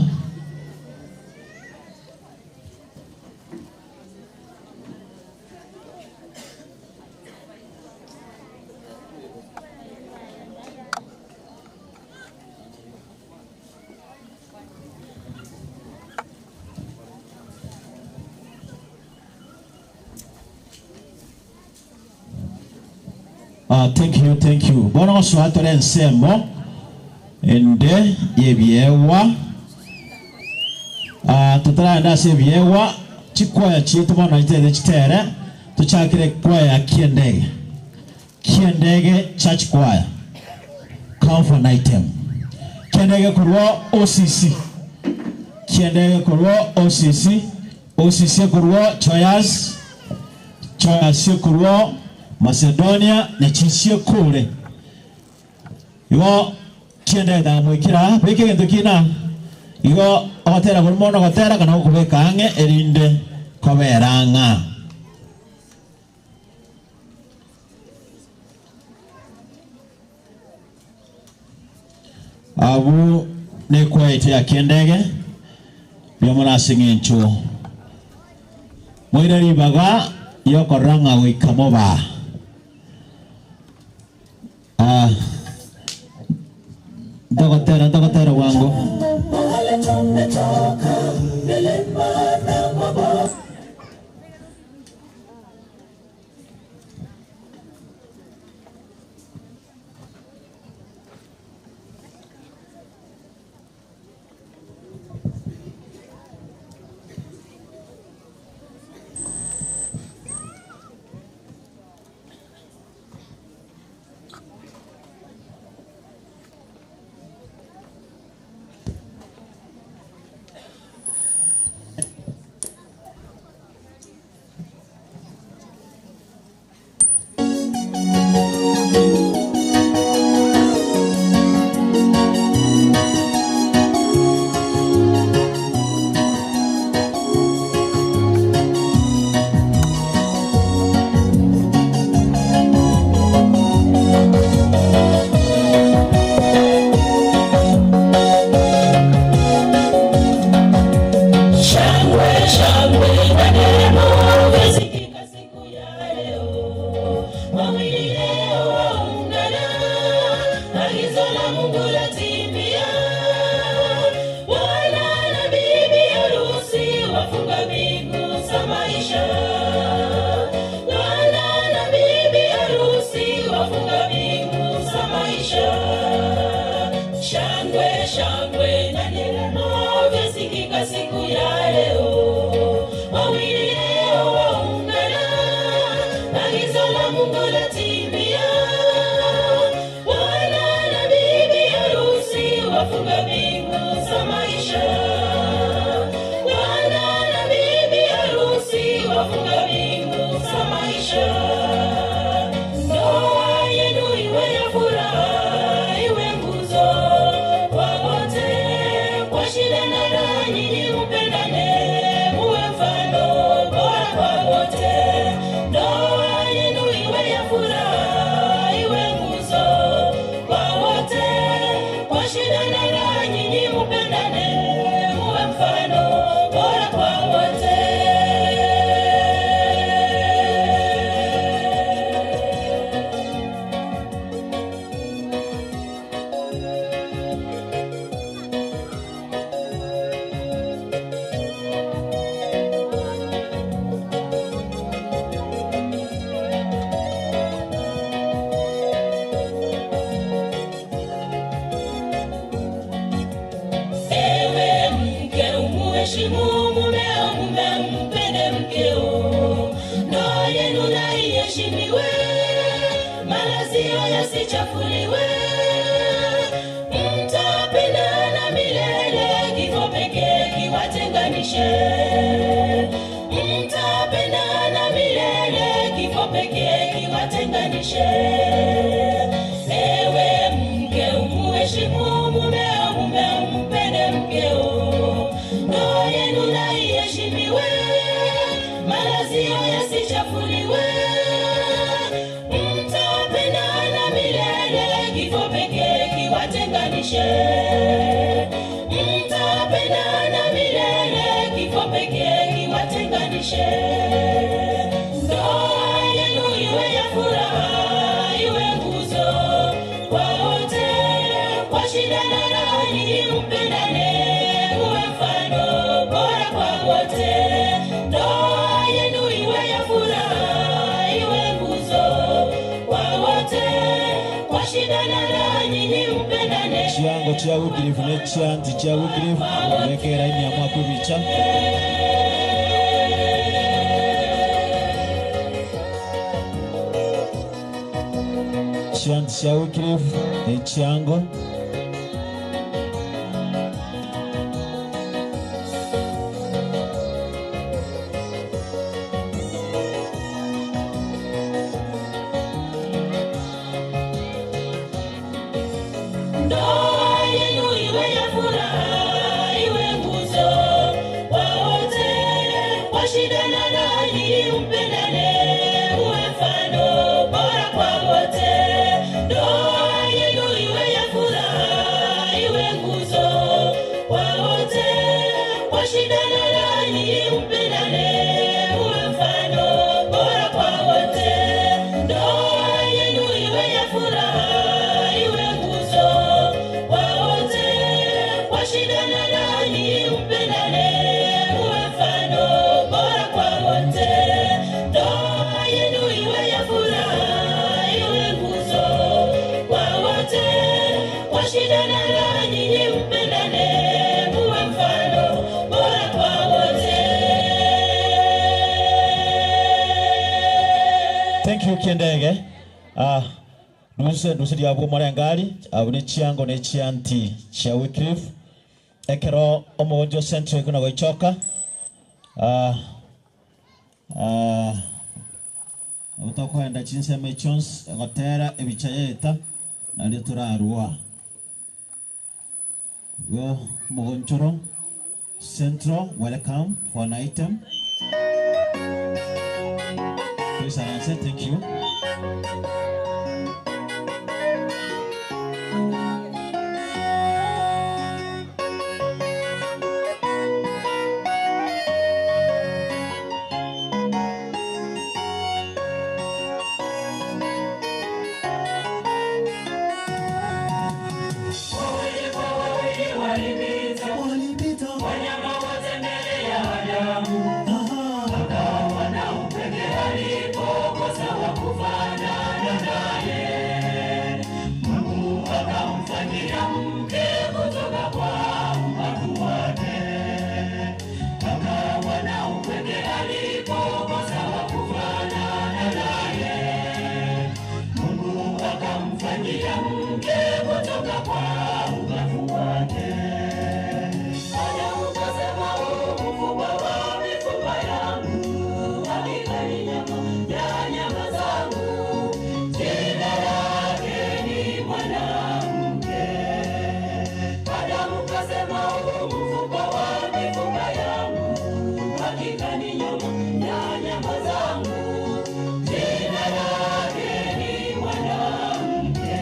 [SPEAKER 3] Ah, thank you, thank you. Bono gosoa tore ensemo ende y'ebiegwa. Ah, totaragenda ase ebiegwa, chikwaya chiaito bono nachitete chitere, tochakere kwaya ya Kiendege. Kiendege Church Choir. Come for an item. Kiendege korwa OCC. Kiendege korwa OCC. OCC korwa Choyas. Choyas korwa Macedonia na chisie kure. Igo kiendege tamwikira beke gento kina. Igo ogotera kuri mono gotera kana okobeka ang'e erinde kobera ang'a. Abu nekwaete ya Kiendege bia ase ng'encho moire ribaga yokorora ng'a goika moba. Ah, ntogotera ntogotera bwango.
[SPEAKER 14] Shangwe, shangwe na nderemo vyasikika siku ya leo. Wawili leo waungana, agizo la Mungu latimia. Bwana na bibi harusi wafunga mbingu za maisha. Bwana na bibi harusi wafunga mbingu za maisha. Shangwe, shangwe na nderemo vyasikika siku ya leo. Wawili leo waungana, agizo la Mungu latimia. Bwana na bibi harusi wafunga mbingu za maisha. Bwana na bibi harusi wafunga mbingu za maisha. Ndoa yenu iwe ya furaha, iwe nguzo kwa wote. Kwa shida na raha nyinyi mpendane, muwe mfano bora kwa wote. Ndoa yenu iwe ya furaha, iwe nguzo kwa wote. Kwa shida na raha nyinyi mpendane, muwe mfano bora kwa wote. Ewe mke umuheshimu mumeo, mume umpende mkeo. Ndoa yenu na iheshimiwe, malazio yasichafuliwe. Mtapendana milele, kifo pekee kiwatenganishe. Mtapendana milele, kifo pekee kiwatenganishe. Ewe mke umuheshimu mumeo, mume umpende mkeo. Ndoa yenu na iheshimiwe, malazio yasichafuliwe. Mtapendana milele, kifo pekee kiwatenganishe. Mtapendana milele, kifo pekee kiwatenganishe. Ndoa yenu iwe ya furaha, shida na raha nyinyi mpendane.
[SPEAKER 3] Chiango chia Wycliffe ne chianti chia Wycliffe bekera imiamwa kwibicha. Chianti chia Wycliffe ne chiango.
[SPEAKER 14] Ndoa yenu iwe ya furaha, iwe nguzo kwa wote. Kwa shida na raha nyinyi mpendane, uwe mfano bora kwa wote. Ndoa yenu iwe ya furaha, iwe nguzo kwa wote. Kwa shida na raha nyinyi mpendane, uwe mfano bora kwa wote. Ndoa yenu iwe ya furaha, iwe nguzo kwa wote. Kwa shida na raha nyinyi mpendane, uwe mfano bora kwa wote. Ndoa yenu iwe ya furaha, iwe nguzo kwa wote. Kwa shida na raha nyinyi mpendane, uwe mfano bora kwa wote.
[SPEAKER 3] Thank you Kiendege. Ah, nuse nuse diabu marengari abune chiango ne chianti chia Wycliffe. Ekero omogonjo central kuna goichoka. Ah, ah, utokwenda chinseme chons gotera ebicha yeta nario turarua. Go mogonchoro central welcome for an item. Please announce it. Thank you.
[SPEAKER 14] Wawili kwa wawili walipita, wanyama wote mbele ya Adamu, akawa na upweke alipokosa wa kufanana naye. Mungu akamfanyia mke kutoka kwa ubavu wake, akawa na upweke alipokosa wa kufanana naye. Mungu akamfanyia mke kutoka kwa ubavu wake. Adamu kasema, huu mfupa wa mifupa yangu, hakika ni nyama ya nyama zangu. Jina lake ni mwanamke. Adamu kasema, huu mfupa wa mifupa yangu, hakika ni nyama ya nyama zangu. Jina lake ni mwanamke.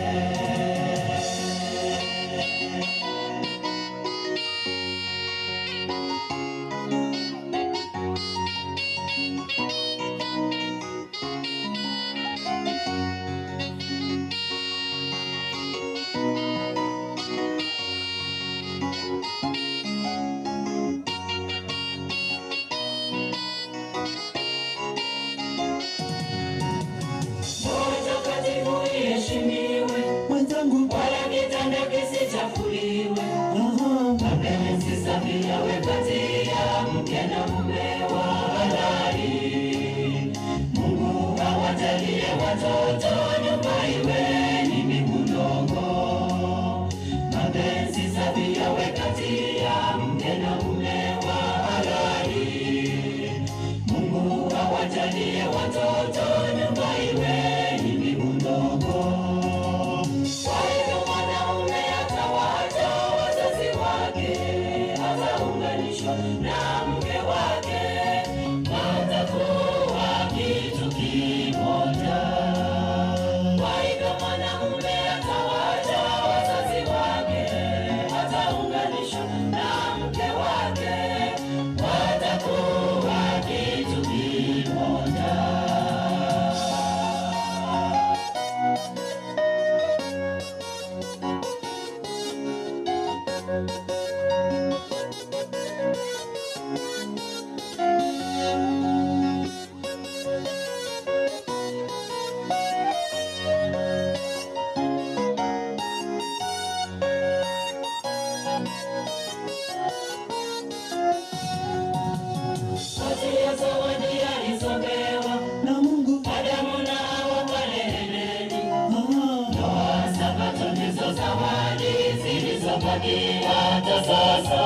[SPEAKER 14] zilizobaki hata sasa.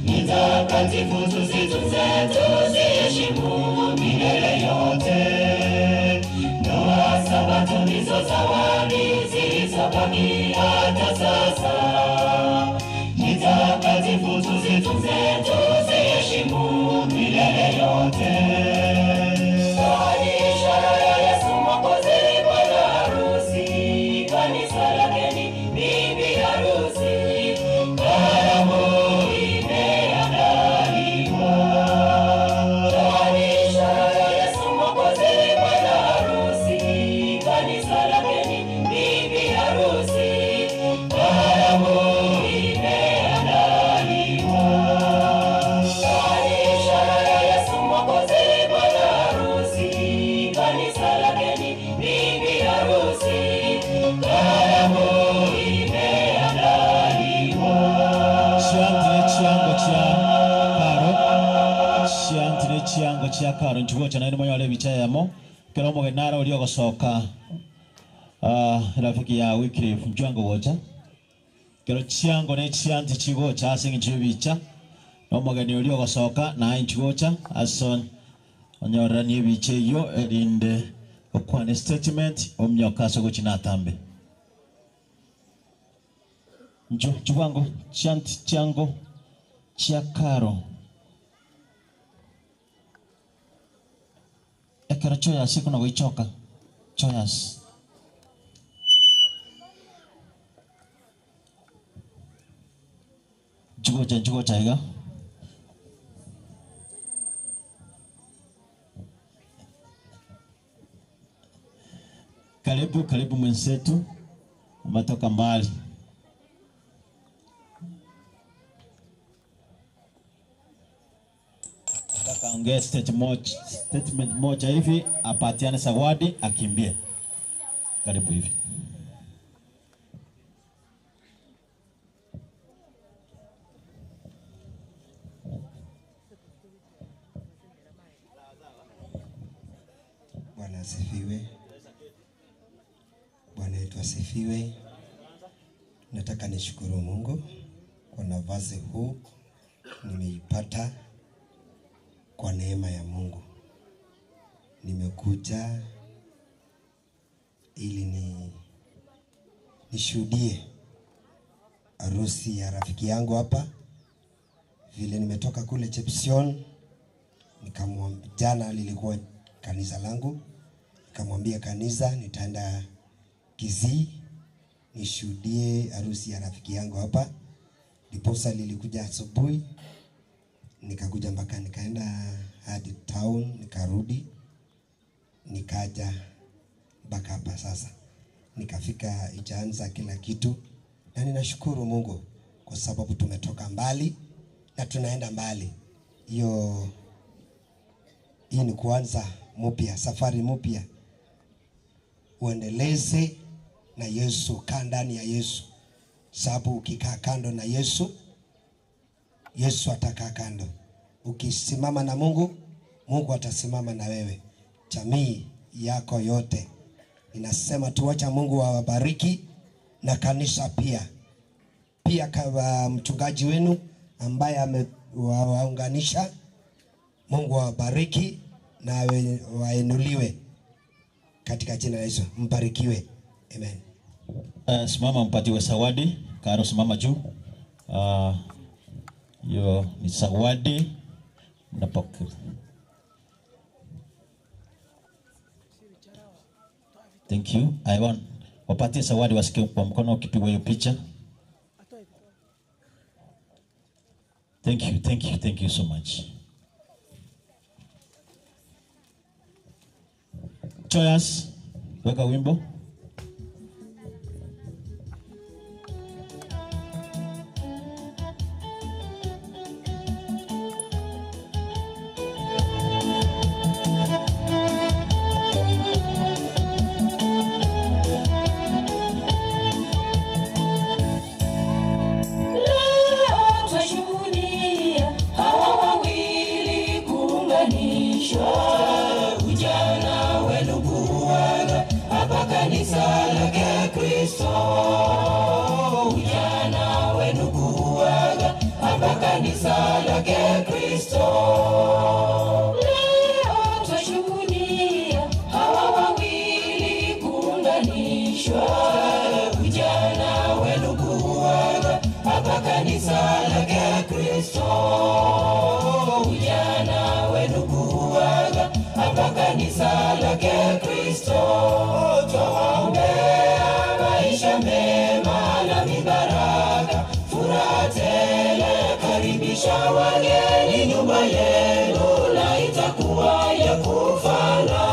[SPEAKER 14] Ni takatifu, tuzitunze, tuziheshimu milele yote. Ndoa, Sabato ndizo zawadi zilizobaki hata sasa. Ni takatifu, tuzitunze, tuziheshimu milele yote. Ndoa ni ishara ya Yesu Mwokozi, bwana harusi. Kanisa lake ni bibi harusi. Karamu imeandaliwa. Ndoa ni ishara ya Yesu Mwokozi, bwana harusi. Kanisa lake ni bibi harusi. Karamu imeandaliwa. Ndoa ni ishara ya Yesu Mwokozi, bwana harusi. Kanisa lake ni bibi harusi. Karamu imeandaliwa.
[SPEAKER 3] Chiantire chiango chia karo chiantire chiango chia karo nchigocha naende moyore ebicha yamo kero omogeni naro oria ogosoka rafiki ya Wycliffe nchwango gocha kero chiango ne chianti chigocha ase eng'encho ya ebicha na omogeni oria ogosoka naye nchigocha ase onyoreranie ebicha eywo erinde okwane statement omnyoka ase ogochi natambe njo chibwango chianti chiango chia karo ekero choyasi kuna goichoka choyasi nchigocha nchigocha iga karibu karibu mwenzetu umetoka mbali. Nataka aongee statement moja hivi, apatiane zawadi, akimbie. Karibu hivi.
[SPEAKER 15] Bwana asifiwe. Bwana yetu asifiwe. Nataka nishukuru Mungu kwa nafasi huu nimeipata kwa neema ya Mungu. Nimekuja ili ni nishuhudie harusi ya rafiki yangu hapa. Vile nimetoka kule Chepsion, nikamwambia jana lilikuwa kanisa langu, nikamwambia kanisa nitaenda Kisii nishuhudie harusi ya rafiki yangu hapa. Ndiposa lilikuja asubuhi, nikakuja mpaka nikaenda hadi town, nikarudi, nikaja mpaka hapa sasa. Nikafika ijaanza kila kitu, na ninashukuru Mungu kwa sababu tumetoka mbali na tunaenda mbali. Hiyo hii ni kuanza mpya, safari mpya. Uendeleze na Yesu, kaa ndani ya Yesu, sababu ukikaa kando na Yesu, Yesu atakaa kando. Ukisimama na Mungu, Mungu atasimama na wewe. Jamii yako yote inasema tuacha Mungu awabariki na kanisa pia, pia kwa mchungaji wenu ambaye amewaunganisha. Mungu awabariki na wainuliwe katika jina la Yesu. Mbarikiwe. Amen.
[SPEAKER 3] Simama mpatiwe zawadi. Karo, simama juu. Hiyo ni zawadi mnapokea. Thank you. I want wapatie zawadi wasikie kwa mkono ukipigwa hiyo picha. Thank you, thank you, thank you so much. Choyas, weka wimbo.
[SPEAKER 14] Leo twashuhudia hawa wawili kuunganishwa, ujana wenu kuuaga hapa kanisa lake Kristo. Ujana kanisa lake Kristo. Leo twashuhudia hawa wawili kuunganishwa, ujana wenu kuuaga hapa kanisa lake Kristo. Ujana wenu kuuaga hapa kanisa lake Kristo. Twawaombea maisha mema na mibaraka, furaha tele, karibisha wageni nyumba yenu, na itakuwa ya kufana.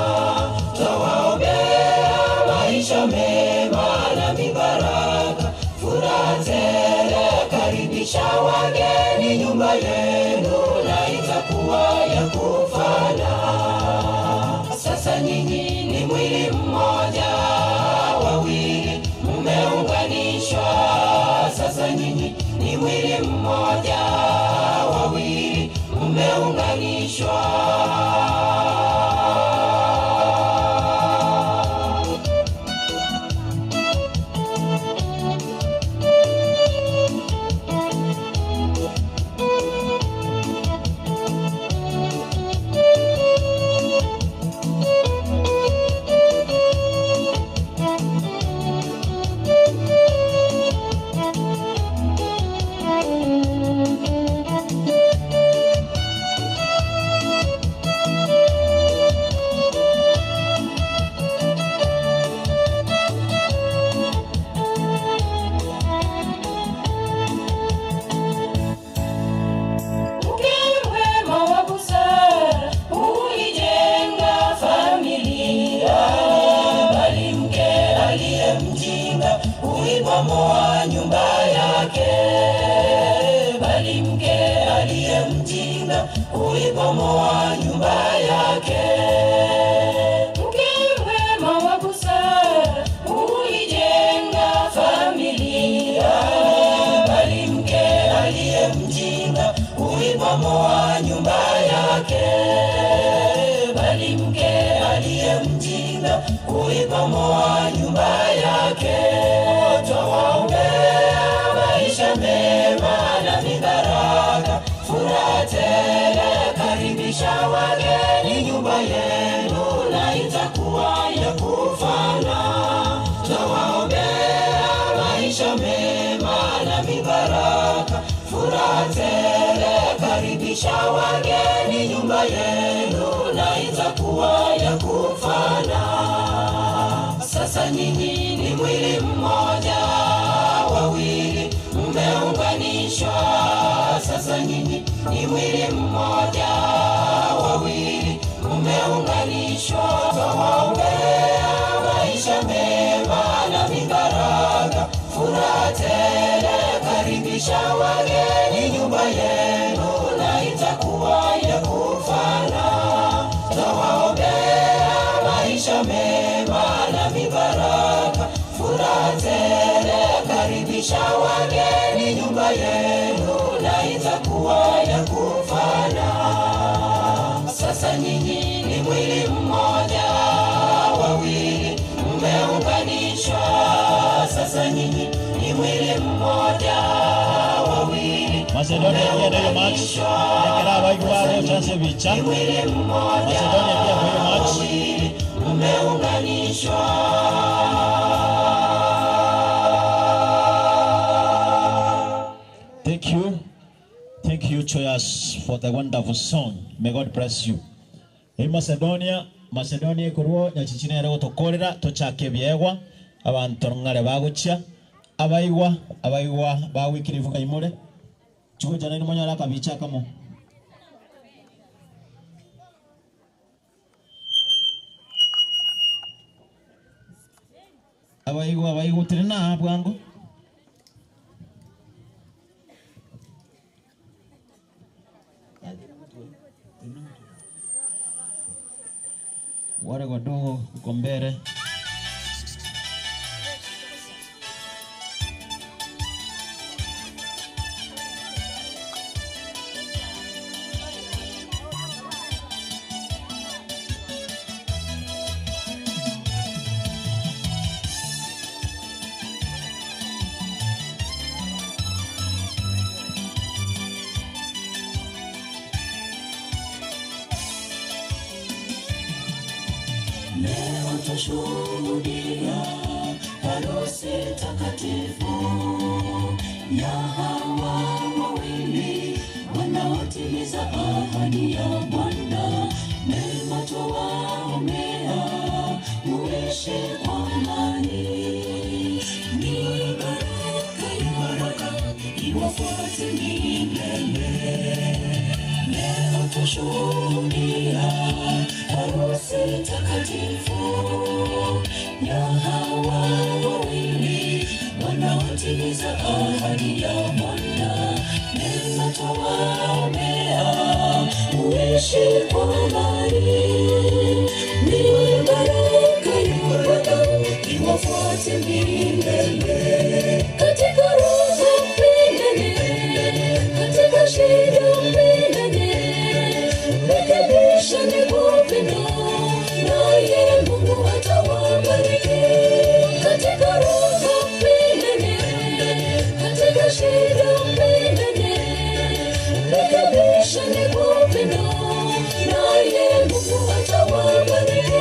[SPEAKER 14] Twawaombea maisha mema na mibaraka, furaha tele, karibisha wageni nyumba yenu, na itakuwa ya kufana. Sasa nyinyi ni mwili mmoja, wawili mmeunganishwa. Sasa nyinyi ni mwili mmoja, wawili mmeunganishwa. Mke mwema wa busara huijenga familia, bali mke aliye mjinga huibomoa nyumba yake. Bali mke aliye mjinga huibomoa nyumba yake. Mke mwema wa busara huijenga familia, bali mke aliye mjinga huibomoa nyumba yake. Bali mke aliye mjinga huibomoa nyumba yake. Twawaombea maisha mema na mibaraka, furaha tele, karibisha wageni nyumba yenu, na itakuwa ya kufana. Twawaombea maisha mema na mibaraka, furaha tele, karibisha wageni nyumba yenu, na itakuwa ya kufana. Sasa nyinyi ni mwili mmoja, wawili mmeunganishwa. Sasa nyinyi ni mwili mmoja, wawili mmeunganishwa. Twawaombea maisha mema na mibaraka, furaha tele, karibisha wageni nyumba yenu, na itakuwa ya kufana. Twawaombea maisha mema na mibaraka, furaha tele, karibisha wageni nyumba yenu, na itakuwa ya kufana. Sasa nyinyi ni mwili mmoja, wawili mmeunganishwa. Sasa nyinyi ni mwili mmoja, wawili
[SPEAKER 3] Macedonia pia ndio match. Ekera abaigwa abo chance bicha. Macedonia pia kwa hiyo match.
[SPEAKER 14] mmeunganishwa.
[SPEAKER 3] Thank you. Thank you, Choyas, for the wonderful song. May God bless you. Hey, Macedonia, Macedonia ikorwo nyachichine ere gotokorera tochake biegwa abantu ng'are bagochia abaigwa abaigwa bagwikirivuka imore chugo jana ni monyora akabicha kamo abaigwa abaigwa tirina bwango wale wadogo uko mbele.
[SPEAKER 14] twashuhudia harusi takatifu ya hawa wawili wanaotimiza ahadi ya Bwana. Mema twawaombea, muishi kwa amani. Ni baraka ya Bwana iwafuate milele. Leo twashuhudia harusi takatifu ya hawa wawili wanaotimiza ahadi ya Bwana. Mema twawaombea, muishi kwa amani. Ni baraka ya Bwana iwafuate milele. Katika roho mpendane, katika shida mpendane, mrekebishane kwa upendo, naye Mungu atawabariki. Katika roho mpendane, katika shida mpendane, mrekebishane kwa upendo, naye Mungu atawabariki.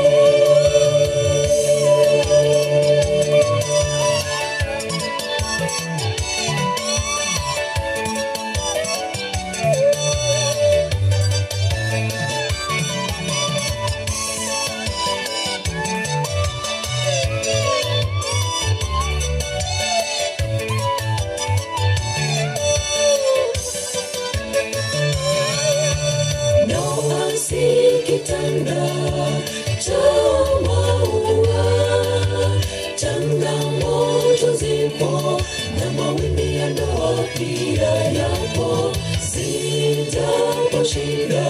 [SPEAKER 14] Ndoa si kitanda cha maua, changamoto zipo na mawimbi ya ndoa pia yapo. Zijaposhinda,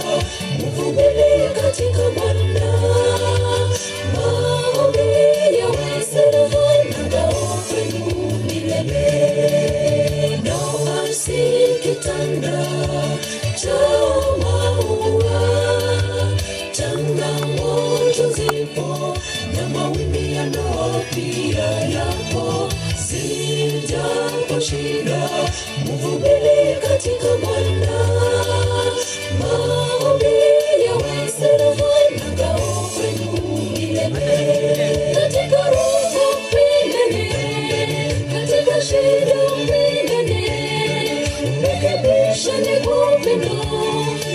[SPEAKER 14] mvumilie katika Bwana. Maombi yawe silaha na ngao kwenu milele. Ndoa si kitanda cha maua, changamoto zipo na mawimbi ya ndoa pia yapo. Zijaposhinda, mvumilie katika Bwana. Maombi yawe silaha na ngao kwenu milele. Katika roho mpendane, katika shida mpendane, mrekebishane kwa upendo,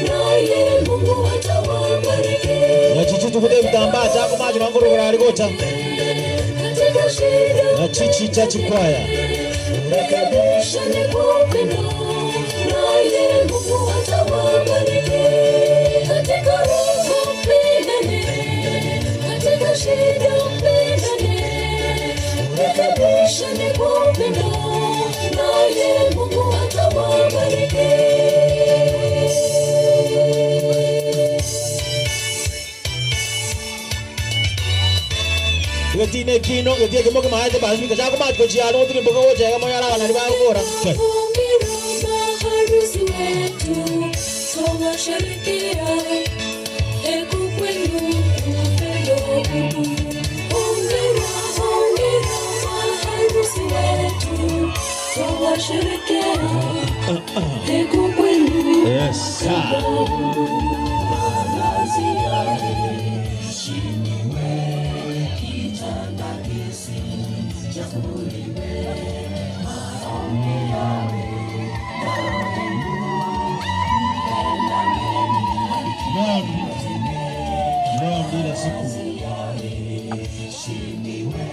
[SPEAKER 14] naye Mungu atawabariki.
[SPEAKER 3] Nyachichi tukute vitambaa chako maji na nguru kurari gocha.
[SPEAKER 14] Katika shida
[SPEAKER 3] Nyachichi chachi kwaya.
[SPEAKER 14] mrekebishane kwa upendo, naye Mungu atawabariki. Katika roho mpendane, katika shida mpendane, mrekebishane kwa upendo, naye Mungu atawabariki.
[SPEAKER 3] Getine kino getie kimo kimaete basi chako maji kochiano otire mboga gochega moyara kana ribagora.
[SPEAKER 14] Hongera maharusi wetu, twawasherehekea. Heko kwenu upendo wetu. Hongera, hongera maharusi wetu, twawasherehekea. Heko kwenu
[SPEAKER 3] Yes.
[SPEAKER 14] Malazi yaheshimiwe, kitanda kisichafuliwe, maombi yawe
[SPEAKER 3] Leo ndile siku.
[SPEAKER 14] Yaheshimiwe,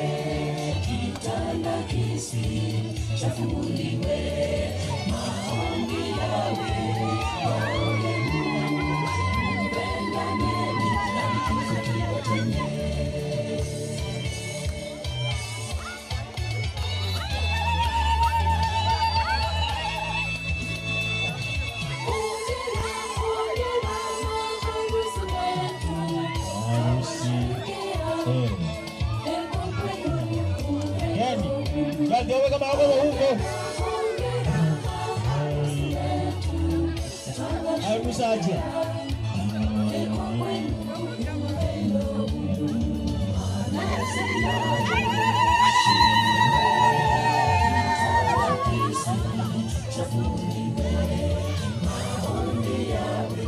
[SPEAKER 14] kitanda kisichafuliwe, maombi yawe ngao yenu, mpendaneni hadi kifo kiwatenge.
[SPEAKER 3] Harusi. Yani, yani wewe kama hapo huko. Harusi aje.
[SPEAKER 14] Maombi yawe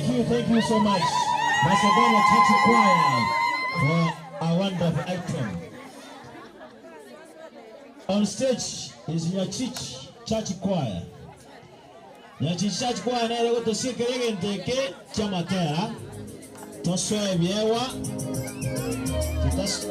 [SPEAKER 3] Thank you, thank you so much, Macedonia Church Choir, for a wonderful item. On stage is Nyachich Church Choir. Nyachich Church Choir nere gotosikera egento eke chiamatera tosoe biewa tutas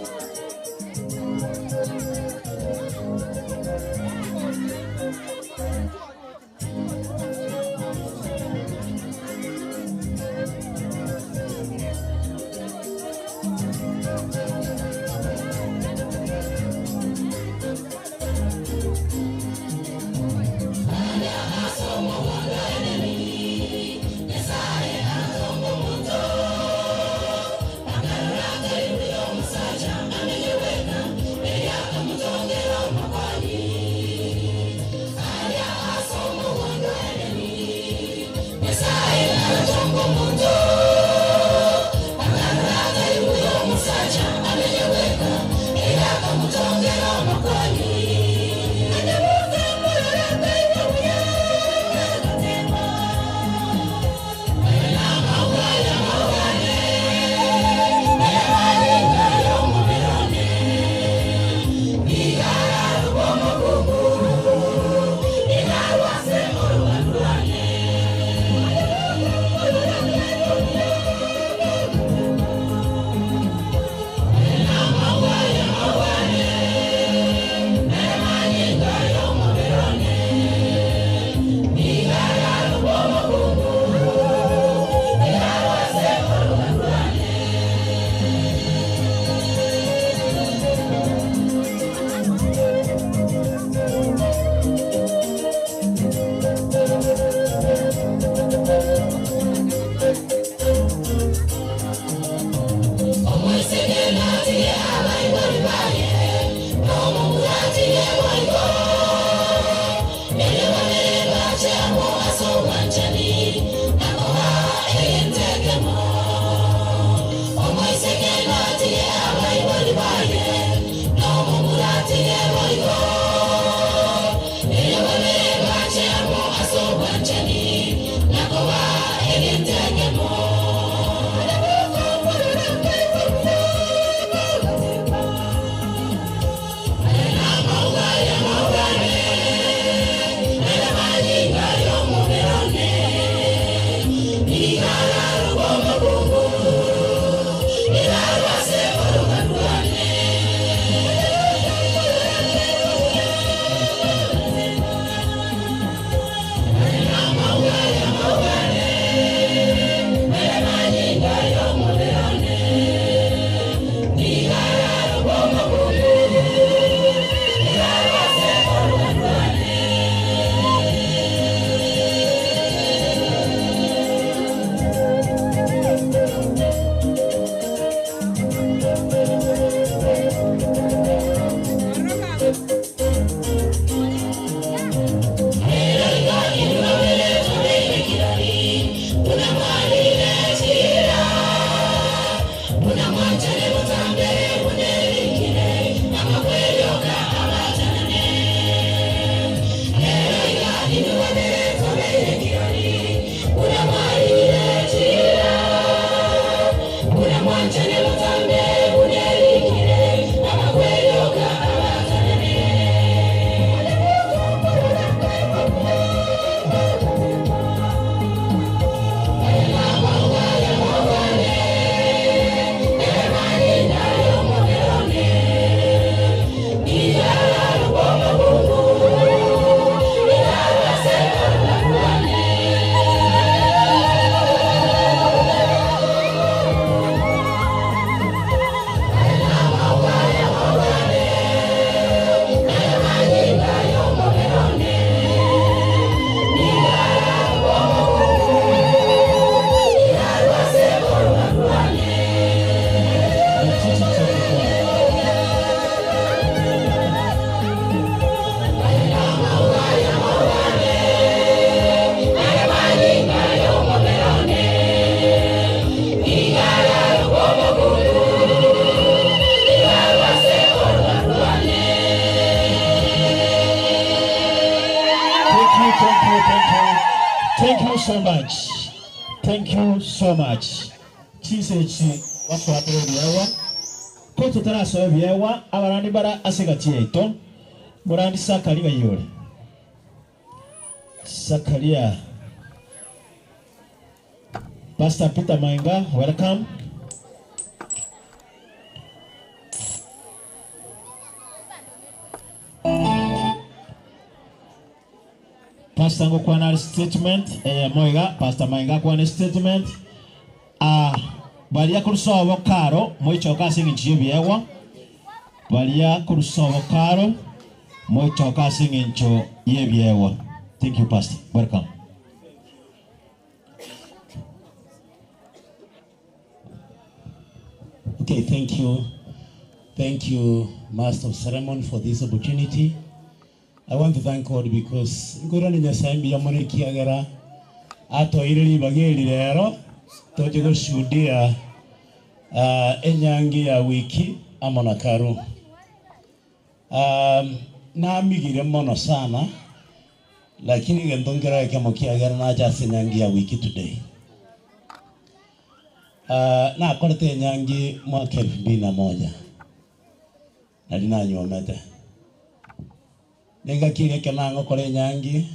[SPEAKER 3] Thank you, thank you, thank you. Thank you so much. Thank you so much. Chinsa echi gosoa tore ebiegwa, ko totarasoa ebiegwa, abarandi mbare ase egati yaito. Morandi Zakaria ng'ai ore? Zakaria. Pastor Peter Mainga, welcome. Pastor ngokwana are statement eyemo iga, Pastor Mainga akwane statement. Ah, baria korwa sobo karo moichoke ase eng'encho y'ebiegwa, baria korwa sobo karo moichoke ase eng'encho y'ebiegwa. Thank you Pastor, welcome.
[SPEAKER 16] Okay, thank you. Thank you, Master of Ceremony, for this opportunity. I want to thank God because ngorani Nyasaye mbuya mono ekiagera atoeire ribaga eri rero toche goshuhudia uh, enyangi ya wiki amo na Karu. Um, namigire mono sana lakini egento nkero ekemo kiagera nacha ase enyangi ya wiki today. Uh, nakorete enyangi mwaka 2001 nari nanyomete nengaki eria ekero nangokora enyangi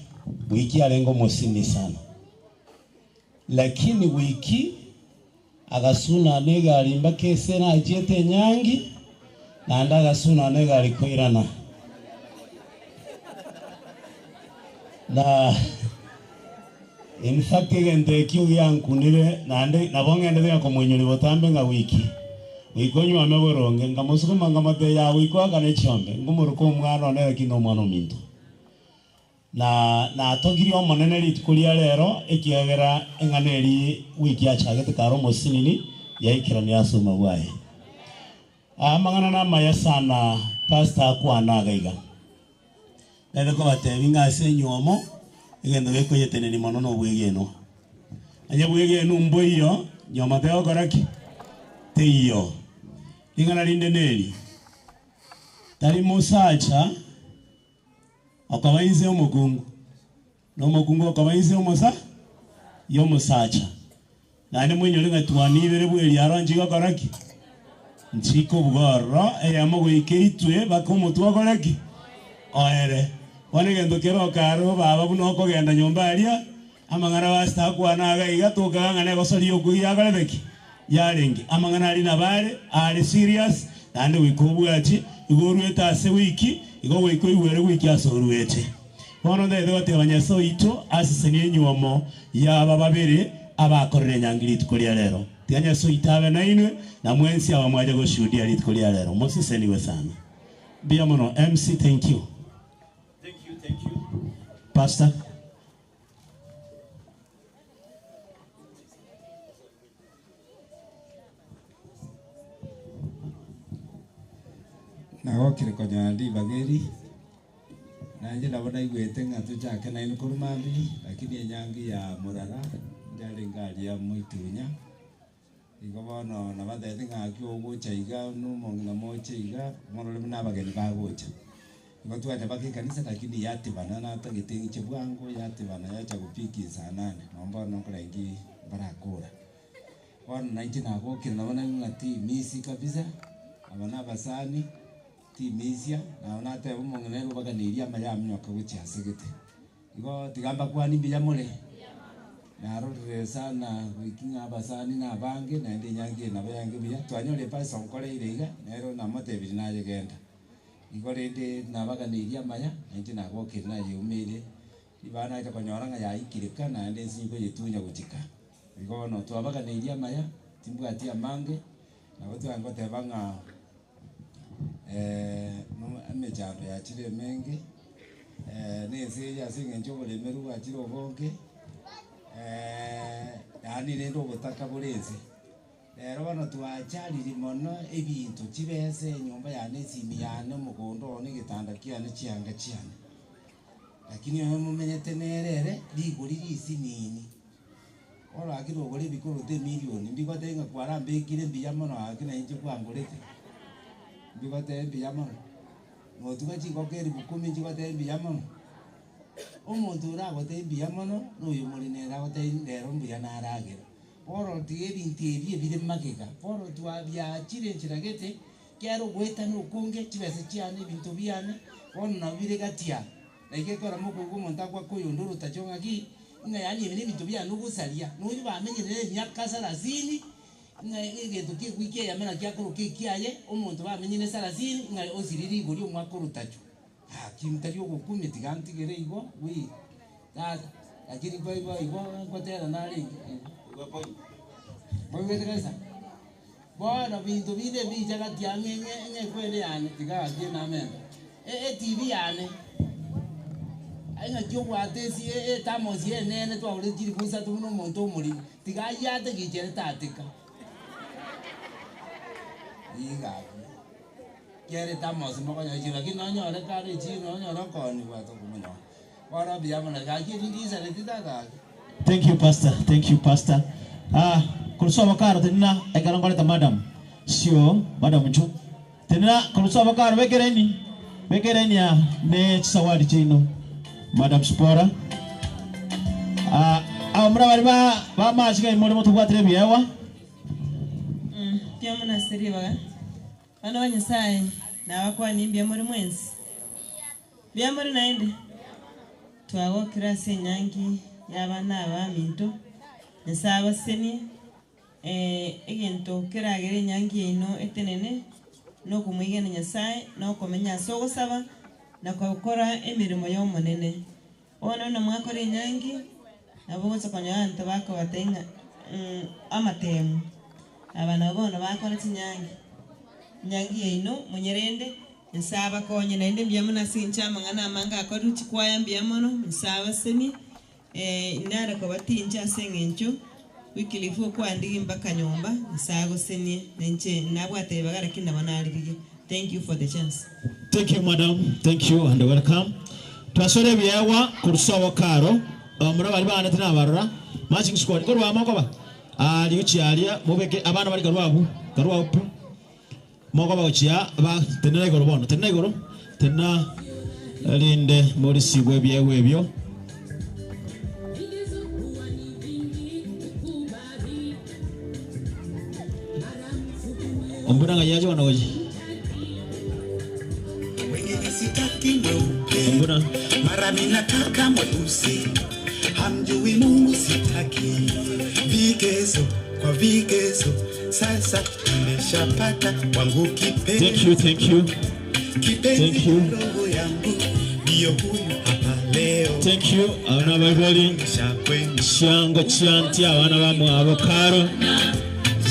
[SPEAKER 16] wiki arenge omosini sana lakini wiki agasunana egari mpaka ase nachiete enyangi naende agasunana egari koirana na in fact egento ekio giankunire naende nabo ng'endete ng'a komoinyori botambe ng'a wiki goika onywame boronge nkamosukuma nkamotebia yaa goika oakane chiombe ngomoroka omwana one lakini nomwana ominto. Na natogirie Omonene rituko ria rero ekiagera eng'ana eria wiki achagete kare omosinini yaikeranire ase obogima bwaye. Amang'ana namaya sana pastor akwana iga iga. Naende kobatebia ng'a ase enywomo egento gekoyetenenia mono nobwegenwa. Onye bwegenwa mboiyo, nywomo tegokora ki? Teiyo. Ring'ana rinde neri, tari mosacha okoba inse omokungu, na omokungu okoba inse omosa y'omosacha. Naende moinyore ng'a twanibere bw'eriaro nchigokora ki? Nchikobuga ororo, eyemo goika eitwe mpaka omotwe okore ki? Oere. Bono egento kere okare baba buna okogenda nyomba aria, amang'ana pastor akwana iga iga, tokaga ng'a negosori okwo yakorete ki? Yarenge. Amang'ana aria nabo are, are serious, naende goika obwatie, igo oruete ase wiki, igo goika oigwere wiki ase oruete. Bono ntagete goteba Nyasae oito asesenie enyuomo y'aba babere abakorire enyangi rituko ria rero. Tiga Nyasae oito abe nainwe, na mwensi aba mwacha goshuhudia rituko ria rero. Mosesenigwe sana. Mbuya mono MC thank you.
[SPEAKER 3] Thank you, thank you. Pastor.
[SPEAKER 17] Nagokire konyora ribaga eri, nainche nabo naigwete ng'a tochake nainwe korwa mambia, lakini enyangi ya morara njarenge aria moitunya, igo bono nabatebeti ng'a aki ogocha iga na omong'ina moche iga, morore buna abageni bagocha. Igo twacha mpaka ekanisa lakini yatibana natagete ng'iche bwango yatibana yacha gopiki saa nane, nabo bono nkorengi barakora. Bono nainche nagokire nabo naigwa ng'a timisi kabisa, aba na abasani, timisia, nabo nateba omong'ina ere obaganeirie amaya aminyoka gochia ase gete. Igo tiga mbakwanie mbuya more, narorire sana goika ng'a abasani na abange naende enyangi eye nabo yange buya, twanyorire pastor nkoreire iga, nere namotebirie naye genda. Igo rende nabaganeirie amaya, nainche nagokire nayeumeire, ribaga nacha konyora ng'a yaikire ka naende ense nkoyetunya gochika. Igo bono twabaganeirie amaya, timbwati amange, nabo tware goteba ng'a emechando yachire emenge, na ense eye ase eng'encho oboremeru bwachire obonge, yaani rende obotaka bore ense. Rero bono twachariri mono ebinto, chibesa, enyomba yane, esimi yane, omogondo one, egetanda kiane, chianga chiane. Lakini oyo momenyete nere ere, rigori risinini. Bono gaki nogore ebikoroto emilioni, mbigotebie ng'a kwarambekire mbuya mono gaki na inche kwangorete, mbigotebie mbuya mono. Notuga chingoko elifu kumi nchigotebie mbuya mono.
[SPEAKER 18] Omonto oragotebie mbuya mono, na oyo more nere agotebie rero mbuya naragera. Bono tiga ebinto ebi ebire magega, bono twabiachire enchera gete, Kiagera ogoetana okonge, chibesa chiane, ebinto biane, bono nabo bire gati aa. Na igo ekero mokoigwa omonto agoaka oyonde orotacho ng'aki, ng'a yaani ebi nebinto biane ogosaria, na oyio bamenyire nere emiaka sarasini, ng'a egento ki'ewiki eyemo naki akoroka ekiaye, omonto bamenyire sarasini, ng'a osirire rigori omwaka orotacho. Gaki ntari ogokumia tiga ntigere igo, wii, tata, lakini kwaigwa igo nkotera narenge, moigwete kabisa? Bono binto binde mbicha gati ang'e ng'e ng'ekwende yane, tiga gaki enamenta. E- eTV yane, aye ng'aki obwate esi e- etamosi enene twagorete chilifu isato buna omonto omoriri, tiga ayiate gicha ere tateka. Iga abwo. Kiagera etamosi mokonyora chiro lakini nonyore kare echiro nonyore okooniwa tokomonyora. Bono mbuya mono, gaki eri ndisareti tata gaki.
[SPEAKER 3] Thank you pastor, thank you pastor. Ah, korwa abakaro tenena ekero nkoreta madam. Sio, madam nchu. Tenena korwa abakaro bekereni. Bekereni aa ne chisawadi chiaino. Madam Spora. Ah, abamura bari ba ba machi gai more motobwatire ebiegwa.
[SPEAKER 7] Mbuya mono ase ribaga. Abana ba Nyasaye nabakwani mbuya more mwensi. Mbuya more naende? Twagokire ase enyangi y'abana aba aminto, Nyasaye abasesenie, egento keragere enyangi yaino etenene, na okomoigena Nyasaye, na okomenya ase ogosaba, na gokora emeremo y'Omonene. Bono buna mwakora enyangi, nabo ogocha konyora abanto bakobatebia ng'a amatemu, aba nabo bono bakora chinyangi, enyangi yaino monyerende, Nyasaye abakonye naende mbuya mono ase eng'encho y'amang'ana amange akorirwe chikwaya mbuya mono, Nyasaye abasesenie, inare kobatincha ase eng'encho Wycliffe okwandigia mpaka nyomba, Nyasaye agosesenie, na inche nabwate ribaga lakini nabo naririgia. Thank you for the chance.
[SPEAKER 3] Thank you madam, thank you and welcome. Twasore ebiegwa korwa sobo karo, abamura baria baanete nabarora, marching squad nkorwa amo okoba? Aria gochia aria mobeke abana baria karwa abwo, karwa abwo pi. Mokoba gochia ba tenena igoro bono, tenena igoro, tenena erinde morisibwe ebiegwa ebio. Ombuna ng'ai ache bono gochia?
[SPEAKER 19] Wengine sitaki mweupe,
[SPEAKER 3] Ombuna.
[SPEAKER 19] mara mimi nataka mweusi. Hamjui Mungu sitaki vigezo kwa vigezo, sasa nimeshapata wangu kipenzi.
[SPEAKER 3] Thank you, thank you.
[SPEAKER 19] Kipenzi
[SPEAKER 3] Thank you.
[SPEAKER 19] roho yangu ndiyo huyu hapa leo.
[SPEAKER 3] Thank you. Abana baibali chiango chianti abana bamwabo karo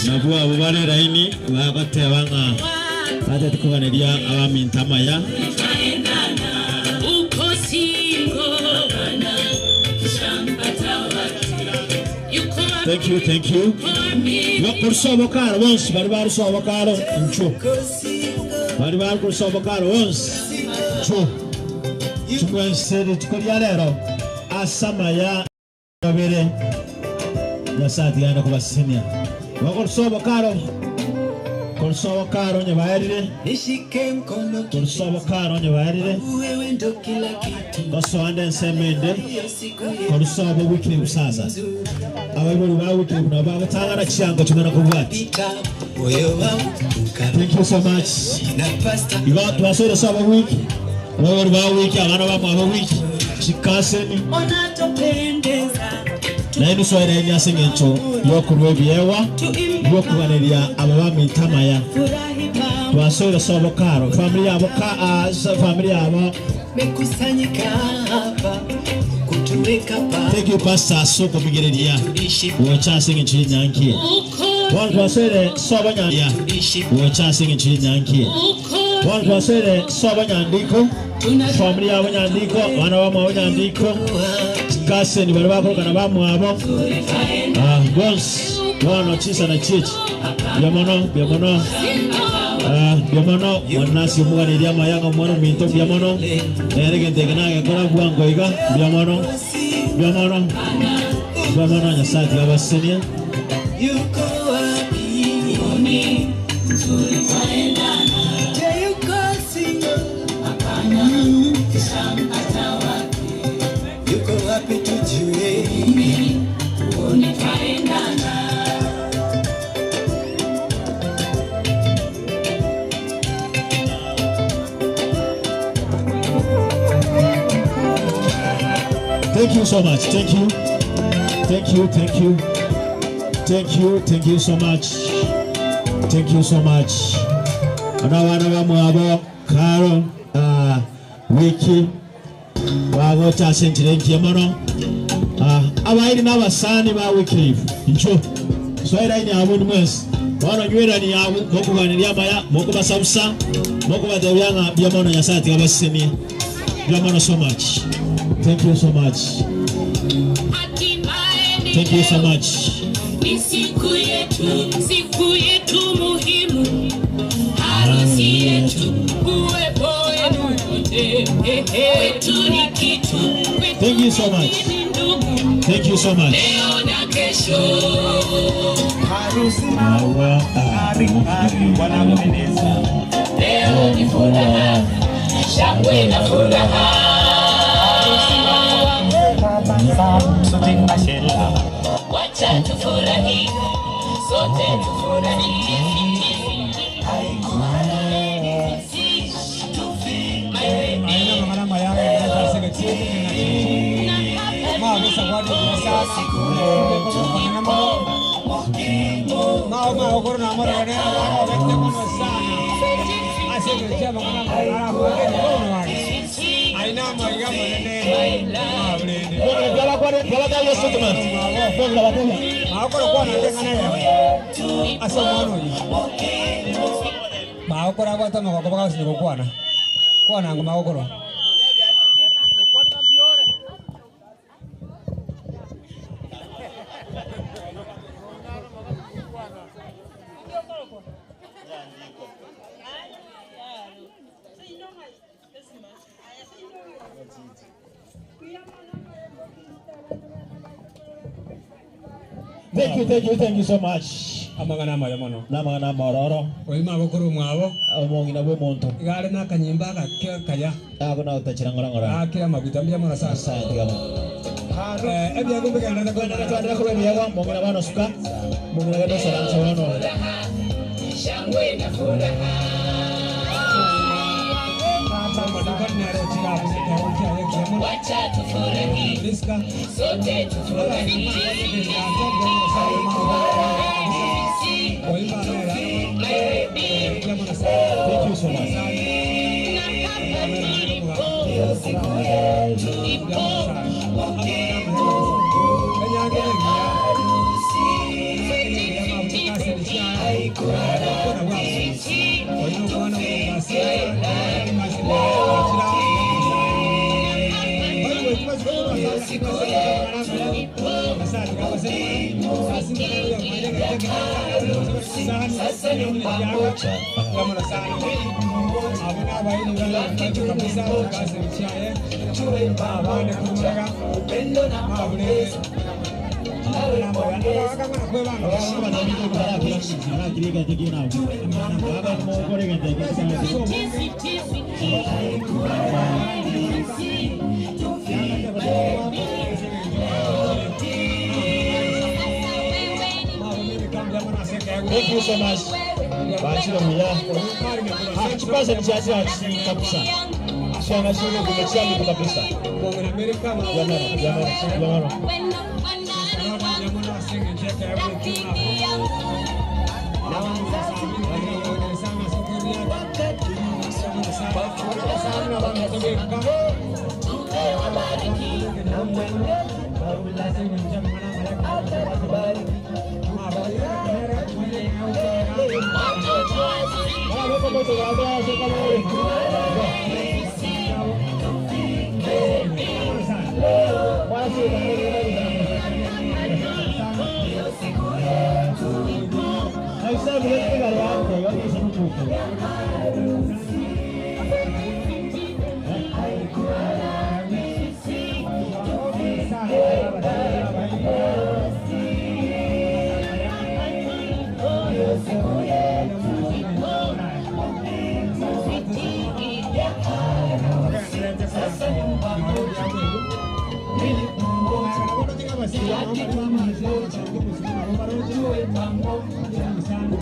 [SPEAKER 3] nabwo abo bare raini bagoteba ng'a batete koganeria abaminto amaya.
[SPEAKER 14] Uko single, yuko
[SPEAKER 3] Thank you, thank you. Bakurisa karo bonsi bari barisa karo ncho. Bari barikurusa karo bonsi ncho. Chimwense rituko rya rero asamaya babere Nyasaye atigane kubasinia. Bakurisa karo kurisa karo nyebaerire.
[SPEAKER 19] Nishike mkono
[SPEAKER 3] Kurisa karo nyebaerire.
[SPEAKER 19] wewe ndo kila kitu.
[SPEAKER 3] Gosoande ensemende korusa abo wikire busaza. Abaibori ba wikire buno bagotangana chiango chimana kobwati.
[SPEAKER 19] Moyo wangu
[SPEAKER 3] Thank you so much.
[SPEAKER 19] na pasta
[SPEAKER 3] Igo twasore saba wiki. Abaibori ba wiki abana bamwe abo wiki. Chikaseni
[SPEAKER 14] Unatopendeza
[SPEAKER 3] naye nisoere eni ase eng'encho yokorwa ebiegwa biokuganeria aba bamintamaya.
[SPEAKER 14] furahi pamoja,
[SPEAKER 3] Twasore sabo karo family yabo ka family yabo.
[SPEAKER 19] mekusanyika hapa kutuweka pa
[SPEAKER 3] Thank you Pastor Soko Migereria. Wocha ase eng'encho y'enyangi. Bono twasore sobo nya wocha ase eng'encho y'enyangi. Bono twasore sobo nyandiko family yabo nyandiko abana bamwabo nyandiko kaseni bari bakorokana bamwabo bonsi bono chisa na chichi byamono byamono byamono mwanasi omuganiria amayanga omwana ominto byamono nere egento eke nagekora bwango iga byamono byamono byamono Nyasaye tiga abasesenie.
[SPEAKER 19] Yuko wapi? Je, yuko single? Wapi tujue
[SPEAKER 14] Tuone twaendana.
[SPEAKER 3] Thank you so much. Thank you. Thank you. Thank you. Thank you. Thank you so much. Thank you so much. Ana bana bamwabo Karo wiki bagocha sentire nkiye mono abairi n'abasani ba Wycliffe ncho swahili ni abo ni mwesi bono nywera ni abo mokuganira amaya mokubasabusa mokubatebyanga bya mono nyasaye tigabasemie bya mono so much. Thank you so much. Thank you so much.
[SPEAKER 14] Ni siku yetu, siku yetu muhimu, harusi yetu, uwepo wenu wote kwetu ni kitu, kwetu
[SPEAKER 3] Thank you so much.
[SPEAKER 14] ni ndugu,
[SPEAKER 3] Thank you so much.
[SPEAKER 14] leo na kesho. Leo ni furaha, shangwe na furaha. Wacha tufurahi, sote tufurahi.
[SPEAKER 8] Magokora agwata magoko bagasinya gokwana kwananga magokoro.
[SPEAKER 3] Thank you, thank you, thank you so much.
[SPEAKER 8] Amang'ana amaya mono.
[SPEAKER 3] N'amang'ana amororo.
[SPEAKER 8] Oyu magokoro mwabo.
[SPEAKER 3] Omong'ina bwe omonto.
[SPEAKER 8] Igare nakanyimba agake kaya.
[SPEAKER 3] Ako na utachira ng'ora ng'ora.
[SPEAKER 8] Akira maguta mbia mono sana.
[SPEAKER 3] Asante kama.
[SPEAKER 8] Ebyago bigenda
[SPEAKER 3] Twendera kuba ebyago mong'ina bano suka. Mong'ina gendo saranso bano.
[SPEAKER 14] Shangwe na furaha. Wacha tufurahi, sote tufurahi.
[SPEAKER 3] Thank you so much. Thank you so much. Bachira muya. Ah, chipasa ni chacha kabisa. Shana shule kumechana kabisa. Jamani, jamani, jamani.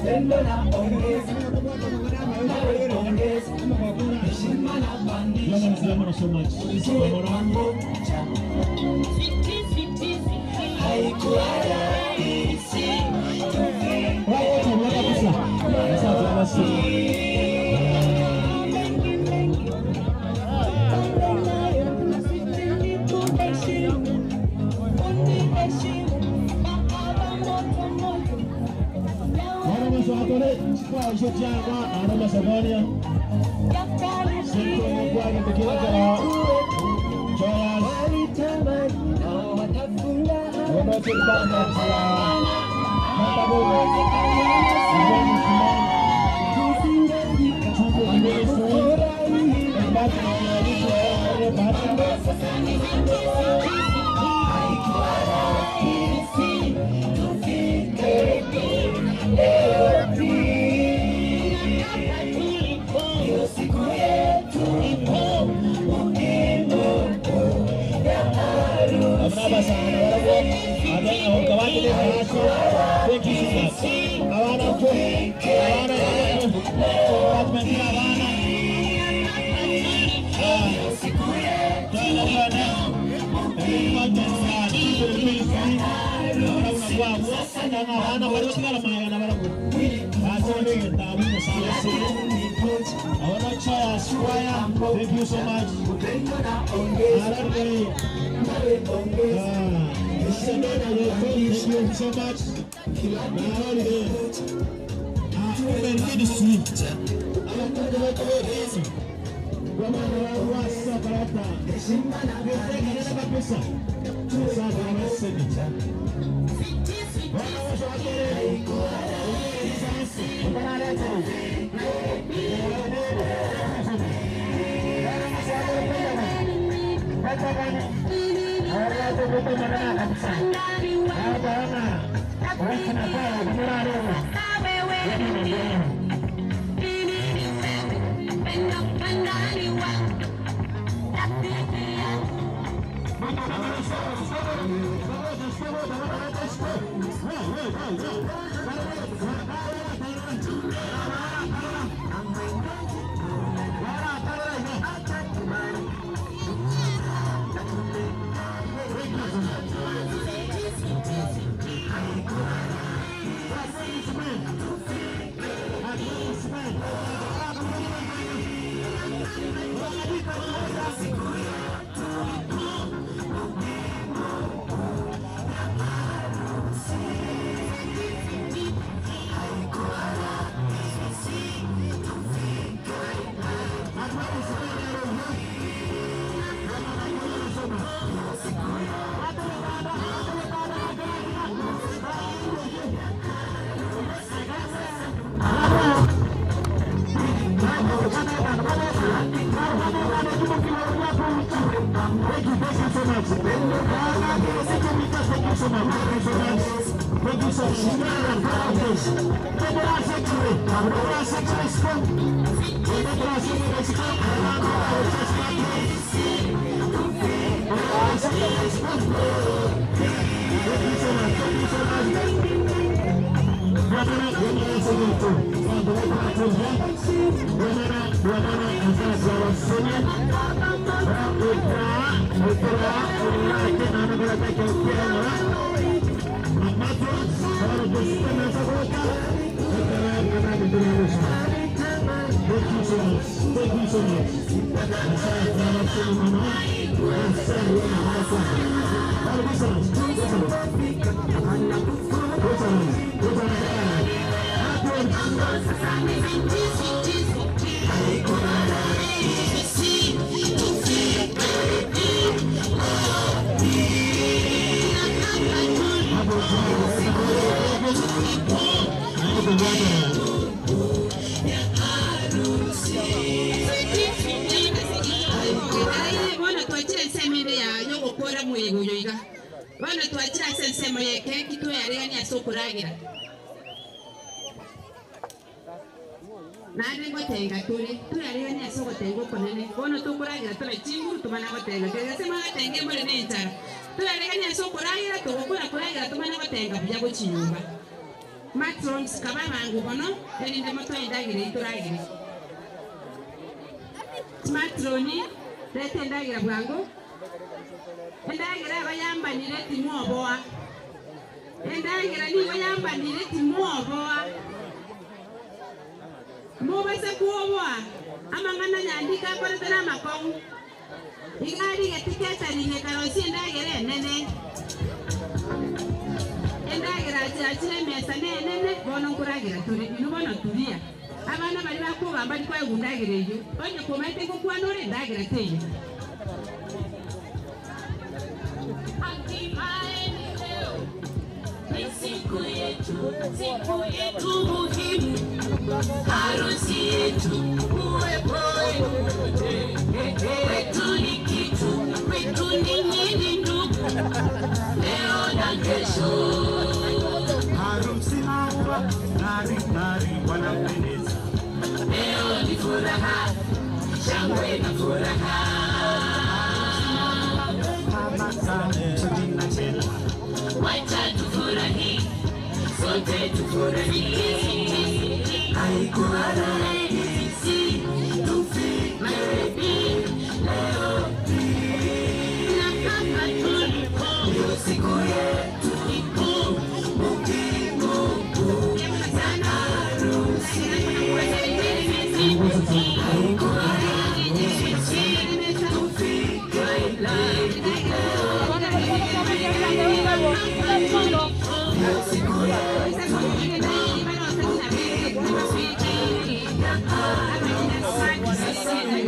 [SPEAKER 14] Upendo na pongezi, nawe pongezi, heshima na pandisha, tuwe pamoja. Haikuwa rahisi
[SPEAKER 3] Thank you so much. Thank you so much.
[SPEAKER 20] Bono twachire ensemo ende yayo gokora mwego oyo iga bono twachire ase ensemo ya ekeki tweyaregania ase okoragera naende ngotenga tore tweyaregania ase ogotenga okonene bono tokoragera tore chinguru tumana gotenga kegese mwagatenga embore na enchara tweyaregania ase okoragera togokora koragera tumana gotenga buya gochinyomba. Matrons kaba abango bono, erinde motoe endagera eyio toragere. Chimatroni, reta endagera bwango. Endagera aba yambanire timwoboa. Endagera nigo yambanire timwoboa. Mobase kwoboa amang'ana nyandiko akorete namakong'u. Iga arigeti catering ekarosia endagera enene. Endagera achirachire emesa nenene, bono nkoragera tore. Inwe bono turia. Abana baria bakogamba mbari koegwa endagera eyio. Onye komaete ngokwana ore, endagera teiyo.
[SPEAKER 14] Hatimaye ni leo, ni siku yetu, siku yetu muhimu, harusi yetu, uwepo wenu wote kwetu ni kitu, kwetu ninyi ni ndugu, leo na kesho.
[SPEAKER 19] Harusi hapa ng'ari ng'ari wanapendeza.
[SPEAKER 14] Leo ni furaha, shangwe na furaha. Wacha tufurahi, sote tufurahi. Haikuwa rahisi tufike leo hii. Na hapa tulipo ndio siku yetu kuu muhimu sana harusi. Haikuwa rahisi tufike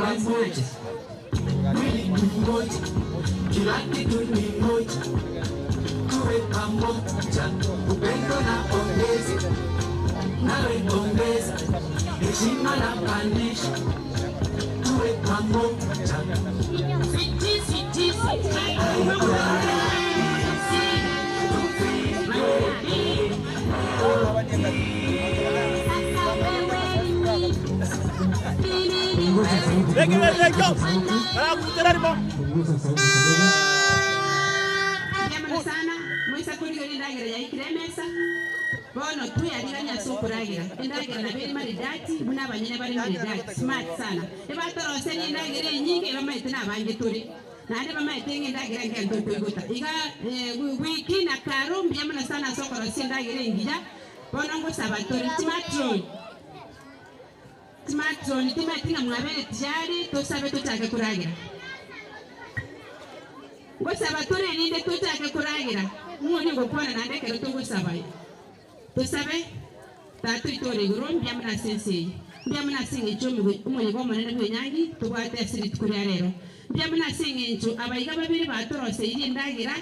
[SPEAKER 19] Pamoja, mwili ni mmoja, kila kitu ni moja, tuwe pamoja, upendo na pongezi, nawe ongeza, heshima na pandisha, tuwe pamoja.
[SPEAKER 14] Siti, siti, siti.
[SPEAKER 20] Ndiamana sana moisa kurigeria endagera yaikire emesa bono tweyarigania ase okoragira endagera nabo eri maridati buna abanyene bari maridati smart sana ebatoroseria endagera enyinge ebamaete na abange tore naende bamaete ng'a endagera ngento toigota iga wiki na karo mbuya mono sana ase okorosia endagera engiya bono ngosaba tore chimatron chimatron timaete ng'a mwabere tiyari tosabe tochake koragira ngosaba tore erinde tochake koragira ng'oni ngokwana naende ekero togosaba tosabe tata oitore igoro mbuya mono ase ense eye mbuya mono ase eng'encho omoyega omonene bwa enyangi tobwate ase rituko ria rero mbuya mono ase eng'encho abaiga babere batoroseire endagera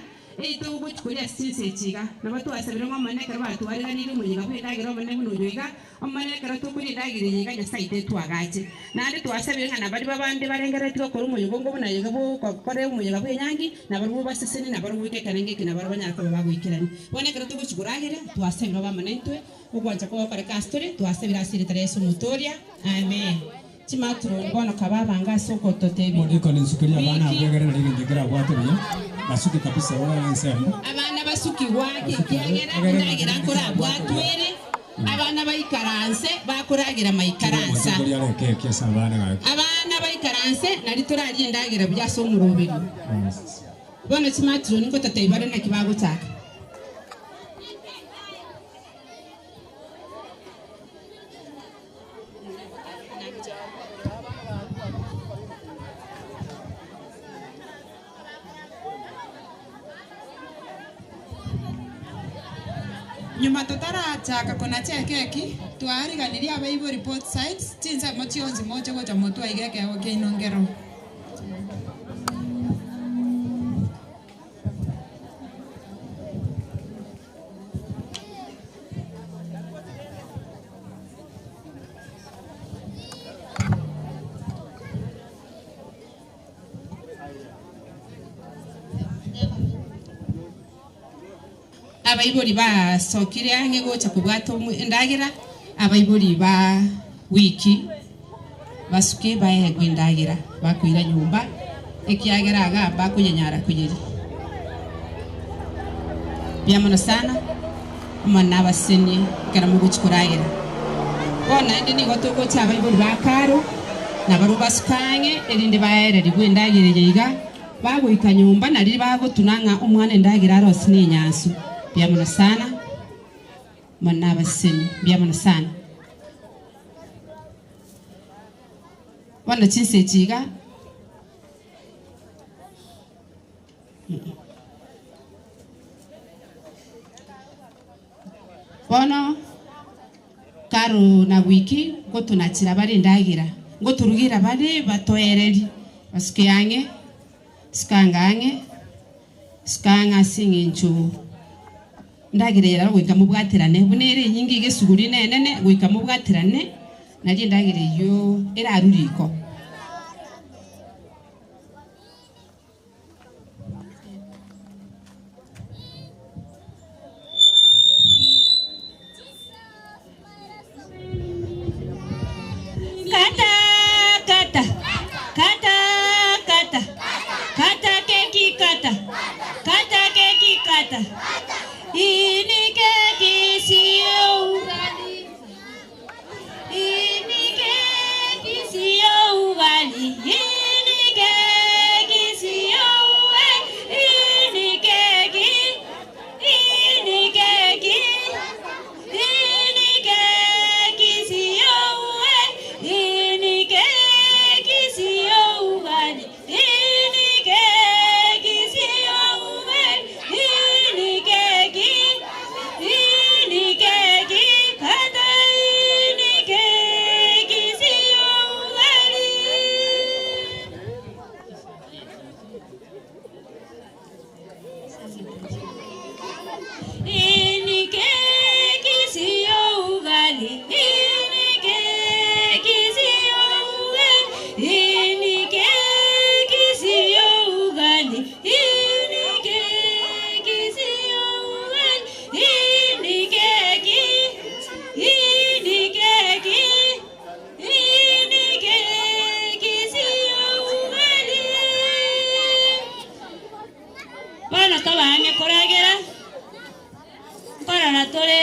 [SPEAKER 20] eyio togochikoria ase chinse echi iga nabo twasabire ng'a omonene ekero batwariganirie omoyega bwa endagera omonene buna oyo iga omonene ekero tokoria endagera eye iga Nyasaye tetwagache naende twasabire ng'a nabari babande barengereretie gokora omoyega ongo buna iga bogokora omoyega bwa enyangi nabarabwo baseseni nabarabwo goika ekerengo eke nabarabwo banyare koba bagoikerania bono ekero togochi koragera twasabire obe amo naintwe ogwancha kogokoreka ase tore twasabire ase erieta ria Yeso omotoria amen. Chimatroni bono kaba abange ase ogototebia.
[SPEAKER 8] Omodikoni nsukerie abana abwo egere nari egento kerabwate buya, basuke kabisa babe ensemo.
[SPEAKER 20] Abana basukigwe ake, ekiagera endagera nkorabwatwe ere, abana baikaranse bakoragera maikaransa.
[SPEAKER 8] Omonto oria are ekeki ase abana gaki.
[SPEAKER 20] Abana baikaranse nari torarie endagera buya ase omoroberio. Bono chimatroni ngototebia bare naki bagochaka.
[SPEAKER 21] Nyuma totarachaka konacha ekeki, twariganirie abaibori both sides, chinsemo chionsi moche gocha motwe iga ekeegwa kiaino nkero.
[SPEAKER 20] Abaibori basokire ang'e gocha kobwata endagera, abaibori ba wiki basuke baegwe endagera bakoira nyomba, ekiagera iga bakonyenyara koyeria. Mbuya mono sana. Omonene nabasesenie ekero mogochia koragera. Bono naende nigo togocha abaibori ba Karo, na barabwo basuke ang'e, erinde baererigwe endagera eye iga, bagoika nyomba, na riria bagotuna ng'a omwana endagera arosie nenyansu. Mbuya mono sana. Omonene nabasesenie. Mbuya mono sana. Bono chinsa echi iga. Bono Karo na Wiki ngotonachera bare endagera, ngotorugera bare batoererie, basuke ang'e, suka anga ang'e, suka ang'e ase eng'encho endagera eye nabo goika mobwaterane, buna ere enyinge iga esuguri nenene, goika mobwaterane, nario endagera eyio erarwe riko.
[SPEAKER 2] Kata kata kata kata kata keki kata kata keki kata hii ni keki sio ugali hii ni keki sio ugali hii ni keki sio ugali hii ni keki hii ni keki hii ni keki sio ugali hii ni keki sio ugali hii ni keki sio ugali hii ni keki hii ni keki kata hii ni keki sio ugali. Hii ni keki sio ugali. Hii ni keki sio ugali. Hii ni keki sio ugali. Hii ni keki sio ugali. Hii ni keki. Hii ni keki. Hii ni keki sio ugali. Bono tobange koragera nkorora tore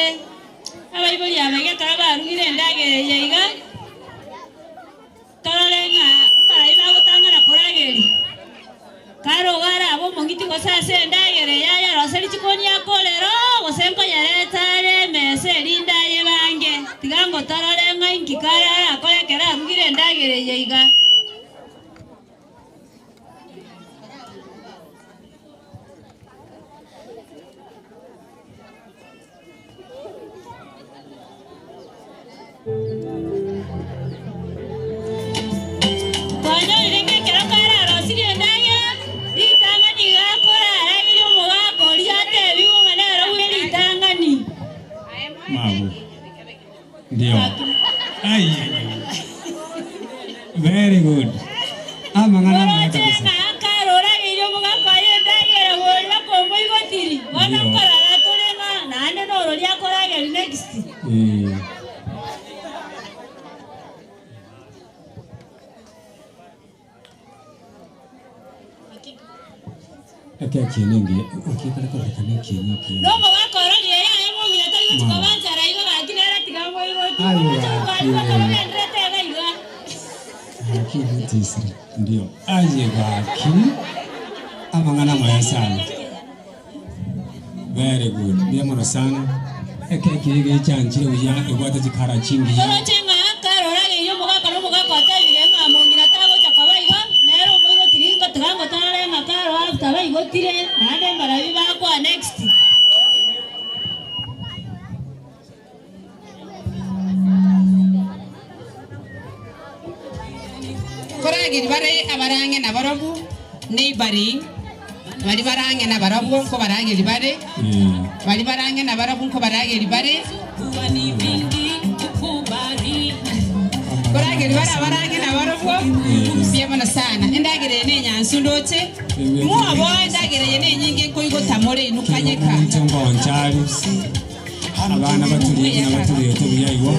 [SPEAKER 2] abaibori abage ekero barugire endagera eye iga torore ng'a mbarai bagotang'ana korageria kare iga arabe omong'iti gose ase endagera eye ayeroseri chikoni akorero gose nkoyereta are emesa erinde ayebange tiga ngotorore ng'a inki kare arakore ekero arugire endagera eye iga. Twanyorire ng'a ekero kararosirie endagera, ritang'ani iga akorarageria omogaka oria atebiwe ng'a nere bwe ritang'ani.
[SPEAKER 8] Mabu. Ndio. Ai, ai, ai. Very good. Amang'ana maya
[SPEAKER 2] Oroche
[SPEAKER 8] kabisa.
[SPEAKER 2] ng'a akarorageria omogaka oye endagera boria bakomoigotiri. Bono
[SPEAKER 8] Ndio.
[SPEAKER 2] nkorora tore ng'a naende norori akorageria next.
[SPEAKER 8] Eh. Eke ekieni engiya okiekare kororekana ekieni ekiya.
[SPEAKER 2] Nomogaka ororie yaye mong'ina tari gochia koba nchara igo gaki nere tiga moigoti.
[SPEAKER 8] Aye,
[SPEAKER 2] Omoche gokwania
[SPEAKER 8] gaki.
[SPEAKER 2] bakorogenderete iga iga.
[SPEAKER 8] Gaki butisire ndio aye gaki amang'ana maya sana. Very good. Mbuya mono sana. Eke ekiya gechanchire buya ebwate chikara chingiya.
[SPEAKER 2] Oroche ng'a karorageire omogaka na omogaka otebire ng'a mong'ina tagocha koba igo, nere omoigotiri ingo tiga ngotorore ng'a karo after baigotire, naende mbarabi bakoa next.
[SPEAKER 20] Korageri bare abarang'e na barobwo, neighboring, bari barang'e na barobwo nkobarageri bare, bari barang'e na barobwo nkobarageri bare, korageri bare abarang'e na barobwo, mbuya mono sana. Endagera eye na enyansu ndoche, mwobo endagera eye na enyinge nkoigota more inwe kanyeka.
[SPEAKER 8] Ngonchari. Abana batulie na batulie tulia iwo.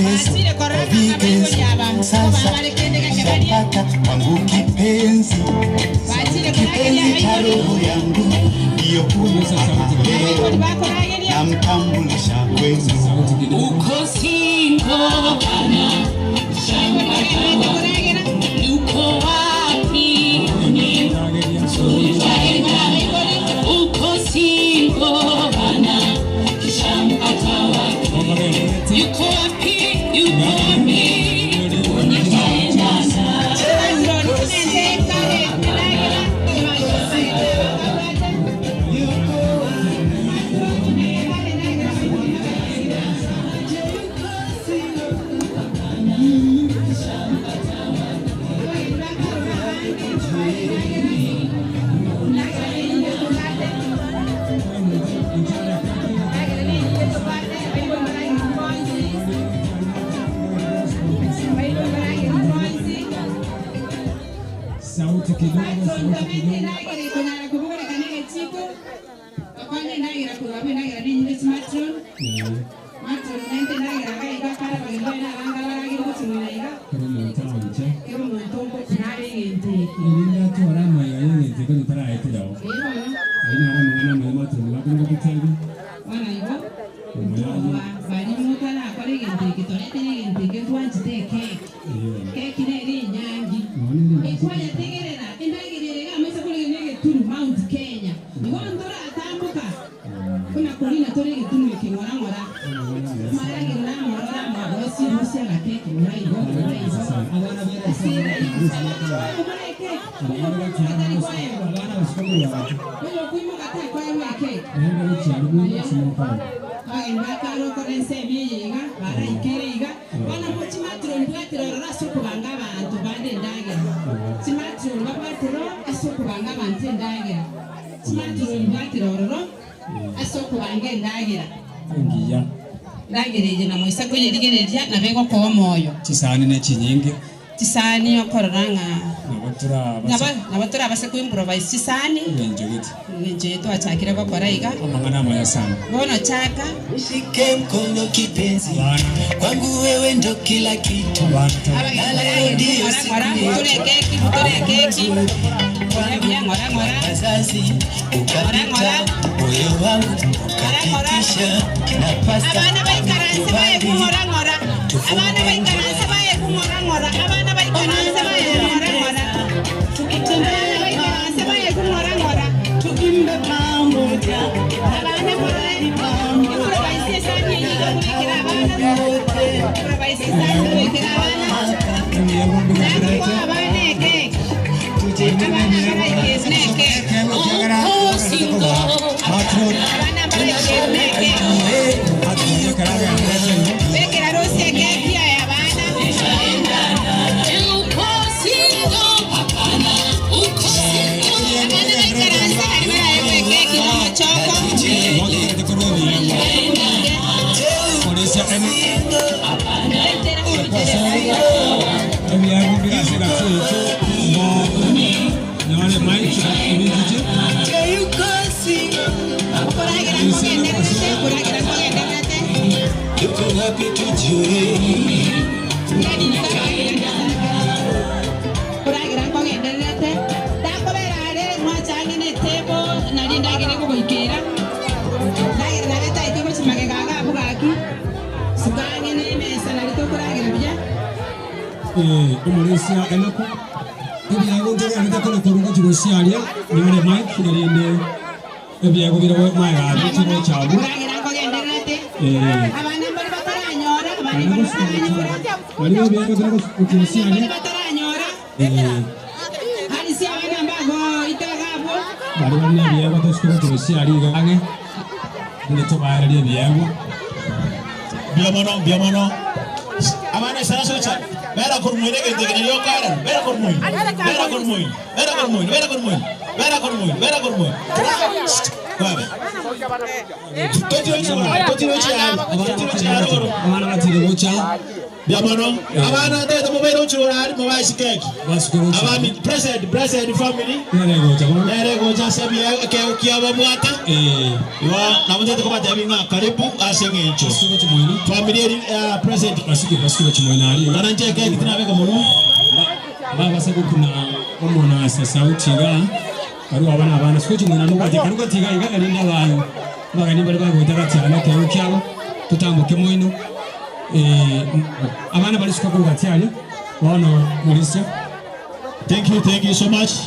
[SPEAKER 20] Basire korora ng'a abaibori aba, nko babarekende gake barie.
[SPEAKER 19] Wangu kipenzi,
[SPEAKER 20] Bachire korageria
[SPEAKER 19] kipenzi cha
[SPEAKER 20] abaibori.
[SPEAKER 19] roho yangu, ndiyo huyu hapa leo.
[SPEAKER 20] Abaibori bakorageria.
[SPEAKER 19] Namtambulisha kwenu.
[SPEAKER 14] Uko single, yuko wapi? Uko single, yuko wapi? Yuko wapi?
[SPEAKER 8] Sauti kidogo, sauti kidogo.
[SPEAKER 20] Konyara kubugurekana egechiko okonye endagera korwa abwo endagera nenyinge chimatron matron nainte endagera iga iga kare abageni bare nabanga baragire gochimwena iga
[SPEAKER 8] Kero omonto aonche.
[SPEAKER 20] kero omonto nkokunare egento eke
[SPEAKER 8] Erinde atware amaiga y'eng'encho ekero taraetera oo.
[SPEAKER 20] Ee bono
[SPEAKER 8] Aye naro amang'ana amaya matroni bakonya gotebi.
[SPEAKER 20] bono igo
[SPEAKER 8] Omoyaye.
[SPEAKER 20] bari motarakora egento eke toretire egento eke ntwanchete ekeki keki nere enyangi ekwanyategerera endagera ere iga amaiso korege na egetunu Mount Kenya igo ntoratamboka buna korina tore egetunu eke ng'ora ng'ora amaragero namorora amagosi rusia agakeki ng'ora igo ng'ora igo abageni bakarokora ensemo eye iga baraikere iga bono mo chimatroni bwatire ororo ase okobanga abanto bande endagera chimatroni babwatire oo ase okobanga abanto endagera chimatroni bwatire ororo ase okobanga endagera
[SPEAKER 8] Engiya.
[SPEAKER 20] endagera eye namoisa koyerigereria nabo egokoa omoyo
[SPEAKER 8] Chisani ne chinyinge.
[SPEAKER 20] chisani okorora ng'a
[SPEAKER 8] Nabo turabasa.
[SPEAKER 20] nabo torabase koimprovise chisani
[SPEAKER 8] Eng'encho gete.
[SPEAKER 20] eng'encho eye twachakire gokora iga
[SPEAKER 8] Amang'ana amaya sana.
[SPEAKER 20] bono chaka
[SPEAKER 19] Shike mkono kipenzi, kwangu wewe ndo kila kitu. Na leo ndiyo siku yetu. Wazazi ukapita, moyo wangu ukapitisha, na pasta
[SPEAKER 20] abana baikaranse baye kung'orang'ora abana baikaranse baye kung'orang'ora abana baikaranse baye kung'orang'ora abana baikaranse baye kung'orang'ora
[SPEAKER 19] tuimbe pamoja,
[SPEAKER 20] abana improvise esani eye iga kubekera abana improvise esani kubekera abana nakuwa abana ekeki abana baraikesi na ekeki abana baraikesi na ekeki bekera rosi ekeki aya abana
[SPEAKER 14] Uko single, uko single,
[SPEAKER 20] abana baikaranse bari baraegwa ekeki nomochoko
[SPEAKER 19] Yuko wapi tujue?
[SPEAKER 20] kuragira nkogendererete ndakobera are mwachange na etebo nari ndagere gogoikera ndagere nabetaete gochimagega iga abwo gaki sukange na emesa nari tokoragera buya
[SPEAKER 8] Omorisia enako. Ebiago ntogerete kore koruga chigosiaria. Nyore mic erinde ebiago bire maega chigochabu.
[SPEAKER 20] kuragira nkogendererete
[SPEAKER 8] Eh.
[SPEAKER 20] abana mbari bataranyora abana mbari bataranyora
[SPEAKER 8] Bari ebiago bire gochigosiaria.
[SPEAKER 20] bataranyora
[SPEAKER 8] Eh.
[SPEAKER 20] harisi abana mbago itaga abwo
[SPEAKER 8] Bari bari ebiago tosikore chigosiaria igange. Inde tobaereria ebiago.
[SPEAKER 3] Biamono, biamono. Abana sara socha. Vera con muy que te quería cara. Vera con muy. Vera con muy. Vera con muy. Vera con muy. Vera con muy. Vera con muy. Guave. Totiro chara, totiro chara, totiro chara.
[SPEAKER 8] Abana batire gocha.
[SPEAKER 3] Biamono. Abana ndete mobere uchura mo ba sikeki. Abami president, president family.
[SPEAKER 8] Nere gocha bono.
[SPEAKER 3] Nere gocha sabia ke ukiaba mwata.
[SPEAKER 8] Eh.
[SPEAKER 3] Iwa namutete kubata binga karibu ase ng'encho. Family eri president.
[SPEAKER 8] Basike basike chimoina ari.
[SPEAKER 3] Nanje keki tinabeka muno.
[SPEAKER 8] Babasa gukuna omona ase sauti iga. Karu abana abana siko chimoina nugati karu gatiga iga erinda abantu. Abageni mbare bagoeta gati yane ekeegwa kiabo, totamboke moino, abana bare isiko korwa gati aria, bono morisia.
[SPEAKER 3] Thank you, thank you so much.